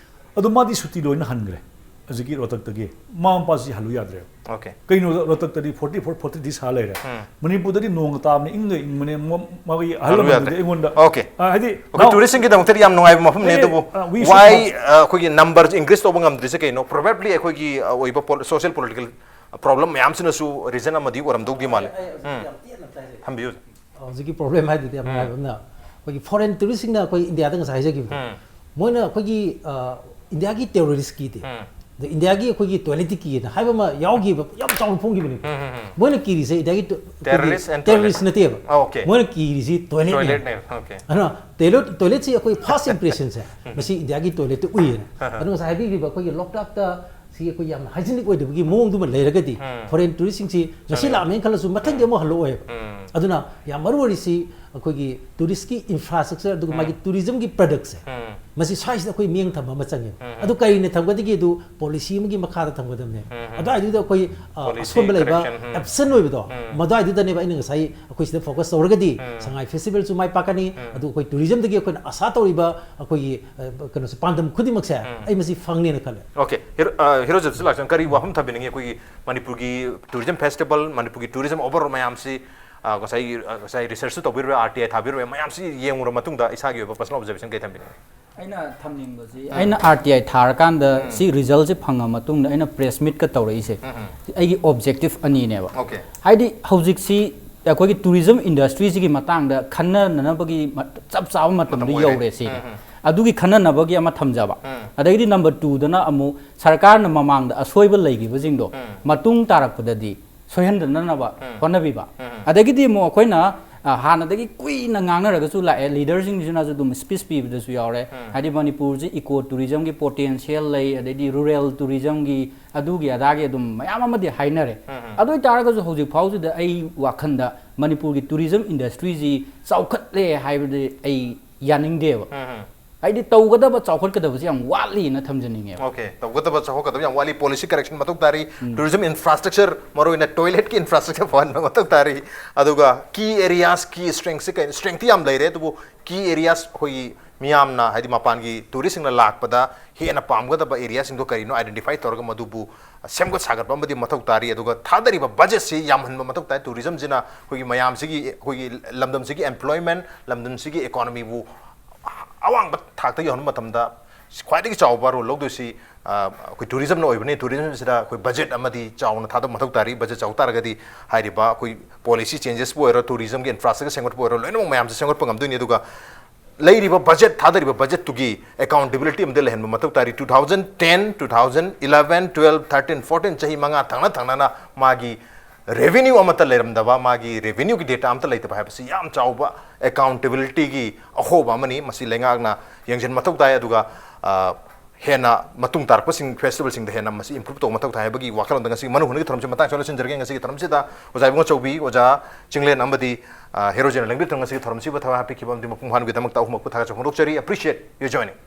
ꯑꯗꯣ ꯃꯥꯗꯤ ꯁꯨꯇꯤ ꯂꯣꯏꯅ ꯍꯟꯈ꯭ꯔꯦ꯫ ꯍꯧꯖꯤꯛꯀꯤ ꯔꯣꯍꯇꯛꯇꯒꯤ ꯃꯃꯥ ꯃꯄꯥꯁꯤ ꯍꯜꯂꯨ ꯌꯥꯗ꯭ꯔꯦ꯫ Okay. ꯀꯩꯅꯣꯗ ꯔꯣꯍꯇꯛꯇꯗꯤ forty four, forty degree ꯁꯥ ꯂꯩꯔꯦ꯫ ꯃꯅꯤꯄꯨꯔꯗꯗꯤ ꯅꯣꯡꯒ ꯇꯥꯕꯅꯤ, ꯏꯪꯒ ꯏꯪꯕꯅꯦ꯫ ꯃ-, ꯃꯥꯒꯤ ꯑꯍꯜ ꯍꯜꯂꯨ ꯂꯃꯟꯗꯗꯤ ꯌꯥꯗ꯭ꯔꯦ꯫ ꯑꯩꯉꯣꯟꯗ, Okay. ꯑ, ꯍꯥꯏꯗꯤ, Okay, tourismꯒꯤꯗꯃꯛꯇꯗꯤ ꯌꯥꯝ ꯅꯨꯡꯉꯥꯏꯕ ꯃꯐꯝꯅꯦ꯫ ꯑꯦ, ꯑꯗꯨꯕꯨ ꯑ, we should why, not. ꯑ, ꯑꯩꯈꯣꯏꯒꯤ numbers increase ꯇꯧꯕ ꯉꯝꯗ꯭ꯔꯤꯁꯦ ꯀꯩꯅꯣ? Probably ꯑꯩꯈꯣꯏꯒꯤ, ꯑ, ꯑꯣꯏꯕ pol-, social political problem ꯃꯌꯥꯝꯁꯤꯅꯁꯨ reason ꯑꯃꯗꯤ ꯑꯣꯏꯔꯝꯗꯧꯗꯤ ꯃꯥꯜꯂꯦ꯫ ꯎꯝ꯫ ꯊꯝꯕꯤꯌꯨ꯫ ꯍꯧꯖꯤꯛꯀꯤ problem ꯍꯥꯏꯗꯨꯗꯤ ꯌꯥꯝ ꯅꯨꯡꯉꯥꯏꯕ ꯑꯃꯅ, ꯑꯩꯈꯣꯏꯒꯤ foreign touristꯁꯤꯡꯅ ꯑꯩꯈꯣꯏ ꯏꯟꯗꯤꯌꯥꯗ ꯉꯁꯥꯏ ꯍꯥꯏꯖꯈꯤꯕꯗꯣ, ꯃꯣꯏꯅ ꯑꯩꯈꯣꯏꯒꯤ, ꯑ, ꯏꯟꯗꯤꯌꯥꯒꯤ terroristꯀꯤꯗꯤ, ꯑꯗ ꯏꯟꯗꯤꯌꯥꯒꯤ ꯑꯩꯈꯣꯏꯒꯤ toiletꯇꯤ ꯀꯤꯌꯦꯅ ꯍꯥꯏꯕ ꯑꯃ ꯌꯥꯎꯈꯤꯕ, ꯌꯥꯝ ꯆꯥꯎꯅ ꯐꯣꯡꯈꯤꯕꯅꯦ꯫ ꯃꯣꯏꯅ ꯀꯤꯔꯤꯁꯦ ꯏꯟꯗꯤꯌꯥꯒꯤ ꯇꯣ-, ꯑꯩꯈꯣꯏꯒꯤ Terrorist and terrorist toilet. ꯅꯠꯇꯦꯕ꯫ ꯑꯣꯀꯦ꯫ ꯃꯣꯏꯅ ꯀꯤꯔꯤꯁꯤ toiletꯅꯦ꯫ Toiletꯅꯦ, ꯑꯣꯀꯦ꯫ ꯑꯗꯨꯅ toilet, toiletꯁꯤ ꯑꯩꯈꯣꯏ first impressionꯁꯦ ꯃꯁꯤ ꯏꯟꯗꯤꯌꯥꯒꯤ toiletꯇ ꯎꯏꯌꯦꯅ꯫ ꯑꯗꯨ ꯉꯁꯥꯏ ꯍꯥꯏꯕꯤꯈꯤꯕ ꯑꯩꯈꯣꯏꯒꯤ ꯂꯣꯛꯇꯥꯛꯇ ꯁꯤ ꯑꯩꯈꯣꯏ ꯌꯥꯝꯅ hygienic ꯑꯣꯏꯗꯕꯒꯤ ꯃꯑꯣꯡꯗꯨꯃ ꯂꯩꯔꯒꯗꯤ, foreign touristꯁꯤꯡꯁꯤ ꯉꯁꯤ ꯂꯥꯛꯑꯃꯦꯅ ꯈꯜꯂꯁꯨ ꯃꯊꯪꯗꯤ ꯑꯃꯨꯛ ꯍꯜꯂꯛꯑꯣꯏꯕ꯫ ꯑꯗꯨꯅ ꯌꯥꯝ ꯃꯔꯨ ꯑꯣꯏꯔꯤꯁꯤ ꯑꯩꯈꯣꯏꯒꯤ touristꯀꯤ infrastructure ꯑꯗꯨꯒ ꯃꯥꯒꯤ tourismꯒꯤ productꯁꯦ, ꯃꯁꯤ ꯁ꯭ꯋꯥꯏꯁꯤꯗ ꯑꯩꯈꯣꯏ ꯃꯤꯠꯌꯦꯡ ꯊꯝꯕ ꯑꯃ ꯆꯪꯉꯦꯕ꯫ ꯑꯗꯨ ꯀꯔꯤꯅ ꯊꯝꯒꯗꯒꯦ? ꯑꯗꯨ policy ꯑꯃꯒꯤ ꯃꯈꯥꯗ ꯊꯝꯒꯗꯕꯅꯦ꯫ ꯑꯗꯨꯋꯥꯏꯗꯨꯗ ꯑꯩꯈꯣꯏ, ꯑ, Policy ꯑꯁꯣꯟꯕ ꯂꯩꯕ, correction, ꯎꯝ꯫ absent ꯑꯣꯏꯕꯗꯣ, ꯃꯗꯨꯋꯥꯏꯗꯨꯗꯅꯦꯕ ꯑꯩꯅ ꯉꯁꯥꯏ ꯑꯩꯈꯣꯏ ꯁꯤꯗ focus ꯇꯧꯔꯒꯗꯤ ꯁꯉꯥꯏ festivalꯁꯨ ꯃꯥꯏ ꯄꯥꯛꯀꯅꯤ, ꯑꯗꯨ ꯑꯩꯈꯣꯏ tourismꯗꯒꯤ ꯑꯩꯈꯣꯏꯅ ꯑꯁꯥ ꯇꯧꯔꯤꯕ ꯑꯩꯈꯣꯏꯒꯤ, ꯑ, ꯀꯩꯅꯣꯁꯦ, ꯄꯥꯟꯗꯝ ꯈꯨꯗꯤꯡꯃꯛꯁꯦ ꯑꯩ ꯃꯁꯤ ꯐꯪꯅꯦꯅ ꯈꯜꯂꯦ꯫ Okay, ꯍꯤꯔꯣ-, ꯑ, ꯍꯤꯔꯣꯖꯤꯠꯁꯨ ꯂꯥꯛꯆꯪ, ꯀꯔꯤ ꯋꯥꯐꯝ ꯊꯝꯕꯤꯅꯤꯡꯉꯤ? ꯑꯩꯈꯣꯏꯒꯤ ꯃꯅꯤꯄꯨꯔꯒꯤ tourism festival, ꯃꯅꯤꯄꯨꯔꯒꯤ tourism overall ꯃꯌꯥꯝꯁꯤ, ꯑ, ꯉꯁꯥꯏ, ꯑ, ꯉꯁꯥꯏ researchꯁꯨ ꯇꯧꯕꯤꯔꯨꯔꯦ, R T I ꯊꯥꯕꯤꯔꯨꯔꯦ, ꯃꯌꯥꯝꯁꯤ ꯌꯦꯡꯉꯨꯔ ꯃꯇꯨꯡꯗ ꯏꯁꯥꯒꯤ ꯑꯣꯏꯕ personal observation ꯀꯩ ꯊꯝꯕꯤꯅꯤꯡꯉꯤ? ꯑꯩꯅ ꯊꯝꯅꯤꯡꯕꯁꯤ, ꯑꯩꯅ R T I ꯊꯥꯔꯀꯥꯟꯗ ꯁꯤ resultꯁꯦ ꯐꯪꯉ ꯃꯇꯨꯡꯗ ꯑꯩꯅ press meetꯀ ꯇꯧꯔꯛꯏꯁꯦ, ꯑꯩꯒꯤ objective ꯑꯅꯤꯅꯦꯕ꯫ Okay. ꯍꯥꯏꯗꯤ ꯍꯧꯖꯤꯛꯁꯤ ꯑꯩꯈꯣꯏꯒꯤ tourism industryꯁꯤꯒꯤ ꯃꯇꯥꯡꯗ ꯈꯟꯅꯅꯕꯒꯤ ꯃ-, ꯆꯞ ꯆꯥꯕ ꯃꯇꯝꯗꯣ ꯃꯇꯝ ꯑꯣꯏꯔꯦ꯫ ꯌꯧꯔꯦ ꯁꯤꯅꯤ꯫ ꯑꯗꯨꯒꯤ ꯈꯟꯅꯅꯕꯒꯤ ꯑꯃ ꯊꯝꯖꯕ꯫ ꯑꯗꯒꯤꯗꯤ number twoꯗꯅ ꯑꯃꯨꯛ ꯁꯔꯀꯥꯔꯅ ꯃꯃꯥꯡꯗ ꯑꯁꯣꯏꯕ ꯂꯩꯈꯤꯕꯁꯤꯡꯗꯣ ꯃꯇꯨꯡ ꯇꯥꯔꯛꯄꯗꯗꯤ ꯁꯣꯏꯍꯟꯗꯅꯕ ꯍꯣꯠꯅꯕꯤꯕ꯫ ꯑꯗꯒꯤꯗꯤ ꯑꯃꯨꯛ ꯑꯩꯈꯣꯏꯅ ꯑ, ꯍꯥꯟꯅꯗꯒꯤ ꯀꯨꯏꯅ ꯉꯥꯡꯅꯔꯒꯁꯨ ꯂꯥꯛꯑꯦ, ꯂꯤꯗꯔꯁꯤꯡꯁꯤꯅꯁꯨ ꯑꯗꯨꯝ ꯁ꯭ꯄꯤꯆ ꯄꯤꯕꯗꯁꯨ ꯌꯥꯎꯔꯦ꯫ ꯍꯥꯏꯗꯤ ꯃꯅꯤꯄꯨꯔꯁꯤ ꯏꯀꯣ ꯇꯨꯔꯤꯖꯝꯒꯤ ꯄꯣꯇꯦꯟꯁꯤꯌꯦꯜ ꯂꯩ, ꯑꯗꯩꯗꯤ ꯔꯨꯔꯦꯜ ꯇꯨꯔꯤꯖꯝꯒꯤ ꯑꯗꯨꯒꯤ ꯑꯗꯥꯒꯤ ꯑꯗꯨꯝ ꯃꯌꯥꯝ ꯑꯃꯗꯤ ꯍꯥꯏꯅꯔꯦ꯫ ꯑꯗꯨ ꯑꯣꯏꯇꯥꯔꯒꯁꯨ ꯍꯧꯖꯤꯛ ꯐꯥꯎꯁꯤꯗ ꯑꯩ ꯋꯥꯈꯜꯗ ꯃꯅꯤꯄꯨꯔꯒꯤ ꯇꯨꯔꯤꯖꯝ ꯏꯟꯗꯁꯇ꯭ꯔꯤꯁꯤ ꯆꯥꯎꯈꯠꯂꯦ ꯍꯥꯏꯕꯗꯤ ꯑꯩ ꯌꯥꯅꯤꯡꯗꯦꯕ꯫ ꯍꯥꯏꯗꯤ ꯇꯧꯒꯗꯕ ꯆꯥꯎꯈꯠꯀꯗꯕꯁꯤ ꯌꯥꯝ ꯋꯥꯠꯂꯤꯅ ꯊꯝꯖꯅꯤꯡꯉꯦꯕ꯫ ꯑꯣꯀꯦ, ꯇꯧꯒꯗꯕ ꯆꯥꯎꯈꯠꯀꯗꯕ ꯌꯥꯝ ꯋꯥꯠꯂꯤ꯫ ꯄꯣꯂꯤꯁꯤ ꯀꯔꯦꯛꯁꯟ ꯃꯊꯧ ꯇꯥꯔꯤ꯫ ꯇꯨꯔꯤꯖꯝ ꯏꯟꯐ꯭ꯔꯥꯁ꯭ꯇ꯭ꯔꯛꯆꯔ, ꯃꯔꯨꯑꯣꯏꯅ ꯇꯣꯏꯂꯦꯠꯀꯤ ꯏꯟꯐ꯭ꯔꯥꯁ꯭ꯇ꯭ꯔꯛꯆꯔ ꯐꯍꯟꯕ ꯃꯊꯧ ꯇꯥꯔꯤ꯫ ꯑꯗꯨꯒ ꯀꯤ ꯑꯦꯔꯤꯌꯥꯁ, ꯀꯤ ꯁ꯭ꯇ꯭ꯔꯦꯡꯁꯤ ꯀꯩꯅꯣ? ꯁ꯭ꯇ꯭ꯔꯦꯡꯇꯤ ꯌꯥꯝ ꯂꯩꯔꯦ, ꯑꯗꯨꯕꯨ ꯀꯤ ꯑꯦꯔꯤꯌꯥꯁ, ꯑꯩꯈꯣꯏꯒꯤ ꯃꯤꯌꯥꯝꯅ, ꯍꯥꯏꯗꯤ ꯃꯄꯥꯟꯒꯤ ꯇꯨꯔꯤꯁꯁꯤꯡꯅ ꯂꯥꯛꯄꯗ ꯍꯦꯟꯅ ꯄꯥꯝꯒꯗꯕ ꯑꯦꯔꯤꯌꯥꯁꯤꯡꯗꯣ ꯀꯔꯤꯅꯣ ꯑꯥꯏꯗꯦꯟꯇꯤꯐꯥꯏ ꯇꯧꯔꯒ ꯃꯗꯨꯕꯨ ꯁꯦꯝꯒꯠ ꯁꯥꯒꯠꯄ ꯑꯃꯗꯤ ꯃꯊꯧ ꯇꯥꯔꯤ꯫ ꯑꯗꯨꯒ ꯊꯥꯗꯔꯤꯕ ꯕꯖꯦꯠꯁꯤ ꯌꯥꯝꯍꯟꯕ ꯃꯊꯧ ꯇꯥꯏ꯫ ꯇꯨꯔꯤꯖꯝꯁꯤꯅ ꯑꯩꯈꯣꯏꯒꯤ ꯃꯌꯥꯝꯁꯤꯒꯤ, ꯑꯩꯈꯣꯏꯒꯤ ꯂꯝꯗꯝꯁꯤꯒꯤ ꯑꯦꯝꯄ꯭ꯂꯣꯏꯃꯦꯟ, ꯂꯝꯗꯝꯁꯤꯒꯤ ꯏꯀꯣꯅꯣꯃꯤꯕꯨ ꯑꯋꯥꯡꯕ ꯊꯥꯛꯇ ꯌꯧꯍꯟꯕ ꯃꯇꯝꯗ ꯈ꯭ꯋꯥꯏꯗꯒꯤ ꯆꯥꯎꯕ ꯔꯣꯜ ꯂꯧꯗꯣꯏꯁꯤ, ꯑ, ꯑꯩꯈꯣꯏ ꯇꯨꯔꯤꯖꯝꯅ ꯑꯣꯏꯕꯅꯤ꯫ ꯇꯨꯔꯤꯖꯝꯁꯤꯗ ꯑꯩꯈꯣꯏ ꯕꯖꯦꯠ ꯑꯃꯗꯤ ꯆꯥꯎꯅ ꯊꯥꯗꯕ ꯃꯊꯧ ꯇꯥꯔꯤ꯫ ꯕꯖꯦꯠ ꯆꯥꯎ ꯇꯥꯔꯒꯗꯤ ꯍꯥꯏꯔꯤꯕ ꯑꯩꯈꯣꯏ ꯄꯣꯂꯤꯁꯤ ꯆꯦꯟꯖꯦꯁꯄꯨ ꯑꯣꯏꯔꯣ, ꯇꯨꯔꯤꯖꯝꯒꯤ ꯏꯟꯐ꯭ꯔꯥꯁ꯭ꯇ꯭ꯔꯛꯆꯔ ꯁꯦꯝꯒꯠꯄ ꯑꯣꯏꯔꯣ, ꯂꯣꯏꯅꯃꯛ ꯃꯌꯥꯝꯁꯦ ꯁꯦꯝꯒꯠꯄ ꯉꯝꯗꯣꯏꯅꯤ꯫ ꯑꯗꯨꯒ ꯂꯩꯔꯤꯕ ꯕꯖꯦꯠ, ꯊꯥꯗꯔꯤꯕ ꯕꯖꯦꯠꯇꯨꯒꯤ ꯑꯦꯀꯥꯎꯟꯇꯦꯕꯤꯂꯤꯇꯤ ꯑꯃꯗꯤ ꯂꯩꯍꯟꯕ ꯃꯊꯧ ꯇꯥꯔꯤ꯫ Two thousand ten, two thousand eleven, twelve, thirteen, fourteen, ꯆꯍꯤ ꯃꯉꯥ ꯊꯪꯅ ꯊꯪꯅꯅ ꯃꯥꯒꯤ ꯔꯦꯚꯤꯅ꯭ꯌꯨ ꯑꯃꯠꯇ ꯂꯩꯔꯝꯗꯕ, ꯃꯥꯒꯤ ꯔꯦꯚꯤꯅ꯭ꯌꯨꯒꯤ ꯗꯦꯇꯥ ꯑꯃꯠꯇ ꯂꯩꯇꯕ ꯍꯥꯏꯕꯁꯤ ꯌꯥꯝ ꯆꯥꯎꯕ ꯑꯦꯀꯥꯎꯟꯇꯦꯕꯤꯂꯤꯇꯤꯒꯤ ꯑꯍꯣꯕ ꯑꯃꯅꯤ꯫ ꯃꯁꯤ ꯂꯩꯉꯥꯛꯅ ꯌꯦꯡꯁꯤꯟꯕ ꯃꯊꯧ ꯇꯥꯏ꯫ ꯑꯗꯨꯒ, ꯑ, ꯍꯦꯟꯅ ꯃꯇꯨꯡ ꯇꯥꯔꯛꯄꯁꯤꯡ, ꯐꯦꯁꯇꯤꯚꯦꯜꯁꯤꯡꯗ ꯍꯦꯟꯅ ꯃꯁꯤ ꯏꯝꯄ꯭ꯔꯨꯚ ꯇꯧꯕ ꯃꯊꯧ ꯇꯥꯏ ꯍꯥꯏꯕꯒꯤ ꯋꯥꯈꯜꯂꯣꯟꯗ ꯉꯁꯤꯒꯤ ꯃꯅꯨ ꯍꯨꯅꯒꯤ ꯊꯧꯔꯝꯁꯤ ꯃꯇꯥꯡ ꯑꯁꯤꯗ ꯂꯣꯏꯁꯤꯟꯖꯔꯒꯦ꯫ ꯉꯁꯤꯒꯤ ꯊꯧꯔꯝꯁꯤꯗ ꯑꯣꯖꯥ ꯏꯕꯨꯡꯉꯣ ꯆꯧꯕꯤ, ꯑꯣꯖꯥ ꯆꯤꯡꯂꯦꯟ ꯑꯃꯗꯤ, ꯑ, ꯍꯦꯔꯣꯖꯤꯅ ꯂꯦꯡꯕꯤꯊꯣꯡ ꯉꯁꯤꯒꯤ ꯊꯧꯔꯝꯁꯤꯕꯨ ꯊꯋꯥꯏ ꯍꯥꯞꯄꯤꯈꯤꯕ ꯑꯃꯗꯤ ꯃꯄꯨꯡ ꯐꯥꯍꯟꯕꯒꯤꯗꯃꯛꯇ ꯑꯍꯨꯝꯃꯛꯄꯨ ꯊꯥꯒꯠꯆꯕ ꯐꯣꯡꯗꯣꯛꯆꯔꯤ꯫ Appreciate your joining꯫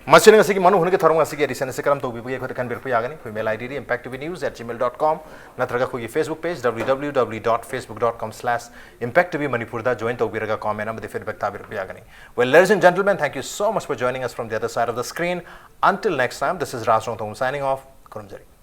ꯃꯁꯤꯅ ꯉꯁꯤꯒꯤ ꯃꯅꯨ ꯍꯨꯅꯒꯤ ꯊꯧꯔꯝ ꯉꯁꯤꯒꯤ ꯑꯦꯗꯤꯁꯟ ꯑꯁꯤ ꯀꯔꯝ ꯇꯧꯕꯤꯕꯒꯦ ꯑꯩꯈꯣꯏꯗ ꯈꯟꯕꯤꯔꯛꯄ ꯌꯥꯒꯅꯤ꯫ ꯑꯩꯈꯣꯏ ꯃꯦꯜ ꯑꯥꯏ ꯗꯤꯗꯤ impact T V news at gmail dot com ꯅꯠꯇ꯭ꯔꯒ ꯑꯩꯈꯣꯏꯒꯤ Facebook page W W W dot facebook dot com slash impact T V Manipur ꯗ join ꯇꯧꯕꯤꯔꯒ comment ꯑꯃꯗꯤ feedback ꯊꯥꯕꯤꯔꯛꯄ ꯌꯥꯒꯅꯤ꯫ Well, ladies and gentlemen, thank you so much for joining us from the other side of the screen. Until next time, this is Raj Rongthong signing off. ꯈꯨꯔꯨꯝꯖꯔꯤ꯫